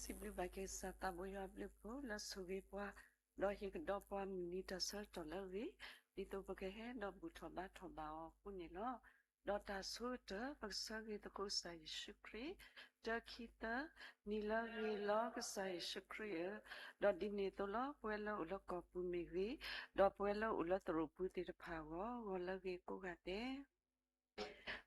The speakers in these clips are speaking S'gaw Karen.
စံးဘျုးဘၣ်က့ၤကစၢ်သးဘိယွၤအဘျုးအဖှိၣ်လၢဆိၣ်ဂ့ၤပှၤ, ဒီးဟ့ၣ်ကဒီးပှၤမုၢ်နံၤတၢ်ဆၢကတီၢ်လၢအဂ့ၤ, ဒ်သိးပကဟဲဒီးဘူၣ်ထီၣ်ဘါထီၣ်ဘၣ်အီၤအဃိန့ၣ်လီၤ. ဒီးတၢ်ဆိကတၢၢ် ပကဆၢဂ့ၤသကိးကစၢ်ယ့ၣ်ၡူးခရံာ်, တၢခံသၢ, နံၤလၢအဂ့ၤလီၤကစၢ်ယ့ၣ်ၡူးခရံာ်ဧၢ, ဒီးဒ်န့ၣ်အသိးလီၤ ပဝဲလၢအိၣ်လၢကီၢ်ပူၤမ့ၢ်ဂ့ၤ, ဒီးပဝဲလၢအိၣ်လၢသရိာ်ပူၤသ့ၣ်တဖၣ်အဂီၢ် ဂီၤလၢအဂ့ၤကိးဂၤဒဲး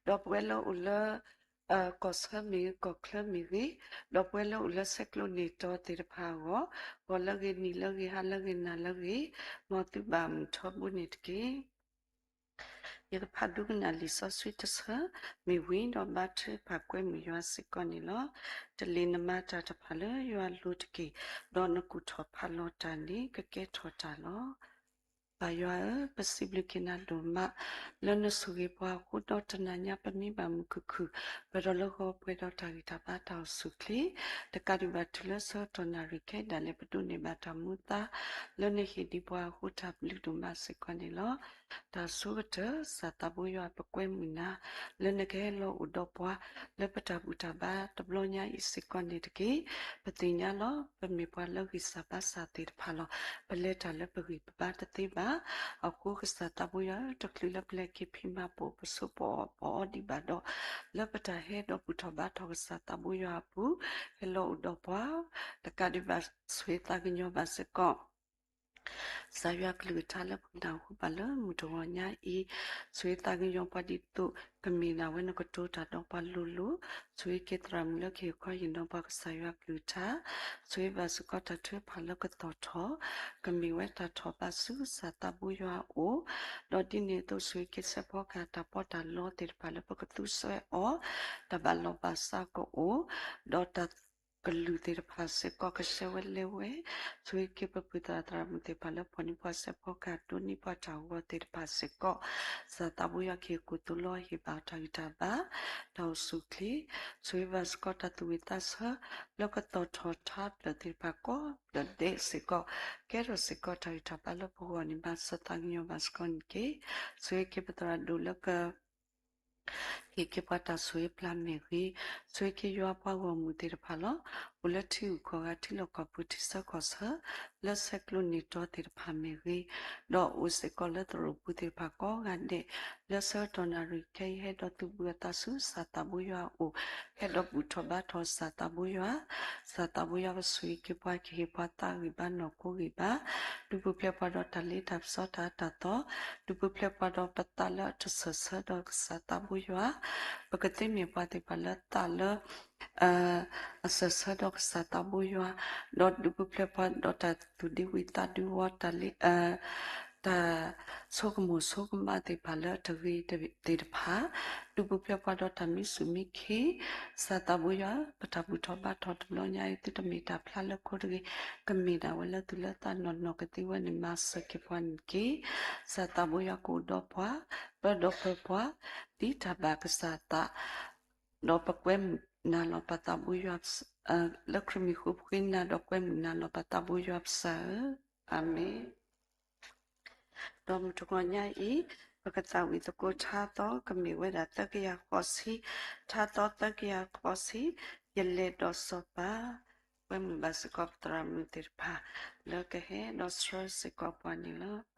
ဒီးပဝဲလၢအိၣ်လၢ ကီၢ်ဆၢမ့ၢ်ဂ့ၤ ကီၢ်ချၢမ့ၢ်ဂ့ၤ, ဒီးပဝဲလၢအိၣ်လၢဆဲးကျိးန့ၢ်တီၤသ့ၣ်တဖၣ်အဂီၢ်, ဂီၤလၢအဂ့ၤ နံၤလၢအဂ့ၤ ဟါလၢအဂ့ၤ နၤလၢအဂ့ၤ, မ်သုဘၣ်မုာ်ထီဘိန့ၣ်တက့ၢ်. ယကဖးဒိကနၣ်လံာ်စီဆှံတဆၢ, မ့ၢ်ဝံၤဒီးဘါထုကဖၣ်ကွဲမုာ်ယွၤစ့ၢ်ကီးန့ၣ်လီၤ. တလ့ၢ်နမၤတၢ်တဖၣ်လၢယွၤအလိၤတက့ၢ်, ဒီးနကူၣ်ထီၣ်ဖးလီၤတၢ်န့ၣ် ကကဲထီၣ်တၢ်လီၤ. ပၢ်ယွၤဧၢ, ပစံးဘျုးက့ၤနၤဒိၣ်မး လၢနဆိၣ်ဂ့ၤပှၤအဃိဒီးတနၤညါပမ့ၢ်ဘၣ်မုာ်ခုၣ်ခုၣ်, ပဒီးလၢဂီၤပှဲၤဒီးတၢ်ဂံၢ်တၢ်ဘါတၢ်အိၣ်ဆူၣ်အိၣ်ချ့, တကးဒံးဘၣ်တုၤလၢဆၢကတီၢ်နၣ်ရံၣ်ခဲအံၤဒၣ်လဲာ် ပဒိးန့ၢ်ဘၣ်တၢ်မူအသါ လၢနဟ့ၣ်ဒံးပှၤအဃိတၢ်ဘျုးဒိၣ်မးစ့ၢ်ကီးန့ၣ်လီၤ. တၢ်ဆိကတၢၢ် ကစၢ်သးဘိယွၤ ပကွဲမုာ်နၤ လၢနကဟဲလီၤအိၣ်ဒီးပှၤ လၢပတၢ်ဘူၣ်တၢ်ဘါတဘျီညါအံၤစ့ၢ်ကီးန့ၣ်တက့ၢ်. ပသ့ၣ်ညါလီၤ ပမ့ၢ်ပှၤလၢဂံၢ်စၢ်ဘါစၢ်သ့ၣ်တဖၣ်လီၤ. ပလဲၤတၢ်လၢပဂံၢ်ပဘါတသ့ဘၣ်. အဃိကစၢ်သးဘိယွၤ တချုးလၢပလဲၤက့ၤဖံးမၤပိာ်ပဆိပအီၣ်ပအီဒံးဘၣ်ဒီး လၢပတၢ်ဟဲဒီးဘူၣ်ထီၣ်ဘါထီၣ်ကစၢ်သးဘိယွၤအပူၤ ဟဲလီၤအိၣ်ဒီးပှၤ တကးဒံးဘၣ် ဆိၣ်ဂ့ၤသးကညီၤဘၣ်စ့ၢ်ကီး ကစၢ်ယွၤကလုၢ်ကထါလၢပနၢ်ဟူဘၣ်လၢမုၢ်တဂီၤညါအံၤ, ဆိၣ်ဂ့ၤသးကညီၤပှၤဒ်သိး ကမ့ၢ်ဒၣ်ဝဲနကတိၤတၢ်ဒီးပှၤလိၤလိၤ, ဆိၣ်ဂ့ၤက့ၤသရၣ်မုၣ်လၢကဟ့ၣ်ခီဟ့ၣ်နီၤပှၤကစၢ်ယွၤကလုၢ်ကထါ, ဆိၣ်ဂ့ၤဘၣ်စ့ၢ်ကီးတၢ်ထုကဖၣ်လၢကသီၣ်ထီၣ်, ကမ့ၢ်ဝဲတၢ်ထီၣ်ဘးဆူကစၢ်သးဘိယွၤအအိၣ်, ဒီးဒ်န့ၣ်အသိးဆိၣ်ဂ့ၤက့ၤစဲးဖီကဟၣ်တၢ်ပီးတၢ်လီသ့ၣ်တဖၣ်လၢပကသူစဲအီၤ, တၢ်ဘၣ်လီၤဘၣ်စးကအိၣ်, ဒီးတၢ် ကလုာ်သ့ၣ်တဖၣ်စ့ၢ်ကီးကဆှဲဝဲလဲဝဲ, ဆိၣ်ဂ့ၤက့ၤပပုၢ်သရၣ်သရၣ်မုၣ်သ့ၣ်တဖၣ်လၢဖီၣ်န့ၢ်ပှၤစဲးဖီကဟၣ်ဒိးန့ၢ်ပှၤတၢ်ဂီၤသ့ၣ်တဖၣ်စ့ၢ်ကီး, ကစၢ်သးဘိယွၤကဟ့ၣ်ကူၣ်သိးလီၤဟ့ၣ်ဘၣ်တၢ်ဂံၢ်တၢ်ဘါ, တၢ်အိၣ်ဆူၣ်အိၣ်ချ့, ဆိၣ်ဂ့ၤဘၣ်စ့ၢ်ကီးတၢ်သူၣ်ဝံၣ်သးဆၢ, လၢကသီၣ်ထီၣ်ထါဖျၢၣ်သ့ၣ်တဖၣ်ကိးဖျၢၣ်ဒဲးစ့ၢ်ကီး, ကဲထီၣ်စ့ၢ်ကီးတၢ်ဂံၢ်တၢ်ဘါလၢပဂီၢ်န့ၣ် ဘၣ်ဆၢသးကညီၤဘၣ်စ့ၢ်ကီးန့ၣ်တက့ၢ်. ဆိၣ်ဂ့ၤက့ၤပသရၣ်ဒိၣ်လၢက ဟ့ၣ်က့ၤပှၤတၢ်ဆိၣ်ဂ့ၤပျၢ်မ့ၢ်ဂ့ၤ, ဆိၣ်ဂ့ၤက့ၤယွၤပှၤဂီၢ်မုၢ်သ့ၣ်တဖၣ်လီၤ. အိၣ်လၢထံဂုၤကီၢ်ဂၤ ထံလီၢ်ကီၢ်ပူၤ ထံဆၢကီၢ်ဆၢ, လၢဆဲးကျိးန့ၢ်တီၤသ့ၣ်တဖၣ်မ့ၢ်ဂ့ၤ, ဒီးအိၣ်စ့ၢ်ကီးလၢသရိာ်ပူၤသ့ၣ်တဖၣ်ကိးဂၤဒဲး, လၢဆၢကတီၢ်နၣ်ရံၣ်ခဲအံၤဟဲဒီးသူၣ်ဘုအသးဆူကစၢ်သးဘိယွၤအအိၣ်, ဟဲဒီးဘူၣ်ထီၣ်ဘါထီၣ်ကစၢ်သးဘိယွၤ, ကစၢ်သးဘိယွၤကဆိၣ်ဂ့ၤက့ၤပှၤ ကဟ့ၣ်ပှၤသးဂံၢ်ဘါနီၢ်ခိဂံၢ်ဘါ, ဒုးပူၤဖျဲးပှၤဒီးတၢ်လ့တၢ်ပစီတၢ်အၢတၢ်သီ, ဒုးပူၤဖျဲးပှၤဒီးပသးလၢအတစၢၢ်ဆၢဒီးကစၢ်သးဘိယွၤ, ပကသ့မ့ၢ်ပှၤသ့ၣ်တဖၣ်လၢသးလၢ အစၢၢ်ဆၢဒီးကစၢ်သးဘိယွၤ, ဒီးဒုးပူၤဖျဲးပှၤဒီးတၢ်သူၣ်ဒ့ဝံသးဒ့ဝီတၢ်လ့ တၢ်ဆိကမိၣ်ဆိကမးသ့ၣ်တဖၣ်လၢတဂ့ၤသ့ၣ်တဖၣ်, ဒုးပူၤဖျဲးပှၤဒီးတၢ်မံဆူၣ်မံခ့, ကစၢ်သးဘိယွၤ ပတၢ်ဘူၣ်ထီၣ်ဘါထီၣ်တဘျီညါအံၤ သုတမ့ၢ်တၢ်ဖျါလၢခိတဂ့ၤ, ကမ့ၢ်ဒၣ်ဝဲလၢသုလၢသးနီၢ်နီၢ်ကသ့ဝဲန့ၣ် မၤစၢၤက့ၤပှၤန့ၣ်တက့ၢ်. ကစၢ်သးဘိယွၤကအိၣ်ဒီးပှၤ, ပၢဒီးပၢၤပှၤ, ဒ်တၢ်ဘၣ်ကစၢ်သး ဒီးပကွဲမုာ်နၤလီၤပသးဘိယွၤ, လၢခရံာ်မံၤဃိပဃ့နၤဒီးကွဲမုာ်နၤလီၤပသးဘိယွၤပစၢ်ဧၢ, အၤမ့ၣ်. ဒီးမုၢ်တဂီၤညါအံၤ, ပကသးဝံၣ်သကိးထါသီ ကမ့ၢ်ဝဲဒၣ်သၢကယၤဃိးဆံ, ထါသီသၢကယၤဃိးဆံ, ယလဲၤဒီးစီၤပၤ, ကွဲမုာ်ဘၣ်စ့ၢ်ကီးပသရၣ်မုၣ်သ့ၣ်တဖၣ် လၢကဟဲဒီးဆှၢစ့ၢ်ကီးပှၤန့ၣ်လီၤ.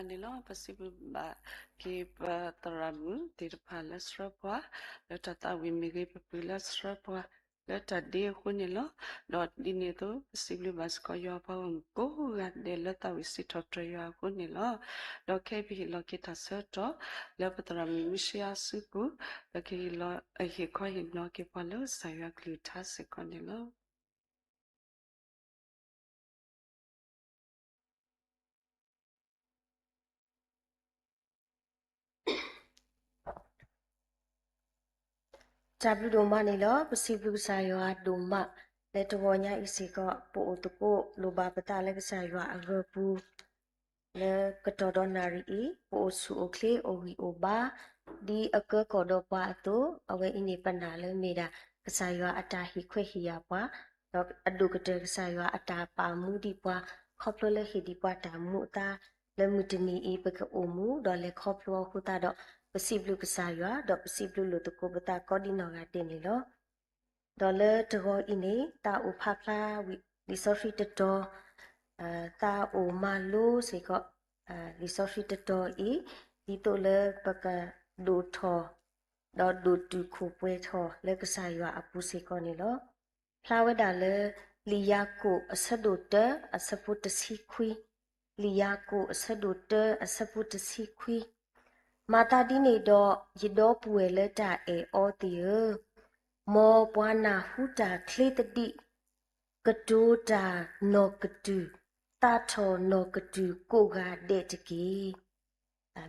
န့ၣ်လီၤ. ပစံးဘျုးဘၣ်က့ၤပသရၣ်မုၣ်သ့ၣ်တဖၣ်လၢဆှၢပှၤ လၢတၢ်သးဝံၣ်မ့ၢ်ဂ့ၤ ပပုၢ်လၢဆှၢပှၤ လၢတၢ်ဒ့အဃိန့ၣ်လီၤ. ဒီးဒ်န့ၣ်အသိး ပစံးဘျုးဘၣ်စ့ၢ်ကီးယွၤအပှၤဂီၢ်မုၢ်ကိးဂၤဒဲးလၢသးဝံၣ်စံးထီၣ်ပတြၢၤယွၤအဃိန့ၣ်လီၤ. ဒီးခဲအံၤပဟ့ၣ်လီၤက့ၤတၢ်ဆၢကတီၢ် လၢပသရၣ်မုၣ်မုၢ်ၡံအါစုပူၤ လၢကဟ့ၣ်လီၤ ဟ့ၣ်ခီဟ့ၣ်နီၤက့ၤပှၤလၢကစၢ်ယွၤကလုၢ်ကထါစ့ၢ်ကီးန့ၣ်လီၤ. တၢ်ဘျုးဒိၣ်မးန့ၣ်လီၤ. ပစံးဘျုးကစၢ်ယွၤဒိၣ်မး လၢတဂီၤညါအံၤစ့ၢ်ကီး ပအိၣ်သကိးလိၣ်ဘၣ်ပသးလၢကစၢ်ယွၤအဂၢၢ်ပူၤ လၢကတီၢ်ဒီးနၣ်ရံၣ်အံၤ ပအိၣ်ဆူၣ်အိၣ်ချ့အိၣ်ဂံၢ်အိၣ်ဘါ ဒ်အကၢကီၣ်ဒီးပှၤအသိး အဝဲအံၤန့ၣ် ပနာ်လၢမ့ၢ်ဒၣ် ကစၢ်ယွၤအတၢ်ဟ့ၣ်ခွဲးဟ့ၣ်ယာ်ပှၤ ဒီးအဒိၣ်ကတၢၢ်ကစၢ်ယွၤအတၢ်ပာ်မူဒံးပှၤ ခီဖျိလၢဟ့ၣ်ဒံးပှၤတၢ်မူအသါ လၢမုၢ်တနံၤအံၤ ပကအိၣ်မူဒီးလဲၤခီဖျိအဃိသတးဒီး ပစံးဘျုးကစၢ်ယွၤ ဒီးပစံးဘျုးလိာ်သကိးပသးကိးဒံနီၢ်ဂၤဒဲးန့ၣ်လီၤ. ဒီးလၢတဂီၤအံၤန့ၣ် သးအိၣ်ဖးဖျါဝံၤလံာ်စီဆှံတတီၤ သးအိၣ်မၤလိစ့ၢ်ကီး လံာ်စီဆှံတတီၤအံၤ ဒ်သိးလၢပကဒိၣ်ထီၣ် ဒီးဒိၣ်တုာ်ခိၣ်ပှဲၤထီၣ်လၢကစၢ်ယွၤအပူၤစ့ၢ်ကီးန့ၣ်လီၤ. ဖျါဝဲဒၣ်လၢ လံာ်ယၤကိာ်အဆၢဒိၣ်တၢ အဆၢဖိတဆံခွံ, လံာ်ယၤကိာ်အဆၢဒိၣ်တၢ အဆၢဖိတဆံခွံ, မၤသးဒ်န့ၣ်ဒီး ယဒီပုၢ်ဝဲၢ်လၢတၢ်အဲၣ်အီသ့ၣ်ဧၢ, မ်ပှၤနၢ်ဟူတၢ်ချ့သဒံး ကတိၤတၢ်နီၢ်ကတုၢ်, သးထီၣ်နီၢ်ကတုၢ်ကိးဂၤဒဲးတက့ၢ်.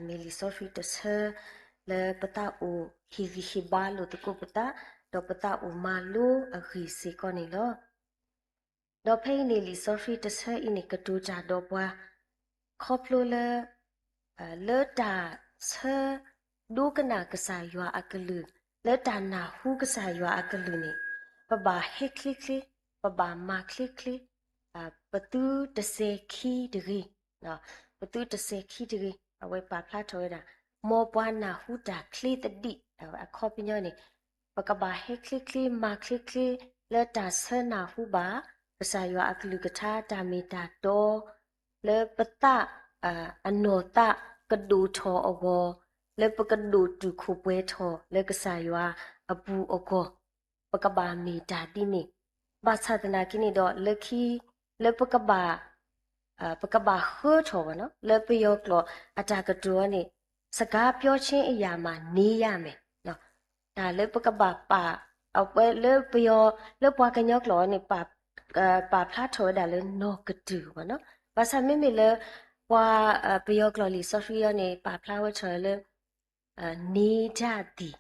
မ့ၢ်လံာ်စီဆှံတဆၢ လၢပသးအိၣ်ဟ့ၣ်ဂံၢ်ဟ့ၣ်ဘါလိာ်သကိးပသး, ဒီးပသးအိၣ်မၤလိအဂ့ၢ်စ့ၢ်ကီးန့ၣ်လီၤ. ဒီးဖဲအံၤန့ၣ် လံာ်စီဆှံတဆၢအံၤန့ၣ် ကတိၤတၢ်ဒီးပှၤ ခီဖျိလၢ လၢတၢ်ဆၢဒိကနၣ်ကစၢ်ယွၤအကလုၢ်, လၢတၢ်နၢ်ဟူကစၢ်ယွၤအကလုၢ်န့ၣ် ပဘၣ်ဟဲချ့ချ့, ပဘၣ်မၤချ့ချ့, ပသုတစဲၤခံတဂ့ၤ, ပသုတစဲၤခံတဂ့ၤ. အဝဲပာ်ဖျါထီၣ်ဝဲဒၣ် မ်ပှၤနၢ်ဟူတၢ်ချ့သဒံး, အခီပညီန့ၣ် ပကဘၣ်ဟဲချ့ချ့ မၤချ့ချ့ လၢတၢ်ဆၢနၢ်ဟူဘၣ် ကစၢ်ယွၤအကလုၢ်ကထါတၢ်မ့ၢ်တၢ်တီ လၢပသး အနီၢ်သးကဒိၣ်ထီၣ်အဂီၢ်, လၢပကဒိၣ်တုာ်ခိၣ်ပှဲၤထီၣ်လၢကစၢ်ယွၤအပူၤအဂီၢ်, ပကဘၣ်မ့ၢ်တၢ်ဒ်န့ၣ်. ဘၣ်ဆၣ်သနာ်က့န့ၣ်ဒီး လၢခံ လၢပကဘၣ် ပကဘၣ်ဃၢထီၣ်ဘၣ်နီၤ, လၢပယီၤကျိာ်အတၢ်ကတိၤအီၤန့ၣ် စကားပြောခြင်းအရာမှာ နေရမယ် တၢ်လၢပကဘၣ်ပာ် လၢပယီၤ လၢပှၤကညီကျိာ်အီၤန့ၣ် ပာ်ဖျါထီၣ်ဝဲဒၣ်လၢနီၢ်ကတုၢ်ဘၣ်နီၤ. ဘၣ်ဆၣ်မ့မ့ၢ်လၢ ပှၤ ပယီၤကျိာ်လံာ်စီဆှံအီၤန့ၣ် ပာ်ဖျါဝဲထီၣ်လၢ နေတတ်သည်,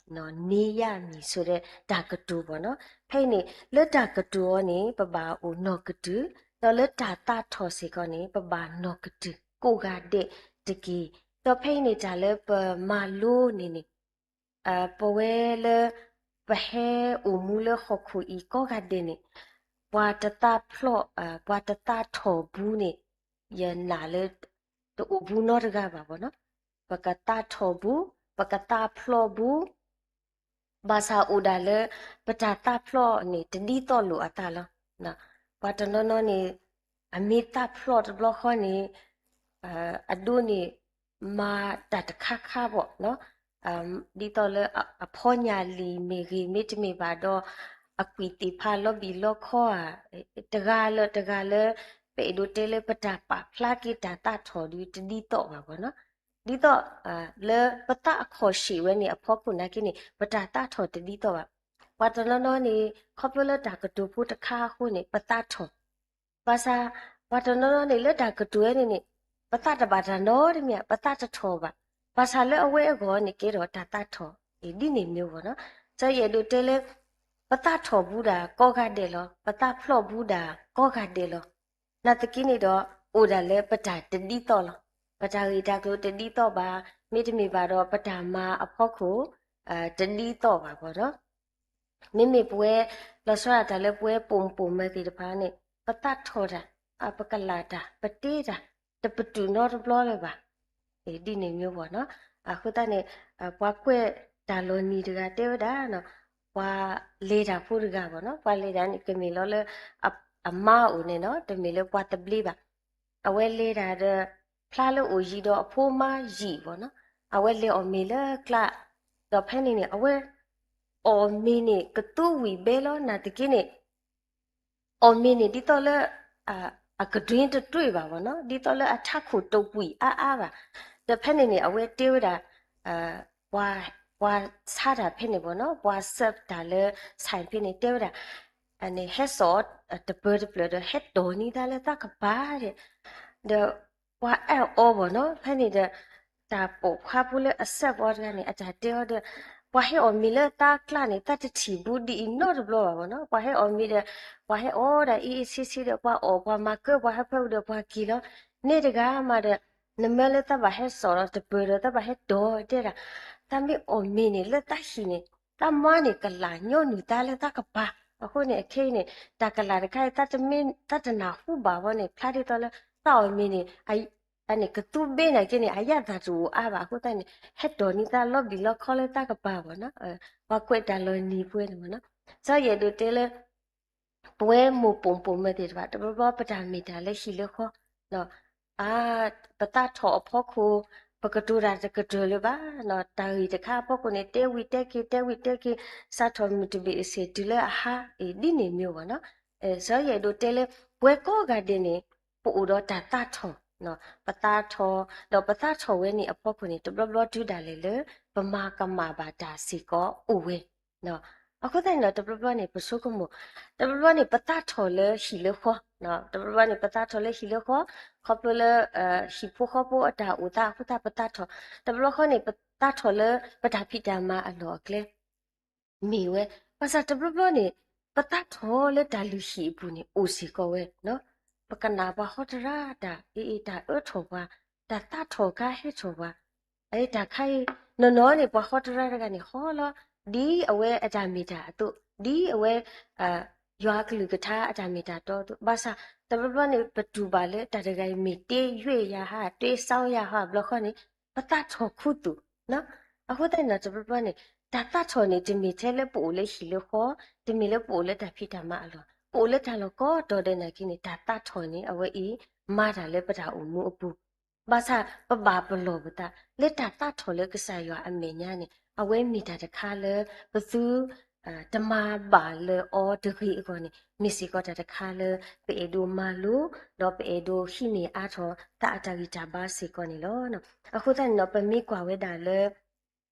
နေရမည်ဆိုတဲ့ တၢ်ကတိၤဘၣ်နီၤ. ဖဲအံၤန့ၣ် လၢတၢ်ကတိၤအီၤန့ၣ် ပဘၣ်အိၣ်နီၢ်ကတုၢ်, ဒီးလၢတၢ်သးထီၣ်စ့ၢ်ကီးန့ၣ် ပဘၣ်နီၢ်ကတုၢ်ကိးဂၤဒဲးတက့ၢ်. ဒီးဖဲအံၤန့ၣ် တၢ်လၢပမၤလိန့ၣ်န့ၣ် ပဝဲလၢ ပဟဲအိၣ်မူလၢဟီၣ်ခိၣ်အံၤကိးဂၤဒဲးန့ၣ် ပှၤတသးဖျီၣ် ပှၤတသးထီၣ်ဘူးန့ၣ် ယနာ်လၢ တအိၣ်ဘူးနီတဂၤဘၣ်ဘၣ်နီၤ. ပကသးထီၣ်ဘူး, ပကသးဖျီၣ်ဘူး ဘၣ်ဆၣ်အိၣ်ဒၣ်လၢ ပတၢ်သးဖျီၣ်န့ၣ် တဒ်သိးလိာ်အသးလီၤ. ပှၤတနီၤနီၤန့ၣ် အမ့ၢ်သးဖျီၣ်တဘျီဃီန့ၣ် အဒိန့ၣ် မၤတၢ်တခါခါဘၣ်နီၤ. ဒ်သိးလၢအဖီညၣ်လံာ်မ့ၢ်ဂ့ၤ မ့တမ့ၢ်ဘၣ်ဒီး အကွံာ်သ့ၣ်ဖးလီၤဘံၣ်လီခီဧါ တဂၤလၢတဂၤလၢ ပအဲၣ်ဒိးတဲလၢပတၢ်ပာ်ဖျါက့ၤတၢ်သးထီၣ်ဒီး တဒ်သိးဘၣ်ဘၣ်နီၤ. ဒ်သိး လၢပသးအခီၣ်ဆံးဝဲန့ၣ် အဖီခိၣ်နာ်က့န့ၣ် ပတၢ်သးထီၣ်တဒ်သိးဘၣ်. ပှၤတနီၤနီၤန့ၣ် ခီဖျိလၢတၢ်ကတိၤဖိတခါအဃိန့ၣ် ပသးထီၣ် ဘၣ်ဆၣ် ပှၤတနီၤနီၤန့ၣ် လၢတၢ်ကတိၤဝဲန့ၣ်န့ၣ် ပသးတဘၣ်တၢ်နီတမံၤ ပသးတထီၣ်ဘၣ်. ဘၣ်ဆၣ်လၢအဝဲအဂီၢ်န့ၣ် ကဲထီၣ်တၢ်သးထီၣ် ဒ်န့ၣ်မ့ၢ်ဂီၢ်နီၤ. ကဲယအဲၣ်ဒိးတဲလၢ ပသးထီၣ်ဘူးဒၣ်ကိးဂၤဒဲးလီၤ. ပသးဖျီၣ်ဘူးဒၣ်ကိးဂၤဒဲးလီၤ. နာ်သက့န့ၣ်ဒီး အိၣ်ဒၣ်လၢပတၢ်တဒ်သိးလီၤ. ပတၢ်ဂ့ၢ်တၢ်ကျိၤတဒ်သိးဘၣ်, မ့တမ့ၢ်ဘၣ်ဒီး ပတၢ်မၤအဖီခိၣ် တဒ်သိးဘၣ်ဘၣ်နီၤ. မ့မ့ၢ်ပဝဲ လီၤဆီဒၣ်တၢ်လၢပဝဲပိာ်မုၣ်ပိာ်မၢၤသ့ၣ်တဖၣ်န့ၣ် ပသးထီၣ်တၢ်, ပကလၢ်တၢ်, ပတ့တၢ်, တပတုာ်နီတဘျီလၢၤဘၣ်. ဒ်န့ၣ်မ့ၢ်ဂီၢ်နီၤ. အဃိသတးန့ၣ် ပှၤကွဲးတၢ်လီၤနံၤတဂၤတဲဝဲဒၣ်နီၤ, ပှၤလဲၤတၢ်ဖိတဂၤဘၣ်နီၤ, ပှၤလဲၤတၢ်န့ၣ် ကမ့ၢ်လီၤလၢ အမါအိၣ်န့ၣ်နီၤ, တမ့ၢ်လၢပှၤသဘျ့ဘၣ်. အဝဲလဲၤတၢ်ဒီး ဖျါလၢအိၣ်ယံၤဒီးအဖိမါယံာ်ဘၣ်နီၤ, အဝဲလဲၤအီၣ်မ့ၤလၢကျါ, ဒီးဖဲန့ၣ်န့ၣ် အဝဲ အီၣ်မ့ၤန့ၣ် ကသူဝံၣ်ဘဲလီၤ နာ်သက့န့ၣ် အီၣ်မ့ၤန့ၣ် ဒ်သိးလၢ အကဒွံတတွ့ၢ်ဘၣ်ဘၣ်နီၤ, ဒ်သိးလၢအထးခိၣ်တဝံၣ်အါအါဘၣ်. ဒီးဖဲန့ၣ်န့ၣ် အဝဲတဲဝဲဒၣ် ပှၤ ပှၤဆါတၢ်ဖဲန့ၣ်ဘၣ်နီၤ, ပှၤ serve တၢ်လၢ ဆိုင် ဖဲန့ၣ် တဲဝဲဒၣ် န့ၣ် ဟဲစိာ်တပၢၤတဖျၢၣ်ဒီး ဟဲတီၢ်န့ၢ်သါလၢသးကပၤဒီး ဒီးပှၤအဲၣ်အီၤဘၣ်နီၤ, ဖဲန့ၣ်ဒီး တၢ်ပိာ်ခွါဖိလၢအ serve အီၤတဂၤန့ၣ် အတၢ်တဲအီၤဒီး ပှၤဟဲအီၣ်မ့ၤလၢသးကျါန့ၣ် သးတထံၣ်ဘူးဒ်အံၤနီတဘျီဘၣ်ဘၣ်နီၤ, ပှၤဟဲအီၣ်မ့ၤဒီး ပှၤဟဲအီၣ်ဒၣ်အ့အ့ဆ့ဆ့ဒီး ပှၤအီၣ်ပှၤမၤကၢပှၤဟၢဖၢပူၤဒီးပှၤက့ၤလီၤ, န့ၣ်တဂၤမးဒီး နမၢလၢသးဘၣ်ဟဲစိာ်ဒီးတပၢၤဒီး သးဘၣ်ဟဲတီၢ်တဲဒၣ်, သးမ့ၢ်အီၣ်မ့ၤန့ၣ် လၢသးဟံၣ်န့ၣ် သးမါန့ၣ်ကလၢ်ညီနုၢ်သးလၢသးကပၤ, အဃိန့ၣ် အခဲအံၤန့ၣ် တၢ်ကလၢ်တခါအံၤ သးတမ့ၢ် သးတနၢ်ဟူဘၣ်ဘၣ်န့ၣ် ဖျါဒ်သိးလၢ သးအီၣ်မ့ၤန့ၣ် အန့ၣ်ကသူဘ့နာ်က့န့ၣ် အယၣ်သၢ်တအိၣ်အါဘၣ်အဃိသတးန့ၣ် ဟဲတီၢ်န့ၢ်သးလီၤဘံၣ်လီၤခီလၢသးကပၤဘၣ်နီၤ, ပှၤကွဲးတၢ်လီၤနံၤပှဲၤန့ၣ်ဘၣ်နီၤ, စီၤယဲၢ်ဒိးတဲလၢ ပဝဲမိၢ်ပိာ်ပိာ်မၢၤသ့ၣ်တဖၣ် တဘျီဘျီပတၢ်မ့ၢ်တၢ်လၢဟံၣ်လၢဃီ ပသးထီၣ်အဖီခိၣ် ပကတိၤတၢ်တကတၢၢ်လၢၤဘၣ်, တၢ်ဂ့ၢ်တခါအဖီခိၣ်န့ၣ် တဲဝံၤတဲက့ၤ တဲဝံၤတဲက့ၤ စးထီၣ်မုၢ်တဘ့ၣ်အဆ့ၣ်တုၤလၢအဟါ အ့ၣ် ဒ်န့ၣ်မ့ၢ်ဘၣ်နီၤ, စီၤယဲၢ်ဒိးတဲလၢ ပဝဲကိးဂၤဒဲးန့ၣ် ပအိၣ်ဒီးတၢ်သးထီၣ်, ပသးထီၣ် ဒီးပသးထီၣ်ဝဲန့ၣ်အဖီခိၣ်န့ၣ် တဘျီဘျီတုၤဒၣ်လဲာ်လၢ ပမၤကမၣ်ဘၣ်တၢ်စ့ၢ်ကီးအိၣ်ဝဲ အဃိသတးန့ၣ်ဒီး တဘျီဘျီန့ၣ် ပဆိကမိၣ်, တဘျီဘျီန့ၣ် ပသးထီၣ်လၢဟံၣ်လၢဃီ, တဘျီဘျီန့ၣ် ပသးထီၣ်လၢဟံၣ်လၢဃီ, ခီဖျိလၢ ဟံၣ်ဖိဃီဖိအတၢ်အိၣ်သးအဃိသတး ပသးထီၣ်, တဘျီဃီန့ၣ် ပသးထီၣ်လၢပတၢ်ဖံးတၢ်မၤအလီၢ်အကျဲ မ့ၢ်ဝဲ, ဘၣ်ဆၣ်တဘျီဘျီန့ၣ် ပသးထီၣ်လၢတၢ်လုၢ်ဟံၣ်အပူၤန့ၣ် အိၣ်စ့ၢ်ကီးဝဲ, ပကနၣ်ပှၤဟီတရါတၢ် အ့ၣ် အ့ၣ် တၢ်အၢထီၣ်ပှၤ, တၢ်သးထီၣ်ခါဟဲထီၣ်ပှၤ, အတၢ်ခါအံၤ နီၢ်နီၢ်န့ၣ် ပှၤဟီတရါတဂၤန့ၣ် ဟီလီၤ ဒ်အဝဲအတၢ်မ့ၢ်တၢ်အသိး, ဒ်အဝဲ ယွၤအကလုၢ်ကထါအတၢ်မ့ၢ်တၢ်တီအသိး, ဘၣ်ဆၣ်တဘျီဘျီန့ၣ် ပတူၢ်ဘၣ်လၢတၢ်တဂၤအံၤမ့ၢ်တ့ယွဲၢ်ယၤဟး တွဲစီယၤဟးဘျီဃီန့ၣ် ပသးထီၣ်ခူသူၣ်, အဃိသတးန့ၣ်ဒီး တဘျီဘျီန့ၣ် တၢ်သးထီၣ်န့ၣ် တမ့ၢ်ထဲလၢပအိၣ်လၢဟံၣ်လၢဃီ, တမ့ၢ်လၢပအိၣ်လၢတၢ်ဖံးတၢ်မၤအလီၢ်, ပအိၣ်လၢတၢ်လီၢ်ကိးတီၤဒဲးနာ်က့န့ၣ် တၢ်သးထီၣ်န့ၣ် အဝဲအံၤ မၤတၢ်လၢပတၢ်အိၣ်မူအပူၤ, ဘၣ်ဆၣ်ပဘၣ်ပလီၢ်ပသး လၢတၢ်သးထီၣ်လၢကစၢ်ယွၤအမဲာ်ညါန့ၣ် အဝဲမ့ၢ်တၢ်တခါလၢ ပသု တမၤဘၣ်လၢအီၤတဂ့ၤအဂီၢ်န့ၣ် မ့ၢ်စ့ၢ်ကီးတၢ်တခါလၢ ပအဲၣ်ဒိးမၤလိ ဒီးပအဲၣ်ဒိးဟံးန့ၢ်အါထီၣ်သးအတၢ်ဂံၢ်တၢ်ဘါစ့ၢ်ကီးန့ၣ်လီၤ. အဃိသတးန့ၣ်ဒီး ပမ့ၢ်ကွၢ်ဝဲဒၣ်လၢ လံာ်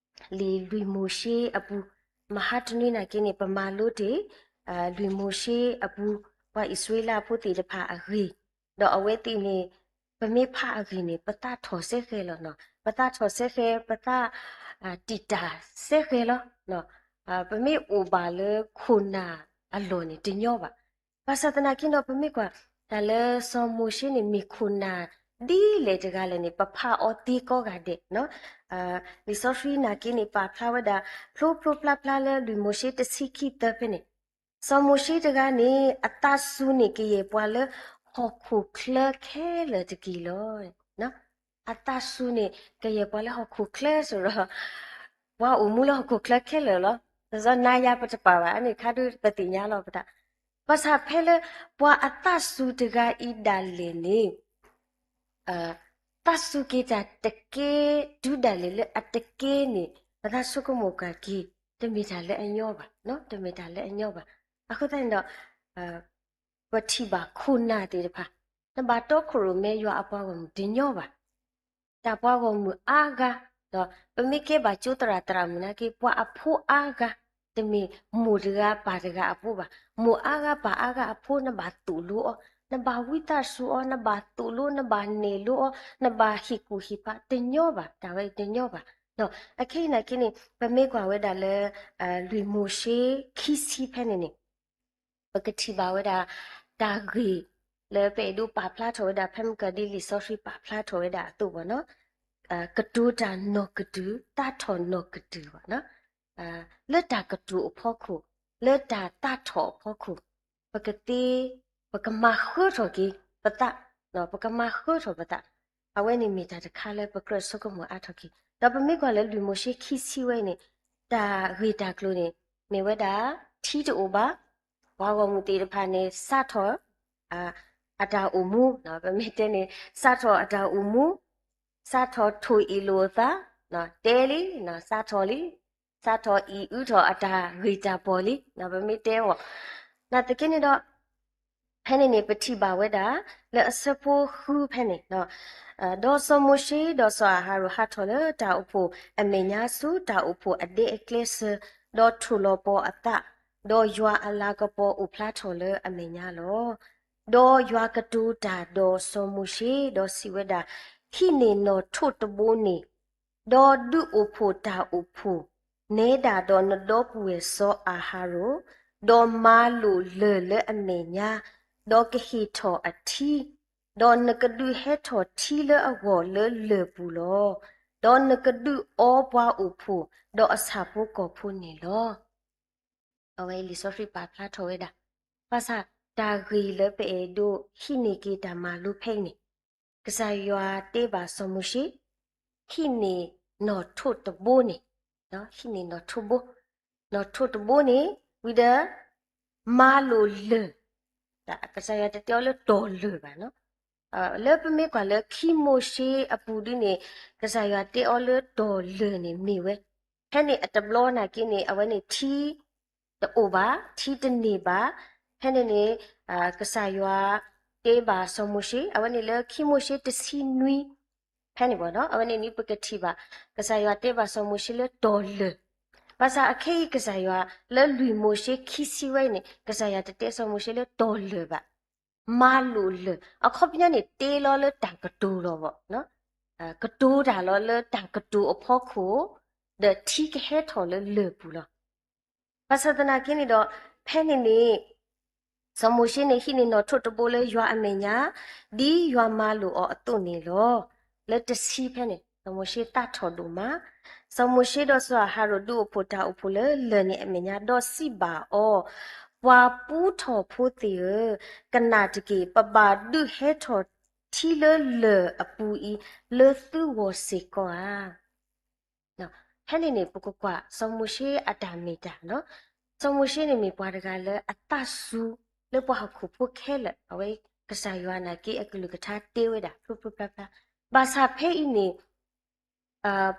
လွံၢ်မိၤၡ့အပူၤ, မဟါတနွံနာ်က့န့ၣ် ပမၤလိတ့ၢ် လွံၢ်မိၤၡ့အပူၤ ပှၤအံၣ်စရ့လးဖိသ့ၣ်တဖၣ်အဂ့ၢ်, ဒီးအဝဲသ့ၣ်န့ၣ် ပမ့ၢ်ဖးအဂ့ၢ်န့ၣ် ပသးထီၣ်စဲဃဲၤလီၤနီၤ, ပသးထီၣ်စဲဃဲၤ ပသး တံာ်တာ်စဲဃဲၤလီၤ. ပမ့ၢ်အိၣ်ဘၣ်လၢခိၣ်နၢ်အလီၢ်န့ၣ် တညီဘၣ်. ဘၣ်ဆၣ်သနာ်က့နီၤ ပမ့ၢ်ကွၢ် တၢ်လၢစီၤမိၤၡ့န့ၣ် မ့ၢ်ခိၣ်နၢ်ဒ်လဲၣ်တဂၤလဲၣ်န့ၣ် ပဖးအီၤသ့ကိးဂၤဒဲးနီၤ. လံာ်စီဆှံနာ်က့န့ၣ် ပာ်ဖျါဝဲဒၣ် ဖျိဖျိဖျါဖျါလၢလွံၢ်မိၤၡ့တဆံခံသၢဖဲန့ၣ် စီၤမိၤၡ့တဂၤန့ၣ် အသးစူၤန့ၣ် ကယဲၢ်ပှၤလၢဟီၣ်ခိၣ်ချၢခဲလၢာ်တက့ၢ်လီၤ. အသးစူၤန့ၣ် ကယဲၢ်ပှၤလၢဟီၣ်ခိၣ်ချၢစ့ၢ်ဒီး ပှၤအိၣ်မူလၢဟီၣ်ခိၣ်ချၢခဲလၢာ်လီၤ. တစီၤနၤယၤပတပာ်ဘၣ် အန့ၣ်ခါဒုးပသ့ၣ်ညါလီၤပသး. ဘၣ်ဆၣ်ဖဲလၢပှၤအသးစူၤတဂၤအံၤဒၣ်လဲာ်န့ၣ် သးစူၤက့ၤတၢ်တကဲ တုၤဒၣ်လဲာ်လၢအတကဲန့ၣ် ပသးဆိကမိၣ်ကွၢ်က့ၤ တမ့ၢ်တၢ်လၢအညီဘၣ်, တမ့ၢ်တၢ်လၢအညီဘၣ်. အဃိသတးန့ၣ်ဒီး ပထံၣ်ဘၣ်ခိၣ်နၢ်သ့ၣ်တဖၣ် နဘၣ်တီခိၣ်ရိၣ်မဲယွၤအပှၤဂီၢ်မုၢ်တညီဘၣ်. တၢ်ပှၤဂီၢ်မုၢ်အါဂၤ, ဒီးပမ့ၢ်ကဲဘၣ်ကၠိသရၣ်သရၣ်မုၣ်နာ်က့ ပှၤအဖိအါဂၤ တမ့ၢ်မိၢ်တဂၤပၢ်တဂၤအဖိဘၣ်. မိၢ်အါဂၤပၢ်အါဂၤအဖိ နဘၣ်သိၣ်လိအီၤ, နဘၣ်ဝံသးစူၤအီၤ, နဘၣ်သိၣ်လိ, နဘၣ်နဲၣ်လိအီၤ, နဘၣ်ဟ့ၣ်ကူၣ်ဟ့ၣ်ဖး တညီဘၣ်, တၢ်ဝဲအံၤတညီဘၣ်. အခဲအံၤနာ်က့န့ၣ် ပမ့ၢ်ကွၢ်ဝဲဒၣ်လၢ လွံၢ်မိၤၡ့ခံဆံဖဲန့ၣ်န့ၣ် ပကထံၣ်ဘၣ်ဝဲဒၣ် တၢ်ဂ့ၢ်လၢပအဲၣ်ဒိးပာ်ဖျါထီၣ်ဝဲဒၣ် ဖဲမုၢ်ကီၤဒ်လံာ်စီဆှံပာ်ဖျါထီၣ်ဝဲဒၣ်အသိးဘၣ်နီၤ, ကတိၤတၢ်နီၢ်ကတုၤ သးထီၣ်နီၢ်ကတုၤဘၣ်နီၤ, လၢတၢ်ကတိၤအဖီခိၣ်, လၢတၢ်သးထီၣ်အဖီခိၣ်, ပကသ့, ပကမၤဃၢထီၣ်က့ၤပသး, ပကမၤဃၢထီၣ်ပသး, အဝဲန့ၣ်မ့ၢ်တၢ်တခါလၢပကြၢးဆိကမိၣ်အါထီၣ်က့ၤ, ဒီးပမ့ၢ်ကွၢ်လၢလွံၢ်မိၤၡ့ခံဆံဝဲအံၤန့ၣ်, တၢ်ဂ့ၢ်တၢ်ကျိၤန့ၣ် မ့ၢ်ဝဲဒၣ် ထံတအိၣ်ဘၣ်, ပှၤဂီၢ်မုၢ်သ့ၣ်တဖၣ်န့ၣ် စးထီၣ် အတၢ်အိၣ်မူ, ပမ့ၢ်တဲန့ၣ် စးထီၣ်အတၢ်အိၣ်မူ, စးထီၣ်ထိၣ်အ့ၣ်လိာ်အသး, တဲလံ, စးထီၣ်လံ, စးထီၣ်အံၣ်အုထီၣ်အတၢ်ဂ့ၢ်တၢ်ပီၢ်လံ, ပမ့ၢ်တဲအီၤ, နာ်သက့န့ၣ်ဒီး ဖဲန့ၣ်န့ၣ် ပထံၣ်ဘၣ်ဝဲဒၣ် လၢအဆၢဖိဃုဖဲန့ၣ်, ဒီးစီၤမိၤၡ့ဒီးစီၤအၤဟရိၣ်ဟးထီၣ်လၢတၢ်အိၣ်ဖှိၣ်အမဲာ်ညါဆူ တၢ်အိၣ်ဖှိၣ်အဒဲအကျဲစၢၤ, ဒီးထိၣ်လီၤပီၤအသး, ဒီးယွၤအလၤကပီၤအိၣ်ဖျါထီၣ်လၢအမဲာ်ညါလီၤ. ဒီးယွၤကတိၤတၢ်ဒီးစီၤမိၤၡ့, ဒီးစံးဝဲဒၣ်, ဟံးန့ၢ်နီၣ်ထိၣ်တဘိန့ၣ်, ဒီးဒုးအိၣ်ဖှိၣ်တၢ်အိၣ်ဖှိၣ်, နဲဒၣ်ဒီးနဒီပုၢ်ဝဲၢ်စီၤအၤဟရိၣ်, ဒီးမၤလိာ်လၢၢ်လၢအမဲာ်ညါ, ဒီးကဟ့ၣ်ထီၣ်အထံ, ဒီးနကဒုးဟဲထီၣ်ထံလၢအဂီၢ်လၢလၢၢ်ပူၤလီၤ. ဒီးနကဒုးအီပှၤအိၣ်ဖှိၣ်, ဒီးအဆၣ်ဖိကီၢ်ဖိန့ၣ်လီၤ. အဝဲလံာ်စီဆှံပာ်ဖျါထီၣ်ဝဲဒၣ်, ဘၣ်ဆၣ်တၢ်ဂ့ၢ်လၢပအဲၣ်ဒိးဟံးန့ၢ်က့ၤတၢ်မၤလိဖဲအံၤန့ၣ်, ကစၢ်ယွၤတဲဘၣ်စီၤမိၤၡ့, ဟံးန့ၢ်နီၣ်ထိၣ်တဘိန့ၣ်, ဟံးန့ၢ်နီၣ်ထိၣ်ဘိ, နီၣ်ထိၣ်တဘိန့ၣ်, ဝံၤဒီး မၤလိာ်လၢၢ်, ကစၢ်ယွၤတတဲအီၤလၢတီၢ်လၢၢ်ဘၣ်နီၤ. လၢပမ့ၢ်ကွၢ်လၢခံမိၤၡ့အပူၤဒ်န့ၣ်, ကစၢ်ယွၤတဲအီၤလၢတီၢ်လၢၢ်န့ၣ်မ့ၢ်ဝဲ, ဖဲန့ၣ်အတဘျီနာ်က့န့ၣ် အဝဲန့ၣ်ထံ တအိၣ်ဘၣ်, ထံတန့ၢ်ဘၣ်. ဖဲန့ၣ်န့ၣ် ကစၢ်ယွၤတဲဘၣ်စီၤမိၤၡ့, အဝဲန့ၣ်လၢခံမိၤၡ့တဆံနွံ, ဖဲန့ၣ်ဘၣ်နီၤ, အဝဲန့ၣ်န့ၣ်ပကထံၣ်ဘၣ်, ကစၢ်ယွၤတဲဘၣ်စီၤမိၤၡ့လၢတီၢ်လၢၢ်. ဘၣ်ဆၣ်အခဲအံၤကစၢ်ယွၤလၢလွံၢ်မိၤၡ့ခံဆံဝဲအံၤန့ၣ်, ကစၢ်ယွၤတတဲစီၤမိၤၡ့လၢတီၢ်လၢၢ်ဘၣ်. မၤလိာ်လၢၢ်, အခီပညီန့ၣ် တ့လီၤလၢတၢ်ကတိၤလီၤဘၣ်, ကတိၤတၢ်လီၤလၢတၢ်ကတိၤအဖီခိၣ်, ဒီးထံကဟဲထီၣ်လၢလၢၢ်ပူၤလီၤ. ဘၣ်ဆၣ်သနာ်က့န့ၣ်ဒီး, ဖဲန့ၣ်န့ၣ် စီၤမိၤၡ့န့ၣ်ဟံးန့ၢ်နီၣ်ထိၣ်တဘိလၢယွၤအမဲာ်ညါ, ဒ်ယွၤမၤလိာ်အီၤအသိးန့ၣ်လီၤ. လၢတဆံဖဲန့ၣ် စီၤမိၤၡ့သးထီၣ်ဒိၣ်မး, စီၤမိၤၡ့ဒီးစီၤအၤဟရိၣ်ဒုးအိၣ်ဖှိၣ်တၢ်အိၣ်ဖှိၣ်လၢလၢၢ်န့ၣ်အမဲာ်ညါ, ဒီးစံးဘၣ်အီၤ, ပှၤပူထီၣ်ဖိသ့ၣ်ဧၢ, ကနၣ်တက့ၢ်, ပဘၣ်ဒုးဟဲထီၣ်ထံလၢလၢၢ်အပူၤအံၤ လၢသုဂီၢ်စ့ၢ်ကီးဧါ. ဖဲန့ၣ်န့ၣ် ပကကွၢ် စီၤမိၤၡ့အတၢ်မ့ၢ်တၢ်နီၤ. စီၤမိၤၡ့န့ၣ်မ့ၢ်ပှၤတဂၤလၢအသးစူၤလၢပှၤဟီၣ်ခိၣ်ဖိခဲလၢာ်, အဝဲကစၢ်ယွၤနာ်က့အကလုၢ်ကထါတဲဝဲဒၣ် ဖျိဖျိဖျါဖျါ, ဘၣ်ဆၣ်ဖဲအံၤန့ၣ်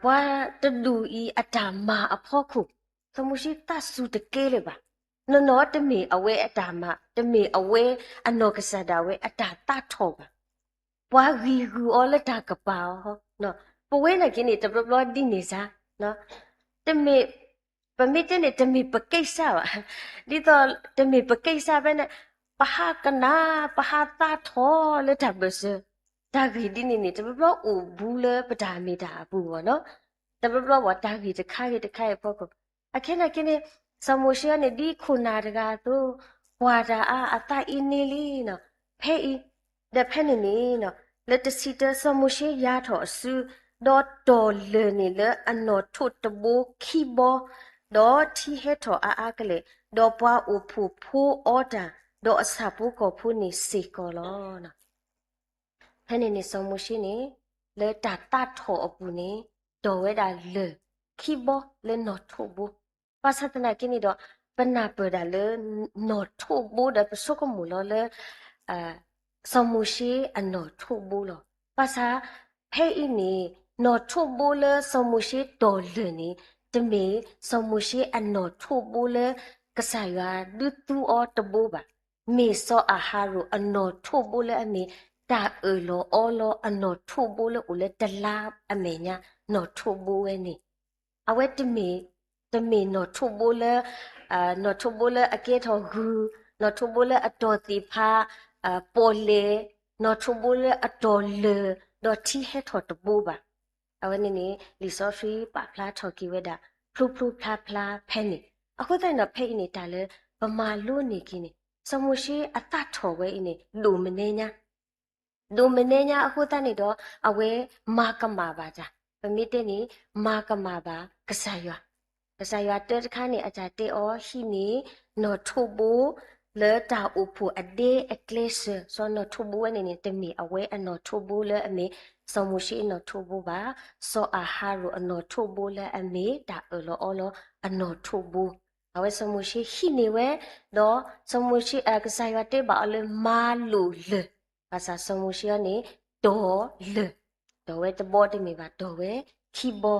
ပှၤတဒူၣ်အံၤအတၢ်မၤအဖီခိၣ်, စီၤမိၤၡ့သးစူၤတကဲလၢၤဘၣ်. နီၢ်နီၢ်တမ့ၢ်အဝဲအတၢ်မၤ, တမ့ၢ်အဝဲအနီၢ်ကစၢ်ဒၣ်ဝဲအတၢ်သးထီၣ်ဘၣ်. ပှၤဂံၢ်ဂုာ်အီၤလၢတၢ်ကပၤအီၤ, ပဝဲနာ်က့န့ၣ် တဘျီဘျီဒ်န့ၣ်စ့ၢ်, တမ့ၢ်, ပမ့ၢ်တဲန့ၣ် တမ့ၢ်ပကိစ္စဘၣ်, ဒ်သိးတမ့ၢ်ပကိစ္စဖဲန့ၣ်, ပဟးကနၣ်, ပဟးသးထီၣ်လၢတၢ်ဘၢၣ်စၢၤ, တၢ်ဂ့ၢ်ဒ်န့ၣ်န့ၣ် တဘျီဘျီအိၣ်ဘူးလၢပတၢ်မ့ၢ်တၢ်အပူၤအဂီၢ်နီၤ. တဘျီဘျီပှၤတၢ်ဂ့ၢ်တခါဂ့ၤတခါအံၤအဖီခိၣ်, အခဲနာ်က့န့ၣ် စီၤမိၤၡ့အံၤန့ၣ် ဒ်ခိၣ်နၢ်တဂၤအသိး, ကွၢ်တၢ်အါအသးအ့န့လံနီၤ. ဖဲအံၤ, ဒီးဖဲန့ၣ်န့ၣ်, လၢတဆံတၢ စီၤမိၤၡ့ယါထီၣ်အစု, ဒီးတီၢ်လၢၢ်န့ၣ်လၢအနီၣ်ထိၣ်တဘိခံဘီ, ဒီးထံဟဲထီၣ်အါအါကလဲာ်, ဒီးပှၤအိၣ်ဖှိၣ်ဖိအီတၢ်, ဒီးအဆၣ်ဖိကီၢ်ဖိန့ၣ်စ့ၢ်ကီးလီၤ. ဖဲန့ၣ်န့ၣ် စီၤမိၤၡ့န့ၣ် လၢတၢ်သးထီၣ်အပူၤန့ၣ် တီၢ်ဝဲဒၣ်လၢၢ်ခံဘီလၢနီၣ်ထိၣ်ဘိ, ဘၣ်ဆၣ်သနာ်က့န့ၣ်ဒီး ပနၢ်ပၢၢ်ဒၣ်လၢ နီၣ်ထိၣ်ဘိဒီး ပဆိကမိၣ်လီၤလၢ စီၤမိၤၡ့အနီၣ်ထိၣ်ဘိလီၤ. ဘၣ်ဆၣ် ဖဲအံၤန့ၣ် နီၣ်ထိၣ်ဘိလၢစီၤမိၤၡ့တီၢ်လၢၢ်န့ၣ် တမ့ၢ်စီၤမိၤၡ့အနီၣ်ထိၣ်ဘိလၢ ကစၢ်ယွၤဒုးသူအီၤတဘိဘၣ်. မ့ၢ်စီၤအၤဟရိၣ်အနီၣ်ထိၣ်ဘိလၢအမ့ၢ် တၢ်အၢၣ်လီၤအီလီၤအနီၣ်ထိၣ်ဘိလၢအိၣ်လၢတလါအမဲာ်ညါ နီၣ်ထိၣ်ဘိဝဲန့ၣ်, အဝဲတမ့ၢ်, တမ့ၢ်နီၣ်ထိၣ်ဘိလၢ, နီၣ်ထိၣ်ဘိလၢအကဲထီၣ်ဂုၢ်, နီၣ်ထိၣ်ဘိလၢအတီၢ်သ့ၣ်ဖး, ပီၣ်လဲၣ်, နီၣ်ထိၣ်ဘိလၢအတီၢ်လၢၢ်, ဒီးထံဟဲထီၣ်တဘိဘၣ်. အဝဲန့ၣ်န့ၣ် လံာ်စီဆှံပာ်ဖျါထီၣ်က့ၤဝဲဒၣ် ဖျိဖျိဖျါဖျါဖဲန့ၣ်. အဃိသတးန့ၣ်ဒီး ဖဲအံၤန့ၣ် တၢ်လၢပမၤလိန့ၢ်က့ၤန့ၣ် စီၤမိၤၡ့အသးထီၣ်ဝဲအံၤန့ၣ် ဒိၣ်မနုၤညါ ဒိၣ်မနုၤညါအဃိသတးန့ၣ်ဒီး အဝဲမၤကမၣ်ဘၣ်တၢ်, ပမ့ၢ်တဲန့ၣ် မၤကမၣ်ဘၣ်ကစၢ်ယွၤ. ကစၢ်ယွၤတၢတခါန့ၣ် အတၢ်တဲအီၤဟံးန့ၢ် နီၣ်ထိၣ်ဘိ လၢတၢ်အိၣ်ဖှိၣ်အဒဲအကျဲစၢၤ, စီၤနီၣ်ထိၣ်ဘိဝဲန့ၣ်န့ၣ် တမ့ၢ်အဝဲအနီၣ်ထိၣ်ဘိလၢအမ့ၢ် စီၤမိၤၡ့အနီၣ်ထိၣ်ဘိဘၣ်, စီၤအၤဟရိၣ်အနီၣ်ထိၣ်ဘိလၢအမ့ၢ်တၢ်အၢၣ်လီၤအီလီၤအနီၣ်ထိၣ်ဘိ. အဝဲစီၤမိၤၡ့ဟံးန့ၢ်ဝဲ, ဒီးစီၤမိၤၡ့, ကစၢ်ယွၤတဲဘၣ်အီၤလၢမၤလိာ်လၢၢ်, ဘၣ်ဆၣ်စီၤမိၤၡ့အံၤန့ၣ် တီၢ်လၢၢ် တီၢ်ဝဲတဘီတမ့ၢ်ဘၣ်, တီၢ်ဝဲခံဘီ,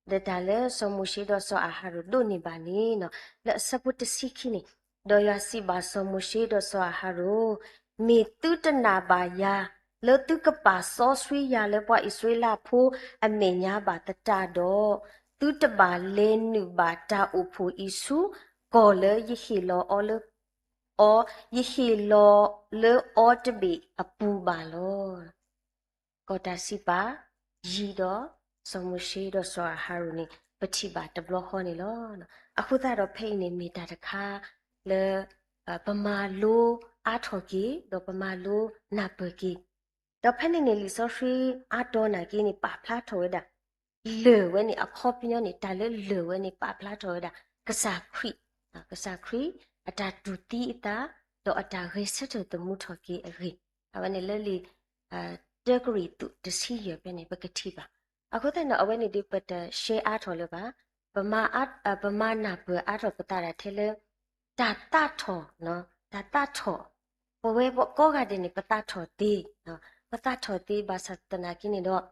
ဒီးတၢ်လၢစီၤမိၤၡ့ဒီးစီၤအၤဟရိၣ်ဒိးန့ၢ်ဘၣ်န့ၣ်, လၢအဆၢဖိတဆံခံန့ၣ်, ဒီးယွၤစံးဘၣ်စီၤမိၤၡ့ဒီးစီၤအၤဟရိၣ်, မ့ၢ်သုတနာ်ဘၣ်ယၤ လၢသုကပာ်စီဆှံယၤလၢပှၤအံၣ်စရ့လးဖိအမဲာ်ညါဘၣ်သတးဒီး, သုတဘၣ်လဲၤနုာ်ဘၣ်တၢ်အိၣ်ဖှိၣ်အံၤဆူကီၢ်လၢယဟ့ၣ်လီၤအီၤလၢ အီၤ, ယဟ့ၣ်လီၤလၢအီၤတဘ့ၣ်အပူၤဘၣ်လီၤ. ကီၢ်တၢ်စံးပာ်, ယံၤဒီးစီၤမိၤၡ့ဒီးစီၤအၤဟရိၣ်န့ၣ် ပထံၣ်ဘၣ်တဘျီဃီန့ၣ်လီၤ. အဃိသတးဒီးဖဲအံၤန့ၣ် မ့ၢ်တၢ်တခါလၢ ပမၤလိအါထီၣ်က့ၤ ဒီးပမၤလိနၢ်ပၢၢ်က့ၤ, ဒီးဖဲန့ၣ်န့ၣ် လံာ်စီဆှံအါတီၤနာ်က့န့ၣ် ပာ်ဖျါထီၣ်ဝဲဒၣ် လၢာ်ဝဲန့ၣ် အခီပညီန့ၣ် တၢ်လၢလၢာ်ဝဲန့ၣ် ပာ်ဖျါထီၣ်ဝဲဒၣ် ကစၢ်ခရံာ်, ကစၢ်ခရံာ် အတၢ်တူၢ်သံအသး ဒီးအတၢ်ဂဲၤဆၢထၢၣ်သမူထီၣ်က့ၤအဂ့ၢ်, အဝဲန့ၣ်လၢလံာ် တၢကရံၣ်သူးတဆံယဲၢ်ဖဲန့ၣ် ပကထံၣ်ဘၣ်. အဃိသတးန့ၣ် အဝဲန့ၣ်ဒီး ပတရှဲအါထီၣ်လၢၤဘၣ်, ပမၤနၢ်ပၢၢ်အါထီၣ်ပသးဒၣ်ထဲလၢ တၢ်သးထီၣ်, တၢ်သးထီၣ်, ပဝဲကိးဂၤဒဲးန့ၣ် ပသးထီၣ်သ့, ပသးထီၣ်သ့ဘၣ်ဆၣ်သနာ်က့န့ၣ်ဒီး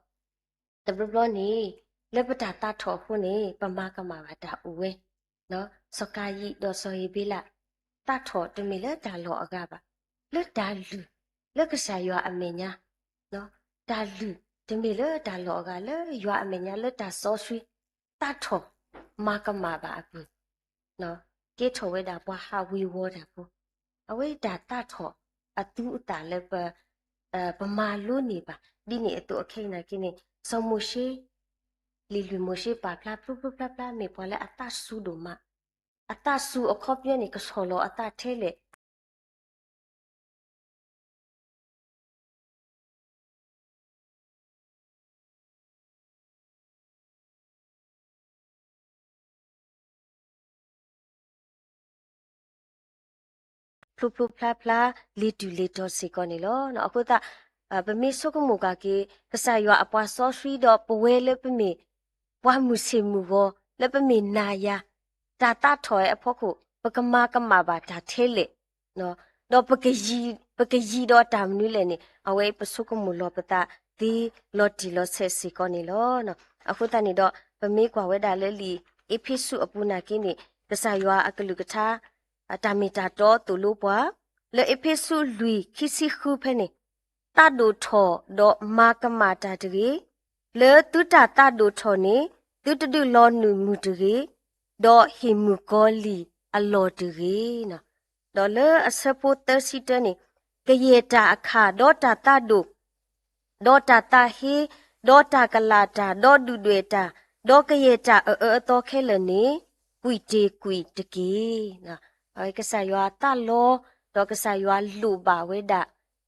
တဘျီဘျီန့ၣ် လၢပတၢ်သးထီၣ်အဃိန့ၣ် ပမၤကမၣ်ဘၣ်တၢ်အိၣ်ဝဲ, စီၤကၤယံၣ်ဒီးစီၤဧ့ၤဘ့လး သးထီၣ်တမ့ၢ်လၢတၢ်လီၢ်အဂၤဘၣ်, လၢတၢ်လုၢ်, လၢကစၢ်ယွၤအမဲာ်ညါ, တၢ်လုၢ်တမ့ၢ်လၢတၢ်လီၢ်အဂၤ လၢယွၤအမဲာ်ညါ လၢတၢ်စီဆှံ သးထီၣ်မၤကမၣ်ဘၣ်အပူၤ ကဲထီၣ်ဝဲဒၣ်ပှၤဟးဝ့ၤဝီၤတၢ်ဖိ, အဝဲတၢ်သးထီၣ်အသူအသၣ်လၢပ ပမၤလိန့ၢ်ဘၣ်, ဒ်န့ၣ်အသိးအခဲအံၤနာ်က့န့ၣ် စီၤမိၤၡ့, လံာ်လွံၢ်မိၤၡ့ပာ်ဖျါဖျိဖျိဖျါဖျါ မ့ၢ်ပှၤလၢအသးစူၤဒိၣ်မး, အသးစူၤအခီပညီန့ၣ် ကဆီၣ်လီၤအသးထဲလဲၣ် ဖျိဖျိဖျါဖျါ လ့ၤတူၢ်လ့ၤတီၤစ့ၢ်ကီးန့ၣ်လီၤ. အဃိသတး ပမ့ၢ်ဆိကမိၣ်က့ၤ ကစၢ်ယွၤအပှၤစီဆှံဒီး ပဝဲလၢပမ့ၢ်ပှၤမုၢ်ဆ့ၣ်မုၢ်ဂီၤ လၢပမ့ၢ်နၤယၤ တၢ်သးထီၣ်ဝဲအဖီခိၣ် ပကမၤကမၣ်ဘၣ်တၢ်ထဲလဲၣ် ဒီး ပကယံၤဒီးတၢ်မနုၤလဲၣ်န့ၣ် အဝဲပဆိကမိၣ်လီၤပသးသ့လီၤတံၢ်လီၤဆဲးစ့ၢ်ကီးန့ၣ်လီၤ. အဃိသတးန့ၣ်ဒီး ပမ့ၢ်ကွၢ်ဝဲဒၣ်လၢလံာ်အ့းဖ့းစူးအပူၤနာ်က့န့ၣ် ကစၢ်ယွၤအကလုၢ်ကထါ တၢ်မ့ၢ်တၢ်တီသိၣ်လိပှၤ လၢအ့းဖ့းစူးလွံၢ်ခံဆံဃုဖဲန့ၣ် သးဒိၣ်ထီၣ်ဒီးမၤကမၣ်တၢ်တဂ့ၤ, လၢသုတၢ်သးဒိၣ်ထီၣ်န့ၣ် သုတဒုးလီၤနုာ်မုာ်တဂ့ၤ, ဒီးဟ့ၣ်မုၣ်ကီၤလံၢ်အလီၢ်တဂ့ၤ. ဒီးလၢအဆၢဖိသၢဆံတၢန့ၣ် ကယဲၢ်တၢ်အခၣ် ဒီးတၢ်သးဒိၣ် ဒီးတၢ်သးဟ့, ဒီးတၢ်ကလာ်တၢ်, ဒီးဒုၣ်ဒွဲၣ်တၢ်, ဒီးကယဲၢ်တၢ်အအၢအသီခဲလၢာ်န့ၣ် ကွံာ်တ့ၢ်ကွံာ်တက့ၢ်. ကစၢ်ယွၤသးလီ, ဒီးကစၢ်ယွၤလိၣ်ဘၣ်ဝဲဒၣ်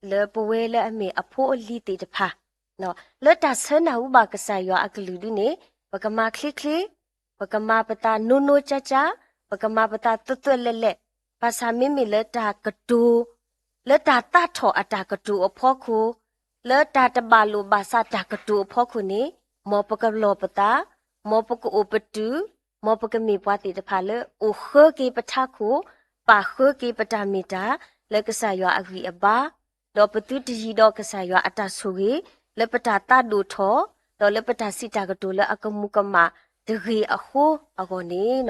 လၢပဝဲလၢအမ့ၢ်အဖိအလံၤသ့ၣ်တဖၣ် လၢတၢ်ဆၢနၢ်ဟူဘၣ်ကစၢ်ယွၤအကလုၢ်ဒ်န့ၣ် ပကမၤချ့ချ့, ပကမၤပသးနိနိကၠါကၠါ, ပကမၤပသးသွဲၣ်သွဲၣ်လဲၣ်လဲၣ်, ဘၣ်ဆၣ်မ့မ့ၢ်လၢတၢ်ကတိၤ, လၢတၢ်သးထီၣ်အတၢ်ကတိၤအဖီခိၣ်, လၢတၢ်တဘၣ်လိာ်ဘၣ်စးတၢ်ကတိၤအဖီခိၣ်န့ၣ် မ်ပကလီၤပသး, မ်ပကအိၣ်ပတုာ်, မ်ပကမ့ၢ်ပှၤသ့ၣ်တဖၣ်လၢအိၣ်ဃၢက့ၤပထးခိၣ်, ပာ်ဃၢက့ၤပတၢ်မ့ၢ်တၢ် လၢကစၢ်ယွၤအဂံၢ်အဘါ ဒီးပသုတယံၤဒီးကစၢ်ယွၤအတၢ်ဆိၣ်ဂ့ၤ လၢပတၢ်သးဒိၣ်ထီၣ်, ဒီးလၢပတၢ်စံးတၢ်ကတိၤလၢအကမူးကမၣ်တဂ့ၤအဃိအဂီၢ်န့ၣ်,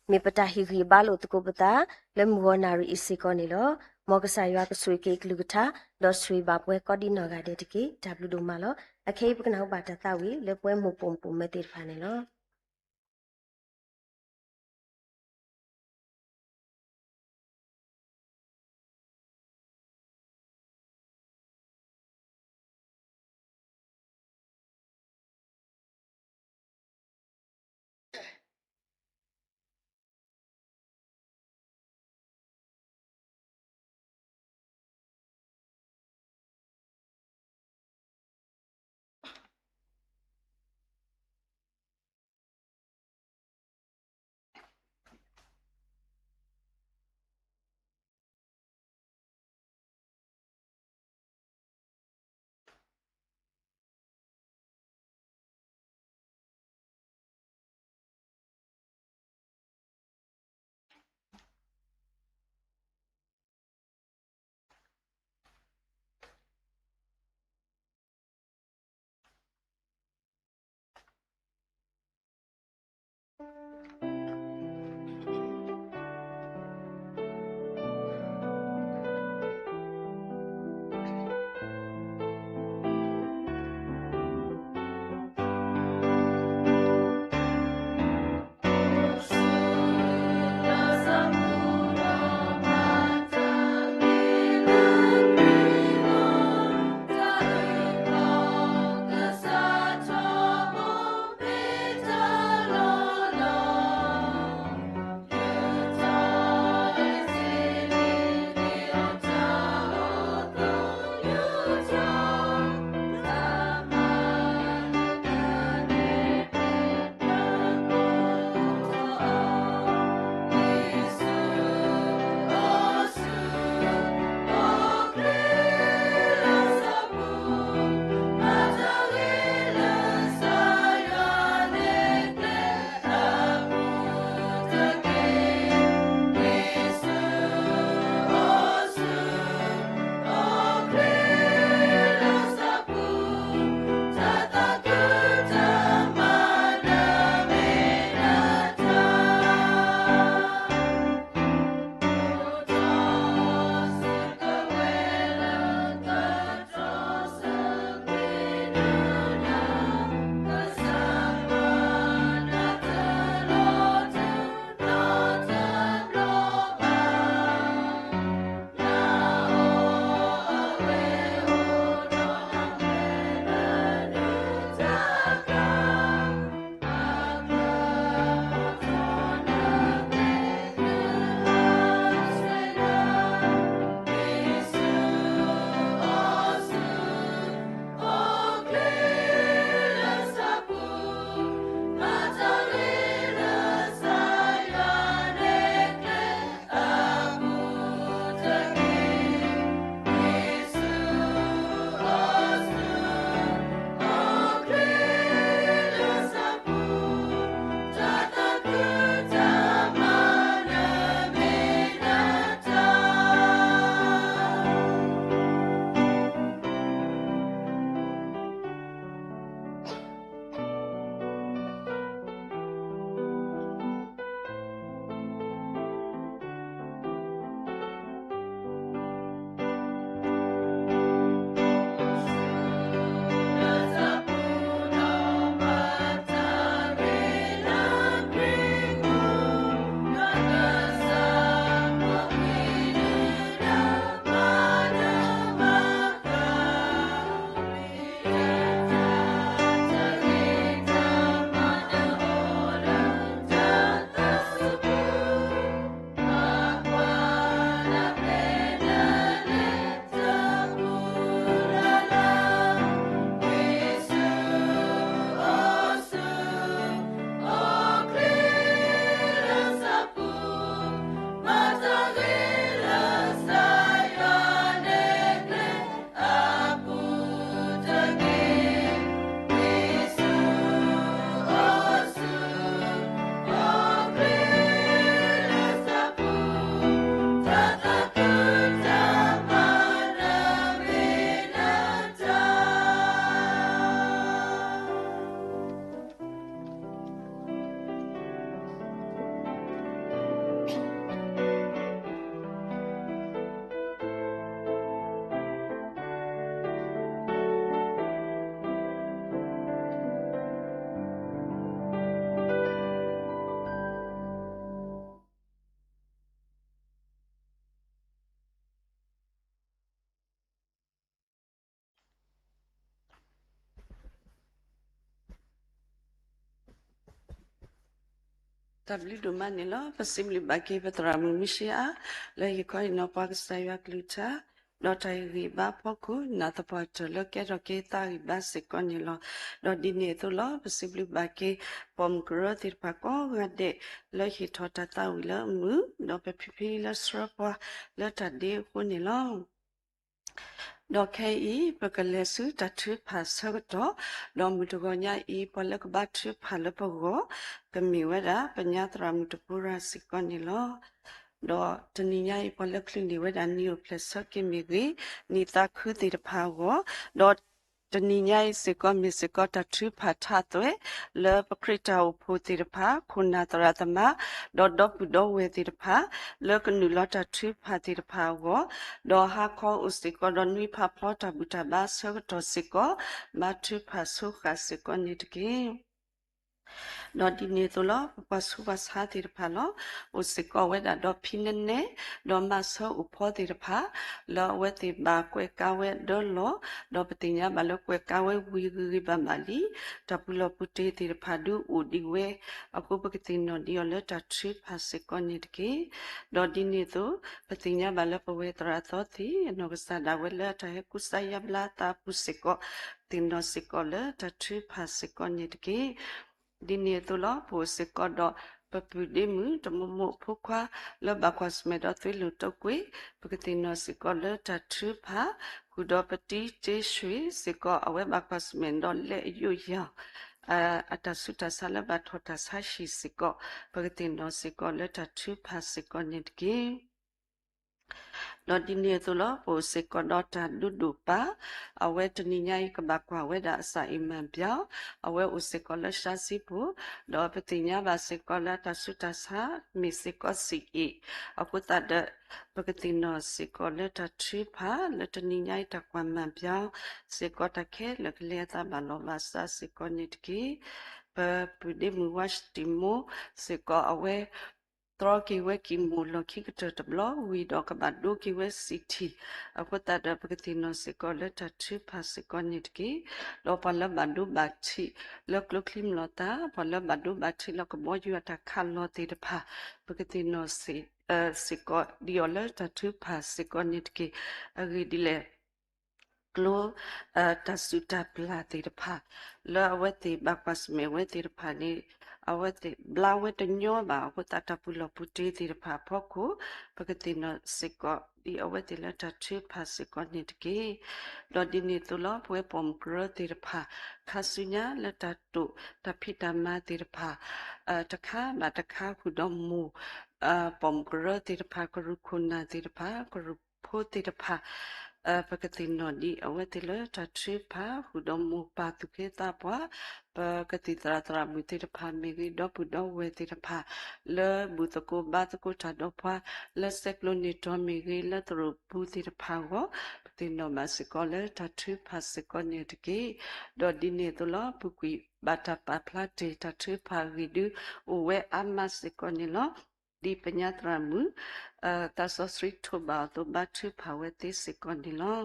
မ့ၢ်ပတၢ်ဟ့ၣ်ဂံၢ်ဘါလိာ်သကိးပသး လၢမုၢ်ဂီၤနၣ်ရံၣ်အံၤစ့ၢ်ကီးန့ၣ်လီၤ. မ်ကစၢ်ယွၤကဆိၣ်ဂ့ၤက့ၤအကလုၢ်ကထါ ဒီးဆိၣ်ဂ့ၤဘၣ်ပှၤကိးဒံနီၢ်ဂၤဒဲးတက့ၢ်. တၢ်ဘျုးဒိၣ်မးလီၤ. အခဲအံၤပကနၢ်ဟူဘၣ်တၢ်သးဝံၣ်လၢပဝဲမိၢ်ပိာ်မုၣ်ပိာ်မၢၤသ့ၣ်တဖၣ်န့ၣ်လီၤ. တၢ်ဘျုးဒိၣ်မးန့ၣ်လီၤ. ပစံးဘျုးဘၣ်က့ၤပသရၣ်မုၣ်မုၢ်ရှ့အါ လၢဟ့ၣ်ခီဟ့ၣ်နီၤပှၤကစၢ်ယွၤကလုၢ်ကထါ ဒီးတၢ်ဟ့ၣ်ဂံၢ်ဘါဖီခိၣ် နာ်သပှၢ်တၢၢ်လၢကဲထီၣ်က့ၤသးဂံၢ်ဘါစ့ၢ်ကီးန့ၣ်လီၤ. ဒီးဒ်န့ၣ်အသိးလီၤ ပစံးဘျုးဘၣ်က့ၤ ပိာ်မုၣ်ကရၢသ့ၣ်တဖၣ်ကိးဂၤဒဲး လၢဟ့ၣ်ထီၣ်တၢ်သးဝံၣ်လၢအမုာ် ဒီးပဖံဖံလၢဆှၢပှၤလၢတၢ်ဒ့အဃိန့ၣ်လီၤ. ဒီးခဲအံၤ ပကလဲၤဆူတၢ်ထုကဖၣ်ဆၢကတီၢ်, ဒီးမုၢ်တဂီၤညါအံၤ ပှၤလၢကဘါထုကဖၣ်လၢပဂီၢ် ကမ့ၢ်ဝဲဒၣ် ပညါသရၣ်မုၣ်တပူရၤစ့ၢ်ကီးန့ၣ်လီၤ. ဒီးတနံၤညါအံၤ ပှၤလၢချုးန့ၢ်ဝဲဒၣ်နံၣ်အိၣ်ဖျဲၣ်ဆၢက့ၤမ့ၢ်ဂ့ၤ, နံၣ်သးခုသ့ၣ်တဖၣ်အဂီၢ်, ဒီးတနံၤညါအံၤစ့ၢ်ကီး မ့ၢ်စ့ၢ်ကီးတၢ်ထုကဖၣ်ထးသွဲၣ် လၢပခရံာ်တၢ်အိၣ်ဖှိၣ်သ့ၣ်တဖၣ် ခိၣ်နၢ်သရၣ်သမါ ဒီးဒီပုၢ်ဒီဝဲၢ်သ့ၣ်တဖၣ် လၢကနုာ်လီၤတၢ်ထုကဖၣ်သ့ၣ်တဖၣ်အဂီၢ်, ဒီးဟါခီအိၣ်စ့ၢ်ကီးဒီးနွံဖးဖျီတၢ်ဘူၣ်တၢ်ဘါဆၢကတီၢ်စ့ၢ်ကီး ဘါထုကဖၣ်ဆိဃာ်စ့ၢ်ကီးန့ၣ်တက့ၢ်. ဒီးဒ်န့ၣ်အသိးလီၤ ပပှၤဆူးပှၤဆါသ့ၣ်တဖၣ်လီၤ. အိၣ်စ့ၢ်ကီးဝဲဒၣ်ဒီးဖံနဲနဲ ဒီးမၤစၢအိၣ်ဖီသ့ၣ်တဖၣ် လၢအဝဲသ့ၣ်ဘၣ်ကွဲးကါဝဲဒၢလီၢ်, ဒီးပသ့ၣ်ညါဘၣ်လၢကွဲးကါဝဲဝံၤဂ့ၤဂ့ၤဘၣ်ဘၣ်လံ, တၢ်ပူၤလီၢ်ပူၤတ့သ့ၣ်တဖၣ်ဒုးအိၣ်ဒံးဝဲ, အဃိပကသ့ၣ်နီၣ်ဒံးအီၤလၢတၢ်ထုကဖၣ်စ့ၢ်ကီးန့ၣ်တက့ၢ်. ဒီးဒ်န့ၣ်အသိး ပသ့ၣ်ညါဘၣ်လၢပဝဲသရၣ်သီသ့ၣ် အနီၢ်ကစၢ်ဒၣ်ဝဲလၢအတၢ်ဟဲကူစါယါဘျါသးအပူၤစ့ၢ်ကီး သ့ၣ်နီၣ်စ့ၢ်ကီးလၢတၢ်ထုကဖၣ်စ့ၢ်ကီးန့ၣ်တက့ၢ်. ဒ်န့ၣ်အသိးလီၤ ပအိၣ်စ့ၢ်ကီးဒီးပပုၢ်ဒ့မုၣ်တမိၢ်မိၢ်ဖိခွါ လၢဘၣ်ကွၢ်ဆၢၣ်မဲာ်ဒီးသွ့လိာ်တိာ်ကွံာ်, ပကသ့ၣ်နီၣ်စ့ၢ်ကီးလၢတၢ်ထုကဖၣ်, ဃုာ်ဒီးပတံၤတ့ၢ်ဆှံစ့ၢ်ကီး အဝဲဘၣ်ကွၢ်ဆၢၣ်မဲာ်ဒီးလဲၤအယိာ်ယၢ် အတၢ်ဆူးတၢ်ဆါလၢဘၣ်ထီၣ်တၢ်ဆါဟံၣ်စ့ၢ်ကီး, ပကသ့ၣ်နီၣ်စ့ၢ်ကီးလၢတၢ်ထုကဖၣ်စ့ၢ်ကီးန့ၣ်တက့ၢ်. ဒီးဒ်န့ၣ်အသိးလီၤ ပအိၣ်စ့ၢ်ကီးဒီးတၢ်ဒိၣ်ဒိၣ်ပၢ်, အဝဲတနံၤညါအံၤကဘၣ်ကွၢ်ဝဲဒၣ်အစၢ်အံၤမၢ်ဘျီ, အဝဲအိၣ်စ့ၢ်ကီးလၢရှါစံပူၤ, ဒီးပသ့ၣ်ညါဘၣ်စ့ၢ်ကီးလၢအတၢ်ဆူးတၢ်ဆါ မ့ၢ်စ့ၢ်ကီးစံးအ့ၣ်, အဃိသတးဒီး ပကသ့ၣ်နီၣ်စ့ၢ်ကီးလၢတၢ်ထုကဖၣ် လၢတနံၤညါအံၤတၢ်ကွၢ်မၢ်ဘျီ စ့ၢ်ကီးတၢ်ခဲလၢာ်ကလဲၤအသးဘၣ်လီၢ်ဘၣ်စးစ့ၢ်ကီးန့ၣ်တက့ၢ်. ပပုၢ်ဒ့မုၣ်ဝါတံမိၢ်စ့ၢ်ကီးအဝဲ တြီက့ၤဝဲကံၢ်မိၢ်လီၢ်ခံကတၢၢ်တဘျီ ဝံၤဒီးကဘၣ်ဒိက့ၤဝဲစံၣ်ထံၣ်, အဃိသတးဒီး ပကသ့ၣ်နီၣ်စ့ၢ်ကီးလၢတၢ်ထုကဖၣ်စ့ၢ်ကီးန့ၣ်တက့ၢ်. ဒီးပှၤလၢဘၣ်ဒိဘၣ်ထံးလၢကျိချံမျိာ်သၣ်, ပှၤလၢဘၣ်ဒိဘၣ်ထံးလၢကဘီယူၤအတၢ်ခးလီၤသ့ၣ်တဖၣ်, ပကသ့ၣ်နီၣ်စ့ၢ်ကီးဒံးအီၤလၢတၢ်ထုကဖၣ်စ့ၢ်ကီးန့ၣ်တက့ၢ်. အဂ့ၢ်ဒ်လဲၣ် ကျိ တၢ်စူၢ်တၢ်ပျၢ်သ့ၣ်တဖၣ် လၢအဝဲသ့ၣ်ဘၣ်ကွၢ်ဆၢၣ်မဲာ်ဝဲသ့ၣ်တဖၣ်န့ၣ် အဝဲသ့ၣ်ဘျါဝဲတညီဘၣ်အဃိသတး တၢ်ပူၤလီၢ်ပူၤတ့သ့ၣ်တဖၣ်အဖီခိၣ် ပကသ့ၣ်နီၣ်စ့ၢ်ကီးဒံးအဝဲသ့ၣ်လၢတၢ်ထုကဖၣ်စ့ၢ်ကီးန့ၣ်တက့ၢ်. ဒီးဒ်န့ၣ်အသိးလီၤ ပဝဲပိာ်မုၣ်ကရၢသ့ၣ်တဖၣ် ခါဆူညါလၢတၢ်တိာ်တၢ်ဖံးတၢ်မၤသ့ၣ်တဖၣ် တခါဘၣ်တခါဃုာ်ဒီးမိၢ် ပိာ်မုၣ်ကရၢသ့ၣ်တဖၣ် ကရူၢ်ခိၣ်နၢ်သ့ၣ်တဖၣ် ကရူၢ်ဖိသ့ၣ်တဖၣ် ပကသ့ၣ်နီၣ်ဒံးအဝဲသ့ၣ်လၢတၢ်ထုကဖၣ် ဃုာ်ဒီးမိၢ်ပၢ်သူၣ်က့သးပှၢ် ပကသံၣ်သရၣ်သရၣ်မုၣ်သ့ၣ်တဖၣ်မ့ၢ်ဂ့ၤ ဒီပုၢ်ဒီဝဲၢ်သ့ၣ်တဖၣ် လၢဘူၣ်သကိးဘါသကိးတၢ်ဒီးပှၤ လၢဆဲးကျိးန့ၢ်တီၤမ့ၢ်ဂ့ၤ လၢသရိာ်ပူၤသ့ၣ်တဖၣ်အဂီၢ် ပသ့ၣ်နီၣ်ဘၣ်စ့ၢ်ကီးလၢတၢ်ထုကဖၣ်စ့ၢ်ကီးန့ၣ်တက့ၢ်. ဒီးဒ်န့ၣ်အသိးလီၤ ပူၤကွံာ်ဘၣ်တၢ်ပာ်ဖျါတ့ၢ်တၢ်ထုကဖၣ်အဂ့ၢ်ဒုး အိၣ်ဝဲအါမးစ့ၢ်ကီးန့ၣ်လီၤ. ဒ်ပညါသရၣ်မုၣ် သးစီဆှံထိးဘၣ်အီၤအသိး ဘါထုကဖၣ်ဝဲသ့စ့ၢ်ကီးန့ၣ်လီၤ.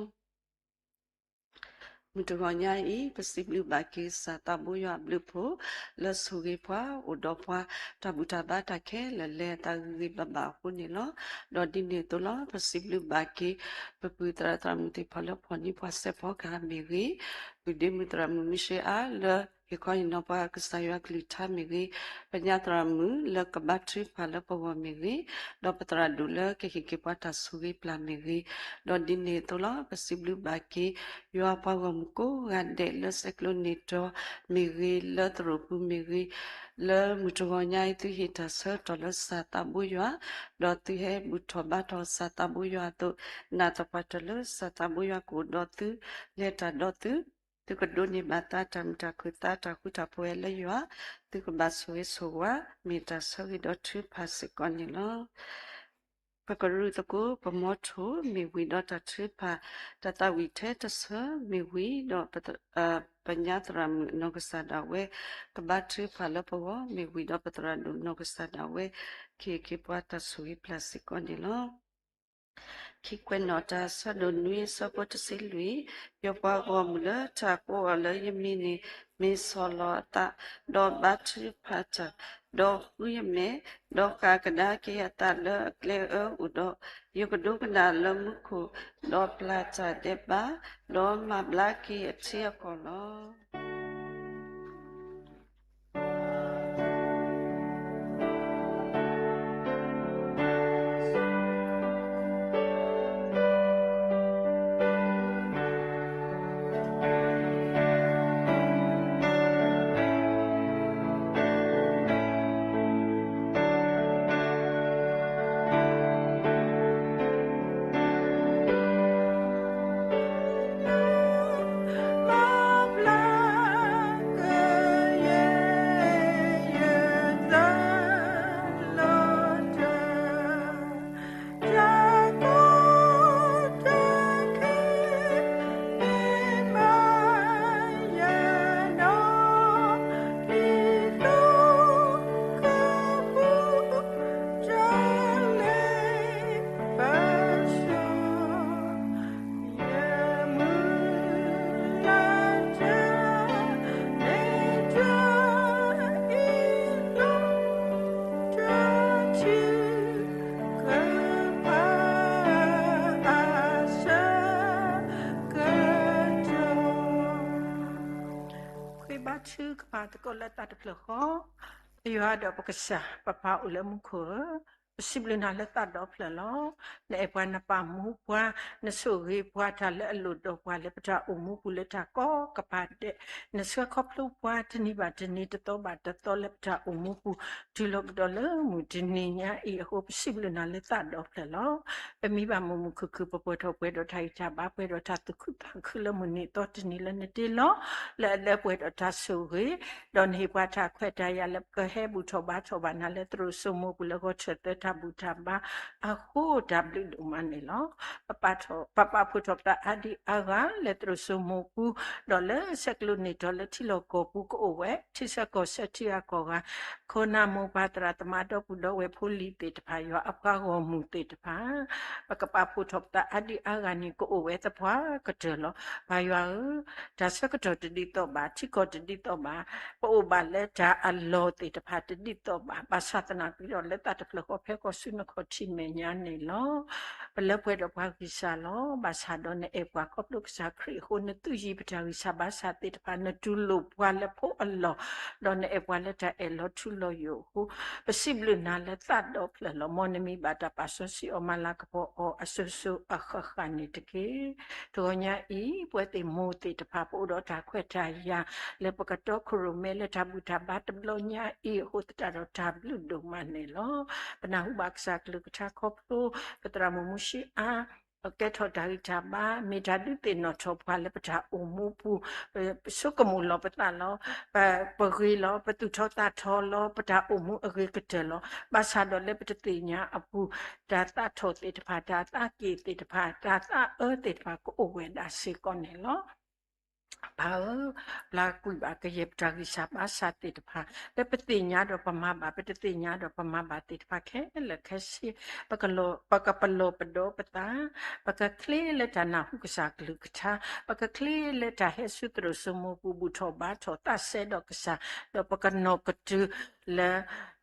မုၢ်တဂီၤညါအံၤ ပစံးဘျုးဘၣ်က့ၤ ကစၢ်သးဘိယွၤအဘျုးအဖှိၣ် လၢဆိၣ်ဂ့ၤပှၤ အိၣ်ဒီးပှၤ တၢ်ဘူၣ်တၢ်ဘါတၢ်ခဲလၢာ် လဲၤအသးဂ့ၤဂ့ၤဘၣ်ဘၣ်အဃိန့ၣ်လီၤ. ဒီးဒ်န့ၣ်အသိးလီၤ ပစံးဘျုးဘၣ်က့ၤ ပပုၢ်သရၣ်သရၣ်မုၣ်သ့ၣ်တဖၣ်လၢဖီၣ်န့ၢ်ပှၤစဲးဖီကဟၣ်မ့ၢ်ဂ့ၤ, ပုၢ်ဒ့မုၣ်သရၣ်မုၣ်မုၢ်ရှ့အါ လၢဟ့ၣ်ခီဟ့ၣ်နီၤပှၤကစၢ်ယွၤကလုၢ်ကထါမ့ၢ်ဂ့ၤ, ပညါသရၣ်မုၣ်လၢကဘါထုကဖၣ်လၢပဂီၢ်မ့ၢ်ဂ့ၤ, ဒီးပသရၣ်ဒိၣ်လၢကဟ့ၣ်က့ၤပှၤတၢ်ဆိၣ်ဂ့ၤပျၢ်မ့ၢ်ဂ့ၤ, ဒီးဒ်န့ၣ်အသိးလီၤ ပစံးဘျုးဘၣ်က့ၤ ယွၤပှၤဂီၢ်မုၢ်ကိးဂၤဒဲးလၢဆဲးကျိးန့ၢ်တီၤမ့ၢ်ဂ့ၤ, လၢသရိာ်ပူၤမ့ၢ်ဂ့ၤ, လၢမုၢ်တဂီၤညါအံၤ သုဟ့ၣ်တၢ်ဆၢကတီၢ်လၢကစၢ်သးဘိယွၤ, ဒီးသုဟဲဘူၣ်ထီၣ်ဘါထီၣ်ကစၢ်သးဘိယွၤအသိး, နာ်သပှၢ်တၢၢ်လၢကစၢ်သးဘိယွၤကအိၣ်ဒီးသု, လဲၤတၢ်ဒီးသု, သုကဒိးန့ၢ်ဘၣ်သးတၢ်မုာ်တၢ်ခုၣ်သးတၢ်ဃူတၢ်ဖိးဝဲလၢယွၤ, သုကဘၣ်ဆိၣ်ဂ့ၤဆိၣ်ဝါ, မ့ၢ်တၢ်ဆၢဂ့ၤဒီးထုကဖၣ်စ့ၢ်ကီးန့ၣ်လီၤ. ပကရူၢ်သကိး ပမီထိၣ် မ့ၢ်ဝံၤဒီးတၢ်ထုကဖၣ်, တၢ်သးဝံၣ်ထဲတဆၢ မ့ၢ်ဝံၤဒီး ပညါသရၣ်မုၣ်အနီၢ်ကစၢ်ဒၣ်ဝဲ ကဘါထုကဖၣ်လၢပဂီၢ်, မ့ၢ်ဝံၤဒီးပသရၣ်ဒိၣ်နီၢ်ကစၢ်ဒၣ်ဝဲ ကဟ့ၣ်က့ၤပှၤတၢ်ဆိၣ်ဂ့ၤပျၢ်စ့ၢ်ကီးန့ၣ်လီၤ. ခံကွဲးနီၣ်တၢ် ဆၢဒိၣ်နွံ ဆၢဖိတဆံလွံၢ်, ယပှၤဂီၢ်မုၢ်လၢတၢ်ကိးအီၤလၢယမံၤန့ၣ် မ့ၢ်ဆီၣ်လီၤအသး, ဒီးဘါထုကဖၣ်တၢ်, ဒီးဃုယမဲာ်, ဒီးဃးကဒါက့ၤအသးလၢအကျဲအၢအိၣ်ဒီး, ယကဒိကနၣ်လၢမူခိၣ်, ဒီးပျၢ်တၢ်ဒဲးဘး, ဒီးမၤဘျါက့ၤအထံအကီၢ်လီၤ. ဃ့ဘါထုကဖၣ်သကိးလၢသးတဖျၢၣ်ဃီ, ပယွၤဒီးပကစၢ် ပပၢ်အိၣ်လၢမူခိၣ်ဧၢ, ပစံးဘျုးနၤလၢသးဒီဖျၢၣ်လီၤ. နအဲၣ်ပှၤ နပာ်မူပှၤ, နဆိၣ်ဂ့ၤပှၤတၢ်လၢအလိၣ်ဒီးပှၤလၢပတၢ်အိၣ်မူပူၤ လၢတၢ်ကိးကပၤဒဲး, နဆှၢခီဖျိပှၤတနံၤဘၣ်တနံၤ တသီဘၣ်တသီလၢပတၢ်အိၣ်မူပူၤ တုၤလီၤကဒီးလၢမုၢ်တနံၤညါအံၤအဃိ ပစံးဘျုးနၤလၢသးဒီဖျၢၣ်လီၤ. ပမံဘၣ်မုာ်မုာ်ခုၣ်ခုၣ် ပပှဲၤထီၣ်ပှဲၤဒီးတၢ်ဂံၢ်တၢ်ဘါ ပှဲၤဒီးတၢ်သူၣ်ခုသးခုလၢမုၢ်နံၤသီတနံၤလၢနတ့လီၤ, လၢအလၢပှဲၤဒီးတၢ်ဆိၣ်ဂ့ၤ, ဒီးနဟ့ၣ်ပှၤတၢ်ခွဲးတၢ်ယာ်လၢပကဟဲဘူၣ်ထီၣ်ဘါထီၣ်ဘၣ်နၤလၢသရိာ်စိမိၤပူၤ လၢဂီၤထၢၣ်သၢတၢ်ဘူၣ်တၢ်ဘါအဃိ တၢ်ဘျုးဒိၣ်မးန့ၣ်လီၤ. ပပာ်ဖှိၣ်ထီၣ်ပသးအါဒံအါဂၤလၢသရိာ်စိမိၤပူၤ, ဒီးလၢဆဲးကျိးန့ၢ်တီၤလၢထံလီၢ်ကီၢ်ပူၤကအိၣ်ဝဲ ထံဆၢကီၢ်ဆၢထံဂၤကီၢ်ဂၤ, ခိၣ်နၢ်မိၢ်ပၢ်သရၣ်သမါဒီပုၢ်ဒီဝဲၢ်ဖိလံၤသ့ၣ်တဖၣ် ယွၤအပှၤဂီၢ်မုၢ်သ့ၣ်တဖၣ်, ပကပာ်ဖှိၣ်ထီၣ်ပသးအါဒံအါဂၤန့ၣ် ကအိၣ်ဝဲသပှၢ်ကတၢၢ်လီၤ. ပၢ်ယွၤဧၢ, တၢ်ဆၢကတီၢ်တဒ်သိးဘၣ်, ထံကီၢ်တဒ်သိးဘၣ်, ပအိၣ်ဘၣ်လၢတၢ်အလီၢ်သ့ၣ်တဖၣ်တဒ်သိးဘၣ်, ဘၣ်ဆၣ်သနာ်က့ဒီးလၢသးတဖျၢၣ်ဃီ ဖဲကီၢ်ဆူနခီၣ်ထံးမဲာ်ညါန့ၣ်လီၤ. ပလၢပှဲၤဒီးပှၤဂံၢ်စၢ်လီၤ. ဘၣ်ဆၣ်ဒီးနအဲၣ်ပှၤခီဖျိကစၢ်ခရံာ်အဃိ နသူၣ်ယံၤပတၢ်ဂံၢ်စၢ်ဘါစၢ်သ့ၣ်တဖၣ်, နတူၢ်လိာ်ပှၤလၢဖိအလီၢ်, ဒီးနအဲၣ်ပှၤလၢတၢ်အဲၣ်လီၤထူလီၤယိာ်အဃိ, ပစံးဘျုးနၤလၢသးဒီဖျၢၣ်လီၤ. မ်နမံဘၣ်တၢ်ပာ်စီဆှံအီၤမၤလၤကပီၤအီၤအစိၤစိၤအဃၣ်ဃၣ်န့ၣ်တက့ၢ်. တဂီၤညါအံၤ ပဝဲသ့ၣ်မိၢ်သ့ၣ်တဖၣ် ပအိၣ်ဒီးတၢ်ခွဲးတၢ်ယာ် လၢပကတီခိၣ်ရိၣ်မဲလၢတၢ်ဘူၣ်တၢ်ဘါတဘျီညါအံၤအဃိသတးဒီး တၢ်ဘျုးဒိၣ်မးန့ၣ်လီၤ. ပနၢ်ဟူဘၣ်ကစၢ်ကလုၢ်ကထါခီဖျိ ပသရၣ်မုၣ်မူၡ့အါ ကဲထီၣ်တၢ်ဂံၢ်တၢ်ဘါ မ့ၢ်တၢ်ဒုးသ့ၣ်နီၣ်ထီၣ်ပှၤလၢပတၢ်အိၣ်မူပူၤ, ပဆိကမိၣ်လီၤပသးလီၤ, ပဂ့ၤလီၤ, ပသူၣ်ထီၣ်သးထီလီၤ, ပတၢ်အိၣ်မူအဂ့ၤကတၢၢ်လီၤ. ဘၣ်ဆၣ်ဒီးလၢပတသ့ၣ်ညါအပူၤ တၢ်သးထီၣ်သ့ၣ်တဖၣ် တၢ်သးက့ၣ်သ့ၣ်တဖၣ် တၢ်သးအၢသ့ၣ်တဖၣ် ကအိၣ်ဝဲဒၣ်စ့ၢ်ကီးန့ၣ်လီၤ. ပၢ်ဧၢ, ပျၢ်ကွံာ်ဘၣ်ကယဲၢ်ပတၢ်ဂံၢ်စၢ်ဘါစၢ်သ့ၣ်တဖၣ် လၢပသ့ၣ်ညါဒီးပမၤဘၣ် ပတသ့ၣ်ညါဒီးပမၤဘၣ်သ့ၣ်တဖၣ်ခဲလၢာ်ခဲဆ့, ပကပလီၢ်ပဒီပသး, ပကချ့လၢတၢ်နၢ်ဟူကစၢ်ကလုၢ်ကထါ, ပကချ့လၢတၢ်ဟဲဆူသရိာ်စိမိၤပူၤ ဘူၣ်ထီၣ်ဘါထီၣ်သးစဲဒီးကစၢ်, ဒီးပကနီၢ်ကတုၤလၢ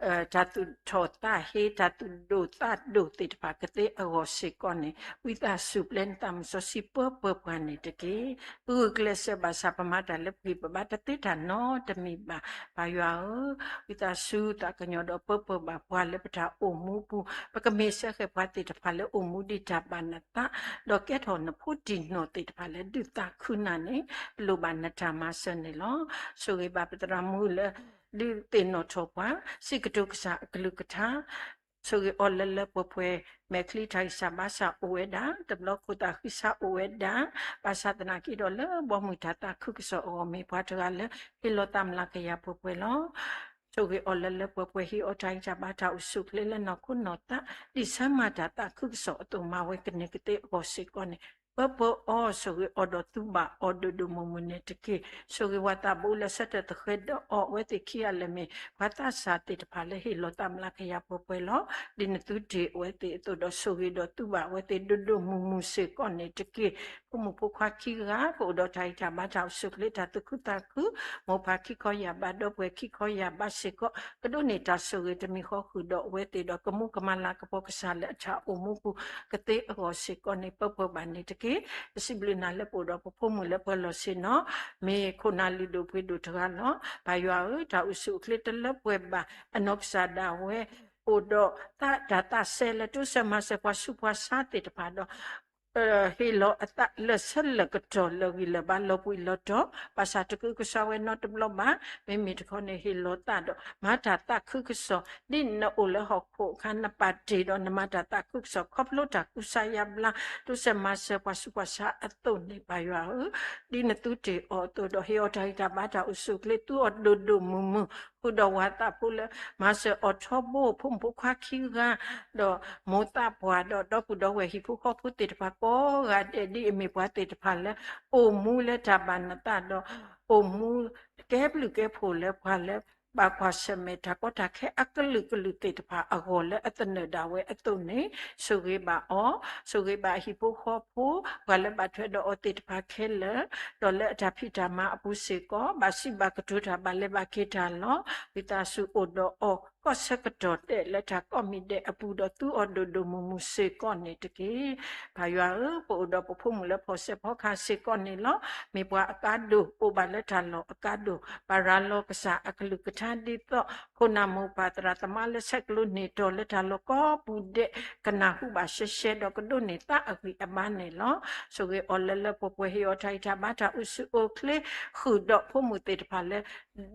တၢ်သူၣ်ထီၣ်သးဟ့ တၢ်သူၣ်ဒိၣ်သးဒိၣ်သ့ၣ်တဖၣ် ကသ့အဂီၢ်စ့ၢ်ကီးန့ၣ်, ဝံသးစူၤပျဲနသးမုၢ်စီဆှံပၢပၢပှၤန့ၣ်တက့ၢ်. ပဂုာ်ကျဲးစၢးဘၣ်ဆၣ် ပမၤတၢ်လၢပဂံၢ်ပဘါ တသ့တၢ်နီတမံၤဘၣ်. ပၢ်ယွၤဧၢ, ဝံသးစူၤသးကညီၤဒီးပၢပၢဘၣ်ပှၤလၢပတၢ်အိၣ်မူပူၤ, ပကမ့ၢ်စၢဃဲၣ်ပှၤသ့ၣ်တဖၣ်လၢအိၣ်မူဒ်တၢ်ဘၣ်နသး, ဒီးကဲထီၣ်နဖိတံၢ်နီၢ်သ့ၣ်တဖၣ်လၢဒုးသးခုနၤန့ၣ်, ပလိၣ်ဘၣ်နတၢ်မၤစၢၤန့ၣ်လီၤ. ဆိၣ်ဂ့ၤဘၣ်ပသရၣ်မုၣ်လၢ ဒုးသ့ၣ်နီၣ်ထီၣ်ပှၤ, စံးကတိၤကစၢ်အကလုၢ်ကထါ, ဆိၣ်ဂ့ၤအီၤလၢလၢပှဲၤပှဲၤ, မဲာ်ချံတၢ်ဂံၢ်စၢ်ဘါစၢ်အိၣ်ဝဲဒၣ်, တဘျီခိၣ်သးဃံဆါအိၣ်ဝဲဒၣ်, ဘၣ်ဆၣ်သနာ်က့ဒီးလၢဘီမုၢ်တၢ်သးခုကစီၣ်အဂီၢ် မ့ၢ်ပှၤတဂၤလၢဟ့ၣ်လီၤသးမျးကယၤပှဲၤပှဲၤလီၤ. ဆိၣ်ဂ့ၤအီၤလၢလၢပှဲၤပှဲၤ, ဟ့ၣ်အီၤတၢ်ဂံၢ်တၢ်ဘါတၢ်အိၣ်ဆူၣ်အိၣ်ချ့လၢနီၢ်ခိနီၢ်သး, ဒ်ဆၢမၤတၢ်သးခုကစီၣ်အသိး မၤဝဲကန့ၢ်ကသ့အဂီၢ်စ့ၢ်ကီးန့ၣ်, ပၢပၢအီၤ, ဆိၣ်ဂ့ၤအီၤဒီးသူဘၣ်အီၤဒိၣ်ဒိၣ်မုၢ်မုၢ်န့ၣ်တက့ၢ်. ဆိၣ်ဂ့ၤပှၤသးဘိလၢဆၢထၢၣ်သဃဲးဒီးအီၤ, အဝဲသ့ၣ်ခံဂၤလၢာ်မ့ၢ် ပှၤသးစၢ်သ့ၣ်တဖၣ်လၢဟ့ၣ်လီၤသးမျးကယၤပှဲၤပှဲၤလီၤ. ဒ်နသုတ့ၢ်အဝဲသ့ၣ်အသိးဒီး ဆိၣ်ဂ့ၤဒီးသူဘၣ်အဝဲသ့ၣ်ဒိၣ်ဒိၣ်မုၢ်မုၢ်စ့ၢ်ကီးန့ၣ်တက့ၢ်. ဖိမုၣ်ဖိခွါခံဂၤ ကအိၣ်ဒီးတၢ်ဂံၢ်တၢ်ဘါတၢ်အိၣ်ဆူၣ်အိၣ်ချ့တၢ်သူၣ်ခုသးခု, မိၢ်ပၢ်ခံခီယၢ်ဘး ဒီပုၢ်ဝဲၢ်ခံခီယၢ်ဘးစ့ၢ်ကီး, ကဒိးန့ၢ်တၢ်ဆိၣ်ဂ့ၤတမံၤဃီဃုာ်ဒီးအဝဲသ့ၣ်ဒီး ကမူကမၤလၤကပီၤကစၢ်လၢအတၢ်အိၣ်မူပူၤ ကသ့အဂီၢ်စ့ၢ်ကီးန့ၣ် ပၢပၢဘၣ်န့ၣ်တက့ၢ်. ပစံးဘျုးနၤလၢပအိၣ်ဒီးပဖိမုၣ်လၢပှဲၤလီၢ်ဆ့ၣ်နီၤ, မ့ၢ်ခိၣ်နၢ်လုၢ်ဒိၣ်ပှ့ၤဒိၣ်တဂၤလီၤ. ပၢ်ယွၤဧၢ, တၢ်အိၣ်ဆူၣ်အိၣ်ချ့တလၢပှဲၤဘၣ်, အနီၢ်ကစၢ်ဒၣ်ဝဲ အိၣ်ဒီးသးတၢ်သးစဲလၢ တိစၢၤမၤစၢၤပှၤဆူးပှၤဆါသ့ၣ်တဖၣ်ဒီး ဟ့ၣ်လီၤအသးလၢာ်ဆၢလၢာ်ကတီၢ် လၢာ်ဂံၢ်လၢာ်ဘါ လီၤပှံၢ်လီၤတီၤ, ဘၣ်ဆၣ်တကုကစီၣ်ဝဲနီတဘျီဘၣ်. မ့မ့ၢ်တခီန့ၣ် ဟ့ၣ်လီၤသးဒီး မၤတၢ်သးခုကစီၣ်, ဒ်နအိၣ်လၢဟီၣ်ခိၣ်အခါ နပာ်တ့ၢ်ဒီးနမၤတၢ်သးခုကစီၣ် ခီဖျိတၢ်ကူစါယါဘျါ, တိစၢၤမၤစၢၤပှၤဆူးပှၤဆါအသိးန့ၣ် ပၢ်ယွၤဧၢ, ဒ်နသုတ့ၢ်အီၤအသိးဒီး ဟ့ၣ်အီၤတၢ်ဂံၢ်တၢ်ဘါတၢ်အိၣ်ဆူၣ်အိၣ်ချ့ သူအီၤဒိၣ်ဒိၣ်မုၢ်မုၢ်, ဃုာ်ဒီးဝၤသးဖိလၢ မၤစၢၤအီၤထီဘိ ဖိမုၣ်ဖိခွါခံဂၤ, ဒီးမိၢ်သးပှၢ်ဒီး ဒီပုၢ်ဒီဝဲၢ်ဟံၣ်ဖိဃီဖိသ့ၣ်တဖၣ်ကိးဂၤဒဲး ဒ်အမ့ၢ်ပှၤသ့ၣ်တဖၣ်လၢ အိၣ်မူလၢတၢ်ဘၣ်နသးဒီး အိၣ်မူကဲဘျုးကဲဖှိၣ်လၢပှၤလၢ ဘၣ်ကွၢ်ဆၢၣ်မဲာ်တၢ်ကီတၢ်ခဲအကလုာ်ကလုာ်သ့ၣ်တဖၣ်အဂီၢ်လၢအသနၢၣ်ဒၣ်ဝဲအသိးန့ၣ် ဆိၣ်ဂ့ၤဘၣ်အီၤ, ဆိၣ်ဂ့ၤဘၣ်ဟံၣ်ဖိဃီဖိ, ပှၤလၢဘၣ်ထွဲဒီးအီၤသ့ၣ်တဖၣ်ခဲလၢာ်, ဒီးလၢအတၢ်ဖံးတၢ်မၤအပူၤစ့ၢ်ကီး ဘၣ်စံးဘၣ်ကတိၤတၢ် ဘၣ်လဲၤဘၣ်က့ၤတၢ်လီၤ. ဝံသးစူၤအိၣ်ဒီးအီၤ ကီၢ်ဆၢကတီၢ်ဒဲးလၢတၢ်ကိးမံၤဒဲးအပူၤဒီး သူအီၤဒိၣ်ဒိၣ်မုၢ်မုၢ်စ့ၢ်ကီးန့ၣ်တက့ၢ်. ပၢ်ယွၤဧၢ, ပအိၣ်ဒီးပဖိမုၣ်လၢဖီၣ်စဲးဖီကဟၣ်စ့ၢ်ကီးန့ၣ်လီၤ. မ့ၢ်ပှၤအကါဒိၣ် အိၣ်ဘၣ်လၢတၢ်လီၢ်အကါဒိၣ်, ပၢ်ရၤလီၤကစၢ်အကလုၢ်ကထါဒ်သိး ခိၣ်နၢ်မိၢ်ပၢ်သရၣ်သမါလၢဆဲးကျိးန့ၢ်တီၤလၢတၢ်လီၢ်ကိးပူၤဒဲး ကနၢ်ဟူဘၣ်ရှဲရှဲဒီး ကဒိးန့ၢ်သးအဂံၢ်အဘါန့ၣ်လီၤ. ဆိၣ်ဂ့ၤအီၤလၢလၢပှဲၤပှဲၤ ဟ့ၣ်အီၤတၢ်ဂံၢ်တၢ်ဘါတၢ်အိၣ်ဆူၣ်အိၣ်ချ့ ဃုာ်ဒီးဖိမုၣ်သ့ၣ်တဖၣ်လၢ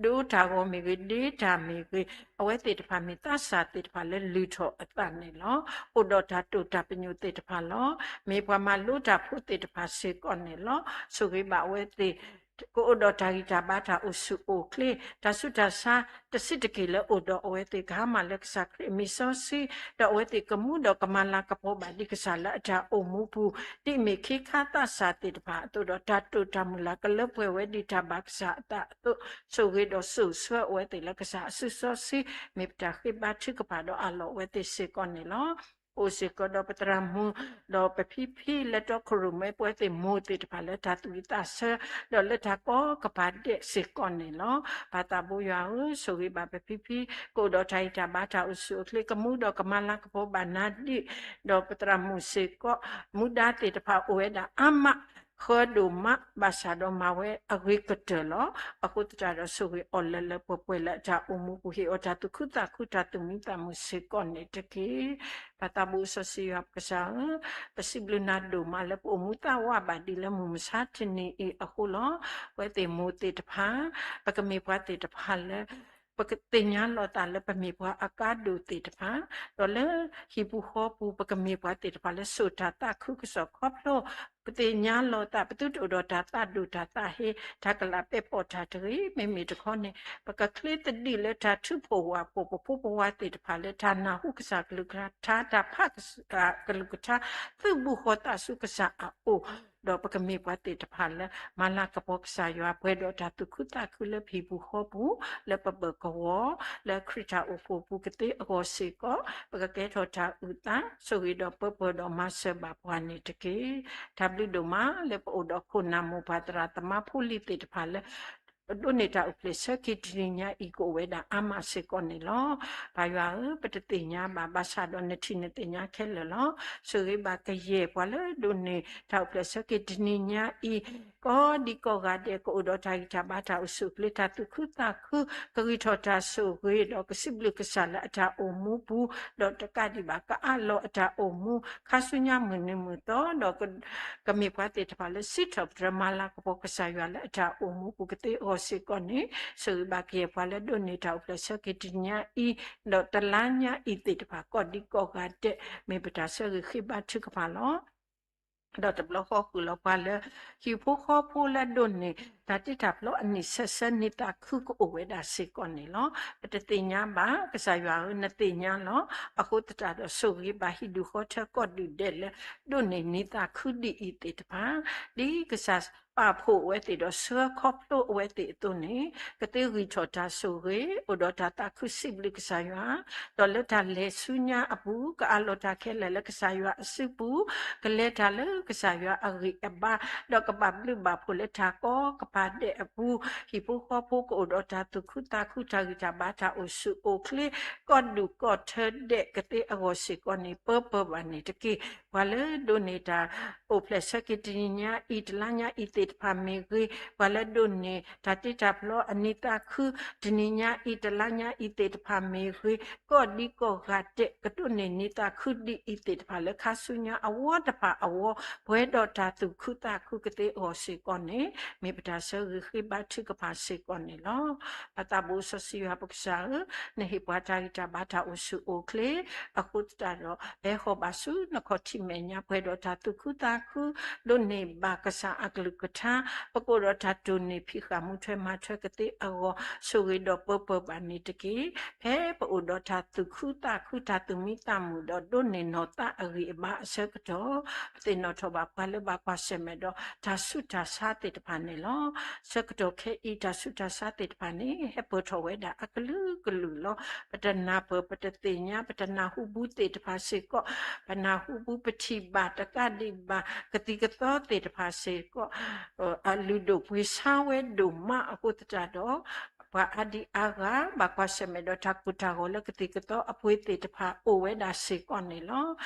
ဒိတၢ်ဂီၤမ့ၢ်ဂ့ၤ ဒ့တၢ်မ့ၢ်ဂ့ၤ, အဝဲသ့ၣ်တဖၣ်မ့ၢ်သးစၢ်သ့ၣ်တဖၣ်လၢလုၢ်ထီၣ်အသးန့ၣ်လီၤ. အိၣ်ဒီးတၢ်တိာ်တၢ်ပညိၣ်သ့ၣ်တဖၣ်လီၤ. မ့ၢ်ပှၤမၤလိတၢ်ဖိသ့ၣ်တဖၣ်စ့ၢ်ကီးန့ၣ်လီၤ. ဆိၣ်ဂ့ၤဘၣ်အဝဲသ့ၣ် ကအိၣ်ဒီးတၢ်ဂံၢ်တၢ်ဘါတၢ်အိၣ်ဆူၣ်အိၣ်ချ့, တၢ်ဆူးတၢ်ဆါ တဆံးတက့ၢ်လၢအိၣ်ဒီးအဝဲသ့ၣ် ကဟါမၢ်လၢကစၢ်ခရံာ်အမံၤစီဆှံ, ဒီးအဝဲသ့ၣ်ကမူဒီးကမၤလၤကပီၤဘၣ်ဒံးကစၢ်လၢအတၢ်အိၣ်မူပူၤ, ဒ်အမ့ၢ်ခ့ခါသးစၢ်သ့ၣ်တဖၣ်အသိးဒီး တၢ်တိာ်တၢ်မုၢ်လၢ်ကလၢပှဲၤဝဲဒ်တၢ်ဘၣ်ကစၢ်အသးအသိး, ဆိၣ်ဂ့ၤဒီးစိာ်ဆှၢအဝဲသ့ၣ်လၢကစၢ်အစုစီဆှံ, မ့ၢ်ပတၢ်ဃ့ဘါထုကဖၣ်ဒီးအးလီၤအဝဲသ့ၣ်စ့ၢ်ကီးန့ၣ်လီၤ. အိၣ်စ့ၢ်ကီးဒီးပသရၣ်မုၣ် ဒီးပဖံဖံလၢတီခိၣ်ရိၣ်မဲ ပဝဲသ့ၣ်မိၢ်သ့ၣ်တဖၣ်လၢတၢ်သူၣ်ဝံၣ်သးဆၢ ဒီးလၢတၢ်ကီကပၤဒဲးစ့ၢ်ကီးန့ၣ်လီၤ. ပၢ်သးဘိယွၤဧၢ, ဆိၣ်ဂ့ၤဘၣ်ပဖံဖံ ကအိၣ်ဒီးတၢ်ဂံၢ်တၢ်ဘါတၢ်အိၣ်ဆူၣ်အိၣ်ချ့ ကမူဒီးကမၤလၤကပီၤဘၣ်နၤဒံး, ဒီးပသရၣ်မုၣ်စ့ၢ်ကီး မူဒါသ့ၣ်တဖၣ်အိၣ်ဝဲဒၣ်အါမး ဃၢဒိၣ်မး ဘၣ်ဆၣ်ဒီးမၤဝဲအဂ့ၤကတၢၢ်လီၤ. အဃိသတးဒီးဆိၣ်ဂ့ၤအီၤလၢလၢပှဲၤပှဲၤလၢအတၢ်အိၣ်မူပူၤ ဟ့ၣ်အီၤတၢ်သူၣ်ခုသးခုတၢ်သူၣ်မံသးမုာ်စ့ၢ်ကီးန့ၣ်တက့ၢ်. ပၢ်သးဘိစီဆှံယွၤပကစၢ်ဧၢ, ပစံးဘျုးနၤဒိၣ်မးလၢပအိၣ်မူသးဝးဘၣ်ဒံးလၢမုၢ်မဆါတနံၤအံၤအဃိလီၤ. ပဝဲသ့ၣ်မိၢ်သ့ၣ်တဖၣ် ပကမ့ၢ်ပှၤသ့ၣ်တဖၣ်လၢ ပကသ့ၣ်ညါလီၤသးလၢပမ့ၢ်ပှၤအကါဒိၣ်သ့ၣ်တဖၣ်, ဒီးလၢဟံၣ်ပူၤဃီပူၤ ပကမ့ၢ်ပှၤသ့ၣ်တဖၣ်လၢစိာ်တၢ်သးခုကစီၣ်ခီဖျိ ပသ့ၣ်ညါလီၤသး ပသုတအိၣ်ဒီးတၢ်သးဒိၣ်တၢ်သးဟ့ တၢ်ကလးပဲာ်ပိာ်တၢ်တဂ့ၤ. မ့မ့ၢ်တခီန့ၣ် ပကချ့သဒံးလၢတၢ်ထုးဖှိၣ်ဝးဖှိၣ် ပဖိပဝါသ့ၣ်တဖၣ်လၢတၢ်နၢ်ဟူကစၢ်ကလုၢ်ကထါ တၢ်ဖးကစၢ်ကလုၢ်ကထါ သုးဘူးဃီၤသးဆူကစၢ်အအိၣ် ဒီးပကမ့ၢ်ပှၤသ့ၣ်တဖၣ်လၢ မၤလၤကပီၤကစၢ်ယွၤပှဲၤဒီးတၢ်သူၣ်ခုသးခုလၢပဟံၣ်ပူၤဃီပူၤ လၢပဘၢၣ်ကဝီၤ လၢခရံာ်တၢ်အိၣ်ဖှိၣ်ပူၤကသ့အဂီၢ်စ့ၢ်ကီး ပကကဲထီၣ်တၢ်အုၣ်သး ဆိၣ်ဂ့ၤဒီးပၢပၢၢ်ဒီးမၤစၢၤဘၣ်ပှၤန့ၣ်တက့ၢ်. တၢ်ဘျုးဒိၣ်မးလၢပအိၣ်ဒီးခိၣ်နၢ်မိၢ်ပၢ်သရၣ်သမါဖိလံၤသ့ၣ်တဖၣ်လၢ ဒိးန့ၢ်တၢ်အိၣ်ဖျဲၣ်ဆၢက့ၤတနံၤညါအံၤ ကအိၣ်ဝဲဒၣ်အါမးစ့ၢ်ကီးန့ၣ်လီၤ. ပၢ်ယွၤဧၢ, ပတသ့ၣ်ညါဘၣ် ဘၣ်ဆၣ်ဒီးနထံၣ်နသ့ၣ်ညါခဲလၢာ်လီၤ. ဆိၣ်ဂ့ၤဘၣ်ကယဲၢ်ပှၤလၢဒိးန့ၢ်တၢ်အိၣ်ဖျဲၣ်ဆၢက့ၤတနံၤညါအံၤ ကိးဒံကိးဂၤဒဲး ကအိၣ်ဒီးတၢ်ဂံၢ်တၢ်ဘါတၢ်အိၣ်ဆူၣ်အိၣ်ချ့ တၢ်သူၣ်ခုသးခု ကဂံၢ်ထီၣ်တၢ်ဆိၣ်ဂ့ၤ ဒီးကစံးဘျုးကစၢ်လၢအတၢ်အိၣ်မူပူၤ ဒီးတကးဒံးဘၣ် ကအးလီၤအတၢ်အိၣ်မူ ခါဆူညါမုၢ်နံၤမုၢ်သီ ဒီး ကမ့ၢ်ပှၤသ့ၣ်တဖၣ်လၢစံးထီၣ်ပတြၢၤမၤလၤကပီၤကစၢ်ယွၤလၢအတၢ်အိၣ်မူပူၤကသ့အဂီၢ်စ့ၢ်ကီးန့ၣ် ဆိၣ်ဂ့ၤဘၣ်ကယဲၢ်ပှၤလၢဒိးန့ၢ်တၢ်အိၣ်ဖျဲၣ်ဆၢက့ၤတနံၤညါအံၤ ဒီးတလါညါအံၤသ့ၣ်တဖၣ် ကိးဒံကိးဂၤဒဲး မ့ၢ်ပတၢ်ဆၢဂ့ၤဃ့ဘါထုကဖၣ်လီၤ. ဒီးတဘျီဃီဃုာ်လီၤပှၤလၢ ဟံၣ်ဖိဃီဖိလၢအဒိးန့ၢ် တၢ်တ့တၢ်ဖျီအနံၣ်ဆၢဆၢ နံၣ်သးခုကအိၣ်ဝဲဒၣ်စ့ၢ်ကီးန့ၣ်လီၤ. ပတသ့ၣ်ညါဘၣ်, ကစၢ်ယွၤဧၢ, နသ့ၣ်ညါလီၤ. အဃိသတးဒီး ဆိၣ်ဂ့ၤဘၣ်ဟံၣ်ဒူၣ်ဃီထၢကီၢ်ဒူၣ်ဒဲးလၢ ဒိးန့ၢ်နံၣ်သးခုဒ်အံၤသ့ၣ်တဖၣ်, ဒ်ကစၢ်ပာ်ဖှိၣ်အဝဲသ့ၣ်ဒီး ဆှၢခီဖျိအဝဲသ့ၣ်အသိးန့ၣ်, ကသ့ဂံၢ်ထီၣ်တၢ်ဆိၣ်ဂ့ၤ, အိၣ်ဒီးတၢ်သးခုစံးဘျုးကစၢ်ယွၤ, ဒီးလၢတၢ်လဲၤဆူညါအပူၤ ကအးလီၤတၢ်ခဲလၢာ်လၢကစၢ်ယွၤအစုပူၤ, ကလဲၤတၢ်လၢကစၢ်ယွၤအဂံၢ်အဘါ, ဒီးကဘၣ်ဘျုးဘၣ်ဖှိၣ်လၢတၢ်ကီကပၤဒဲးအပူၤ, ဟံၣ်ဖိဃီဖိကအိၣ်ဒီးတၢ်သူၣ်ခုသးခု တၢ်ဂံၢ်တၢ်ဘါ တၢ်အိၣ်ဆူၣ်အိၣ်ချ့, ကီၢ်ဒူၣ်ကီၢ်ထၢဒဲးကသ့အဂီၢ်စ့ၢ်ကီးန့ၣ် ပၢပၢဘၣ်န့ၣ်တက့ၢ်. ပှၤလၢဒိးန့ၢ်တၢ်အိၣ်ဖျဲၣ်ဆၢက့ၤတနံၤညါအံၤ တလါညါအံၤသ့ၣ်တဖၣ်မ့ၢ်ဂ့ၤ, ပှၤလၢဒိးန့ၢ်တၢ်တ့တၢ်ဖျီအနံၣ်သးခု တနံၤညါအံၤ တလါညါအံၤသ့ၣ်တဖၣ်မ့ၢ်ဂ့ၤ, ကီၢ်ဒံကီၢ်ဂၤဒဲး ကဒိးန့ၢ်နံၣ်သးခုဒ်အံၤသ့ၣ်တဖၣ် လၢခါဆူညါအဝီတဖၣ်အဝီ, ပှဲၤဒီးတၢ်သူၣ်ခုသးခုကသ့အဂီၢ်စ့ၢ်ကီးန့ၣ်, မ့ၢ်ပတၢ်ဆၢဂ့ၤဃ့ဘါထုကဖၣ်စ့ၢ်ကီးန့ၣ်လီၤ. ပသးဘိစီဆှံယွၤပကစၢ်ဧၢ, နဟ့ၣ်ပှၤတၢ်ဂံၢ်တၢ်ဘါ တၢ်အိၣ်ဆူၣ်အိၣ်ချ့, အဃိသတးဒီး ဟဲဃီၤဘၣ်ဆူနခီၣ်ထံးမဲာ်ညါ ပှဲၤဒီးတၢ်သူၣ်ခုသးခု, ဒိးန့ၢ်ဘၣ်ကစၢ်အကလုၢ်ကထါ, ပကအိၣ်ဒီးတၢ်တိၢ်န့ၢ်ဖံးဃာ်မူထွဲမၤထွဲကသ့အဂီၢ်, ဆိၣ်ဂ့ၤဒီးပၢပၢဘၣ်န့ၣ်တက့ၢ်. ဖဲပအိၣ်ဒီးတၢ်သူၣ်ခုသးခု တၢ်သူၣ်မံသးမုာ်ဒီး ဒိးန့ၢ်နီၢ်သးအဂံၢ်အဘါအဆၢကတီၢ်, ပသ့ၣ်နီၣ်ထီၣ်ဘၣ်ပှၤလၢဘၣ်ကွၢ်ဆၢၣ်မဲာ်ဒီး တၢ်ဆူးတၢ်ဆါသ့ၣ်တဖၣ်န့ၣ်လီၤ. ဆၢကတီၢ်ခဲအံၤ တၢ်ဆူးတၢ်ဆါသ့ၣ်တဖၣ်န့ၣ် ဟဲပၢၢ်ထီၣ်ဝဲဒၣ်အကလုာ်ကလုာ်လီၤ. ပတနၢ်ပၢၢ် ပတသ့ၣ်ညါ ပတနၢ်ဟူဘူးသ့ၣ်တဖၣ်စ့ၢ်ကီး, ပနၢ်ဟူဘူး ပထံၣ်ဘၣ် တကးဒံးဘၣ် ကသံၣ်ကသီသ့ၣ်တဖၣ်စ့ၢ်ကီး အလုၢ်ဒိၣ်ပှ့ၤဆါဝဲဒိၣ်မးအဃိသတးဒီး, ပှၤအါဒံအါဂၤ ဘၣ်ကွၢ်ဆၢၣ်မဲာ်ဒီးတၢ်ကိၢ်တၢ်ဂီၤလၢကသံၣ်ကသီအပှ့ၤသ့ၣ်တဖၣ်အိၣ်ဝဲဒၣ်စ့ၢ်ကီးန့ၣ်လီၤ.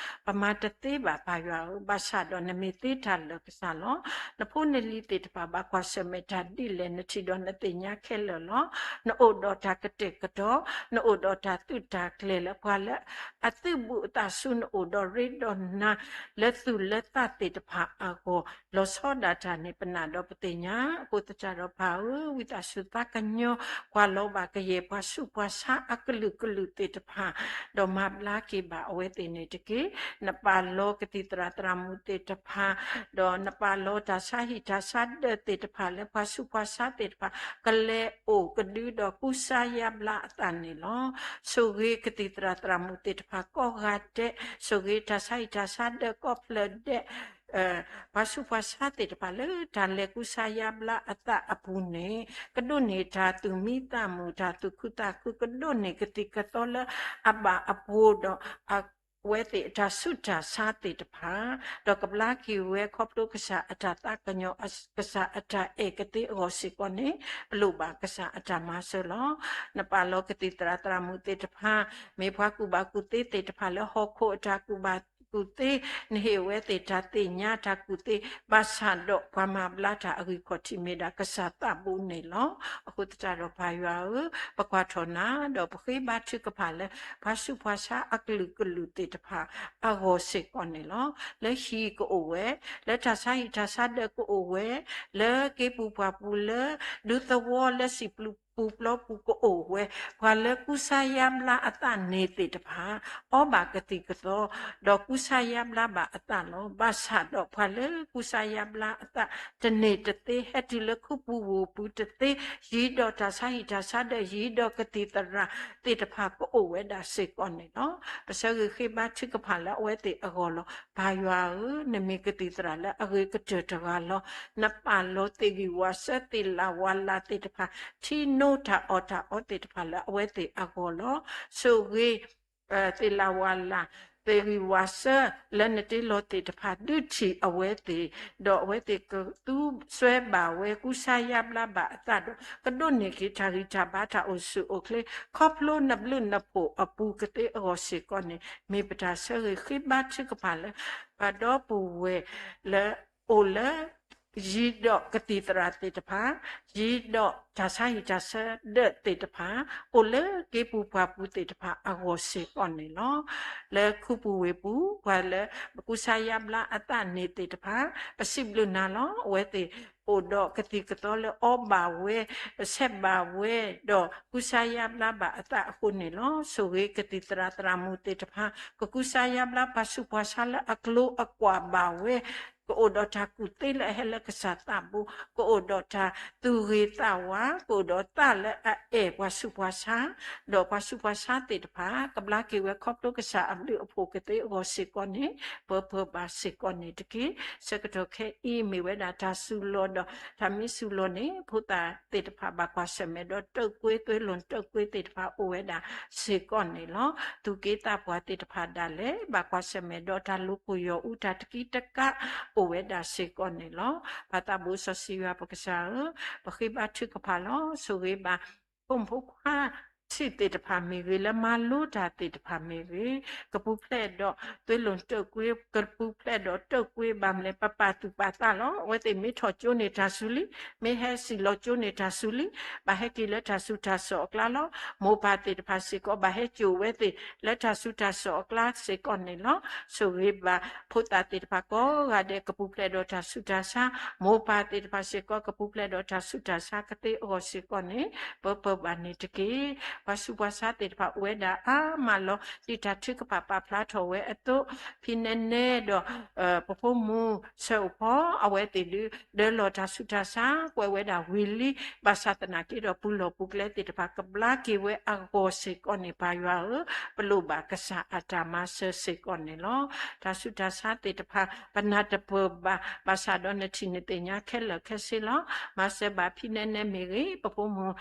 ပမၤတသ့ဘၣ်ပၢ်ယွၤဧၢ, ဘၣ်ဆၣ်ဒီးနမ့ၢ်သ့တၢ်လၢာ်ကစၢ်လီၤ. နဖိနလံၤသ့ၣ်တဖၣ်ဘၣ်ကွၢ်ဆၢၣ်မဲာ်တၢ်ဒ်လဲၣ် နထံၣ်ဒီးနသ့ၣ်ညါခဲလၢာ်လီၤ. နအိၣ်ဒီးတၢ်ကတဲာ်ကတီၤ, နအိၣ်ဒီးတၢ်သုးတၢ်ကျဲၤလၢပှၤလၢ အသုးဘူးအသးဆူနအိၣ်ဒီးရ့ဒီးနၤ လၢသူၣ်လၢသးသ့ၣ်တဖၣ်အဂီၢ် လီၤဆီဒၣ်တၢ်န့ၣ် ပနာ်ဒီးပသ့ၣ်ညါ, အဃိသတးဒီးပၢ်ဧၢ, ဝံသးစူၤသးကညီၤ ကွၢ်လီၤဘၣ်ကယဲၢ်ပှၤဆူးပှၤဆါအကလုာ်ကလုာ်သ့ၣ်တဖၣ်, ဒီးမၤဘျါက့ၤဘၣ်အဝဲသ့ၣ်န့ၣ်တက့ၢ်. နပာ်လီၤကသံၣ်သရၣ်သရၣ်မုၣ်သ့ၣ်တဖၣ်, ဒီးနပာ်လီၤတၢ်ဆါဟံၣ်တၢ်ဆါဒၢးသ့ၣ်တဖၣ်လၢပှၤဆူးပှၤဆါသ့ၣ်တဖၣ် ကလဲၤအိၣ်ကဒုဒီးကူစါယါဘျါအသးန့ၣ်လီၤ. ဆိၣ်ဂ့ၤကသံၣ်သရၣ်သရၣ်မုၣ်သ့ၣ်တဖၣ်ကိးဂၤဒဲး, ဆိၣ်ဂ့ၤတၢ်ဆါဟံၣ်တၢ်ဆါဒၢးကိးဖျၢၣ်ဒဲး, ပှၤဆူးပှၤဆါသ့ၣ်တဖၣ်လၢတၢ်လဲၤကူစါယါဘျါအသးအပူၤန့ၣ်, ကဒိးန့ၢ်တၢ်သူၣ်မံသးမုာ် တၢ်သူၣ်ခုသးခု, ကဒိးန့ၢ်ကသံၣ်ကသီလၢအဘၣ်အပူၤဒီး အဝဲသ့ၣ်အတၢ်ဆူးတၢ်ဆါသ့ၣ်တဖၣ်, ဒီးကဘျါက့ၤဝဲခီဖျိကစၢ်အတၢ်သးကညီၤ ကစၢ်အတၢ်အဲၣ်ကသ့အဂီၢ်စ့ၢ်ကီးန့ၣ်, ပလိၣ်ဘၣ်ကစၢ်အတၢ်မၤစၢၤလီၤ. နပာ်လီၤကသံၣ်သရၣ်သရၣ်မုၣ်သ့ၣ်တဖၣ်, မ့ၢ်ပှၤကူၣ်ဘၣ်ကူၣ်သ့သ့ၣ်တဖၣ်လၢဟီၣ်ခိၣ်အတၢ်ကူၣ်ဘၣ်ကူၣ်သ့, နဟ့ၣ်ဝဲသ့ၣ်တၢ်သ့ၣ်ညါတၢ်ကူၣ်သ့, ဘၣ်ဆၣ်ဒီးပှၤမၤဘျါတၢ်အဂံၢ်ခီၣ်ထံးမ့ၢ်ဒၣ်ကစၢ်သးဘိန့ၣ်လီၤ. အဃိသတးဒီးပၢ်ယွၤဧၢ, ပကွၢ်ထီၣ်နၤ, ဒီးပဃ့ဘါထုကဖၣ်လၢ ပှၤဆူးပှၤဆါအကလုာ်ကလုာ်သ့ၣ်တဖၣ်အဂီၢ်စ့ၢ်ကီးန့ၣ်လီၤ. လၢဟံၣ်ကအိၣ်ဝဲ, လၢတၢ်ဆါဟံၣ်တၢ်ဆါဒၢးကအိၣ်ဝဲ, လၢက့ပူၤပှၢ်ပူၤလၢ ဒူသဝီလၢစံာ်ပျူၤပူၤပျီပူၤကအိၣ်ဝဲ, ပှၤလၢကူစါယါဘျါအသးန့ၣ်သ့ၣ်တဖၣ်, အီဘၣ်ကသံၣ်ကသီ, ဒီးကူစါယါဘျါဘၣ်အသးလီၤ. ဘၣ်ဆၣ်ဒီးပှၤလၢကူစါယါဘျါအသးတန့ၢ်တသ့, ဟဲတုၤလၢခူပူၤဝိပူၤတသ့, ယံၤဒီးတၢ်ဆါဟံၣ်တၢ်ဆါဒၢး, ယံၤဒီးကသံၣ်သရၣ်သ့ၣ်တဖၣ်ကအိၣ်ဝဲဒၣ်စ့ၢ်ကီးန့ၣ်လီၤ. ပဆၢဂ့ၤဃ့ဘါထုကဖၣ်လၢအဝဲသ့ၣ်အဂီၢ်လီၤ. ပၢ်ယွၤဧၢ, နမ့ၢ်ကသံၣ်သရၣ်လၢအဂ့ၤကတၢၢ်တဂၤလီၤ. နပာ်လီၤသ့ၣ်ဂံၢ်ဝၤစၢၤသ့ၣ်လၣ်ဝါလၢ်သ့ၣ်တဖၣ်, ထံနိတၢ်အီၣ်တၢ်အီသ့ၣ်တဖၣ်လၢအဝဲသ့ၣ်အဂီၢ်လီၤ. ဆိၣ်ဂ့ၤ သ့ၣ်လၣ်ဝါလၢ်, သ့ၣ်ဂံၢ်ဝၤစၢၤလၢနတ့လီၤသ့ၣ်တဖၣ် ဒုးထံၣ်အဝဲသ့ၣ်, ဒီးအဝဲသ့ၣ်ကသူစွဲဘၣ်ဝဲကူစါယါဘျါဘၣ်အသးဒီး ကဒိးန့ၢ်က့ၤတၢ်ဂံၢ်တၢ်ဘါတၢ်အိၣ်ဆူၣ်အိၣ်ချ့ ခီဖျိနဘျုးနဖှိၣ်အပူၤကသ့အဂီၢ်စ့ၢ်ကီးန့ၣ်, မ့ၢ်ပတၢ်ဆၢဂ့ၤဃ့ဘါထုကဖၣ်လၢ ပှၤဒီပုၢ်ဝဲၢ်လၢ အိၣ်လၢ ယံၤဒီးကသံၣ်သရၣ်သ့ၣ်တဖၣ်, ယံၤဒီးတၢ်ဆါဟံၣ်တၢ်ဆါဒၢးသ့ၣ်တဖၣ်, အိၣ်လၢက့ပူၤပှၢ်ပူၤသ့ၣ်တဖၣ်အဂီၢ်စ့ၢ်ကီးန့ၣ်လီၤ. လၢခူပူၤဝ့ၢ်ပူၤ ပှၤလၢပကူစါယါဘျါအသးန့ၣ်သ့ၣ်တဖၣ်, ပစံးဘျုးနၤလီၤ. အဝဲသ့ၣ်အိၣ်ဒီးကသံၣ်ကသီလၢအီဘၣ်ဝဲ, ဆဲးဘၣ်ဝဲ, ဒီးကူစါယါဘျါဘၣ်အသးအဃိန့ၣ်လီၤ. ဆိၣ်ဂ့ၤကသံၣ်သရၣ်သရၣ်မုၣ်သ့ၣ်တဖၣ်, ကကူစါယါဘျါပှၤဆူးပှၤဆါလၢအကျိၤအကွာ်ဘၣ်ဝဲ ကအိၣ်ဒီးတၢ်ကူၣ်သ့လၢအဟဲလၢကစၢ်သးဘိ, ကအိၣ်ဒီးတၢ်သူၣ်ဂ့ၤသးဝါ, ကအိၣ်ဒီးသးလၢအအဲၣ်ပှၤဆူးပှၤဆါ, ဒီးပှၤဆူးပှၤဆါသ့ၣ်တဖၣ် ကဘျါက့ၤဝဲခီဖျိကစၢ်အဘျုးအဖှိၣ်ကသ့အဂီၢ်စ့ၢ်ကီးန့ၣ် ပၢပၢဘၣ်စ့ၢ်ကီးန့ၣ်တက့ၢ်. ဆၢကတီၢ်ခဲအံၤမ့ၢ်ဝဲဒၣ်တၢ်စူၤလီၤဒီး တၢ်မ့ၢ်စူၤလီၤန့ၣ် ဖိသၣ်သ့ၣ်တဖၣ်ဘၣ်ကွၢ်ဆၢၣ်မဲာ်ဒီးတၢၣ်ကွ့ သွ့လိာ်တၢၣ်ကွ့သ့ၣ်တဖၣ်အိၣ်ဝဲဒၣ်စ့ၢ်ကီးန့ၣ်လီၤ. သူၣ်က့သးပှၢ်သ့ၣ်တဖၣ်ဒၣ်လဲာ် ဘၣ်ကွၢ်ဆၢၣ်မဲာ်ဒီးတၢ်လိၤကိၢ်ယီၢ်အူ တၢ်တကံတကးအိၣ်ဝဲဒၣ်စ့ၢ်ကီးန့ၣ်လီၤ. ပၢ်သးဘိစီဆှံယွၤပကစၢ်ဧၢ, ပဃ့ဘါထုကဖၣ်လီၤ. ဆိၣ်ဂ့ၤဘၣ် ဖိမုၣ်ဖိခွါ ဆံးသ့ၣ်တဖၣ်မ့ၢ်ဂ့ၤ လၢမၤလိတၢ်သ့ၣ်တဖၣ်မ့ၢ်ဂ့ၤ, ကပူၤဖျဲးဒီးသွ့လိာ်တၢၣ်ကွ့, ကပူၤဖျဲးဒီးတၢၣ်ကွ့ဘၣ်မလဲၣ် ပပာ်သူၣ်ပာ်သးလီၤ. အဝဲသ့ၣ်မ့ၢ်ထီၣ်ကၠိန့ၣ်တၢ်စူၤလံ, မ့ၢ်ဟဲစံၣ်လီၤကၠိန့ၣ်တၢ်စူၤလံ, ဘၣ်ဟဲက့ၤလၢတၢ်ဆူးတၢ်ဆါအကျါလီၤ. မိၢ်ပၢ်သ့ၣ်တဖၣ်စ့ၢ်ကီး ဘၣ်ဟဲစိာ်ဝဲသ့ၣ်လၢတၢ်ဆူးတၢ်ဆါအကျါစ့ၢ်ကီးန့ၣ်လီၤ. ဆိၣ်ဂ့ၤဘၣ်ဖိသၣ်သ့ၣ်တဖၣ်ကိးဂၤဒဲး ကပူၤဖျဲးဒီးတၢ်ဆူးတၢ်ဆါ, မိၢ်ပၢ်သ့ၣ်တဖၣ်စ့ၢ်ကီး ကပူၤဖျဲးဒီးတၢ်ဆူးတၢ်ဆါကသ့အဂီၢ်စ့ၢ်ကီးန့ၣ် ပၢပၢဘၣ်န့ၣ်တက့ၢ်. ပှၤဆူးပှၤဆါသ့ၣ်တဖၣ်အိၣ်ဝဲဒၣ်အါမးလီၤ. ဒ်တၢ်ထုကဖၣ်ပာ်ဖျါထီၣ်ဝဲအသိး, ဖံနဲနဲဒီး ပဖိမုၣ်ဆၢအိၣ်ဖီ အဝဲသ့ၣ်ဒုး ဒၢလီၤတၢ်ဆူးတၢ်ဆါ ကွဲးဝဲဒၣ်ဝံၤလံ, ဘၣ်ဆၣ်သနာ်က့ဒီး ပူၤလီၢ်ပူၤကျဲသ့ၣ်တဖၣ် ကဘျါက့ၤဝဲအဂီၢ်စ့ၢ်ကီးန့ၣ် ပၢ်ယွၤဧၢ, ပလိၣ်ဘၣ်ကစၢ်အတၢ်မၤစၢၤစ့ၢ်ကီးန့ၣ်လီၤ. တၢ်ဆူးတၢ်ဆါသ့ၣ်တဖၣ် ပနၢ်တပၢၢ်ဘၣ်, ဘၣ်ဆၣ်ဒီးနထံၣ်နသ့ၣ်ညါခဲလၢာ်ခဲဆ့လီၤ. မၤစၢၤဘၣ်ဖံနဲနဲမ့ၢ်ဂ့ၤ, ပဖိမုၣ်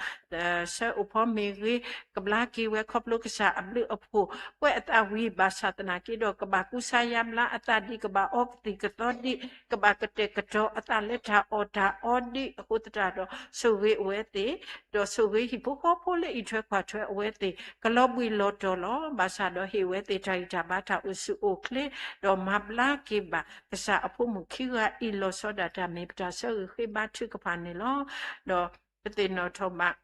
ဆၢအိၣ်ဖီမ့ၢ်ဂ့ၤ, ကဘျါက့ၤဝဲခီဖျိကစၢ်အဘျုးအဖှိၣ် ကွဲးအသးဝံၤ ဘၣ်ဆၣ်သနာ်က့ဒီး ကဘၣ်ကူစါယါဘျါအသးဒံး, ကဘၣ်အီကသံၣ်ကသီဒံး, ကဘၣ်ကတဲာ်ကတီၤအသးလၢတၢ်အီၣ်တၢ်အီဒံးအဃိသတးဒီး ဆိၣ်ဂ့ၤအဝဲသ့ၣ်, ဒီးဆိၣ်ဂ့ၤဟံၣ်ဖိဃီဖိလၢအံးထွဲကွၢ်ထွဲအဝဲသ့ၣ် ကလီၤဘှံးလီၤတီၤလီၤ. ဘၣ်ဆၣ်ဒီးဟ့ၣ်ဝဲသ့ၣ်တၢ်ဂံၢ်တၢ်ဘါတၢ်အိၣ်ဆူၣ်အိၣ်ချ့, ဒီးမၤဘျါက့ၤဘၣ်ကစၢ်အဖိမုၣ်ခံဂၤအံၤ လီၤဆီဒၣ်တၢ်မ့ၢ်ပတၢ်ဆၢဂ့ၤဃ့ဘါထုကဖၣ်န့ၣ်လီၤ. ဒီးပသ့ၣ်နီၣ်ထီၣ်ဘၣ်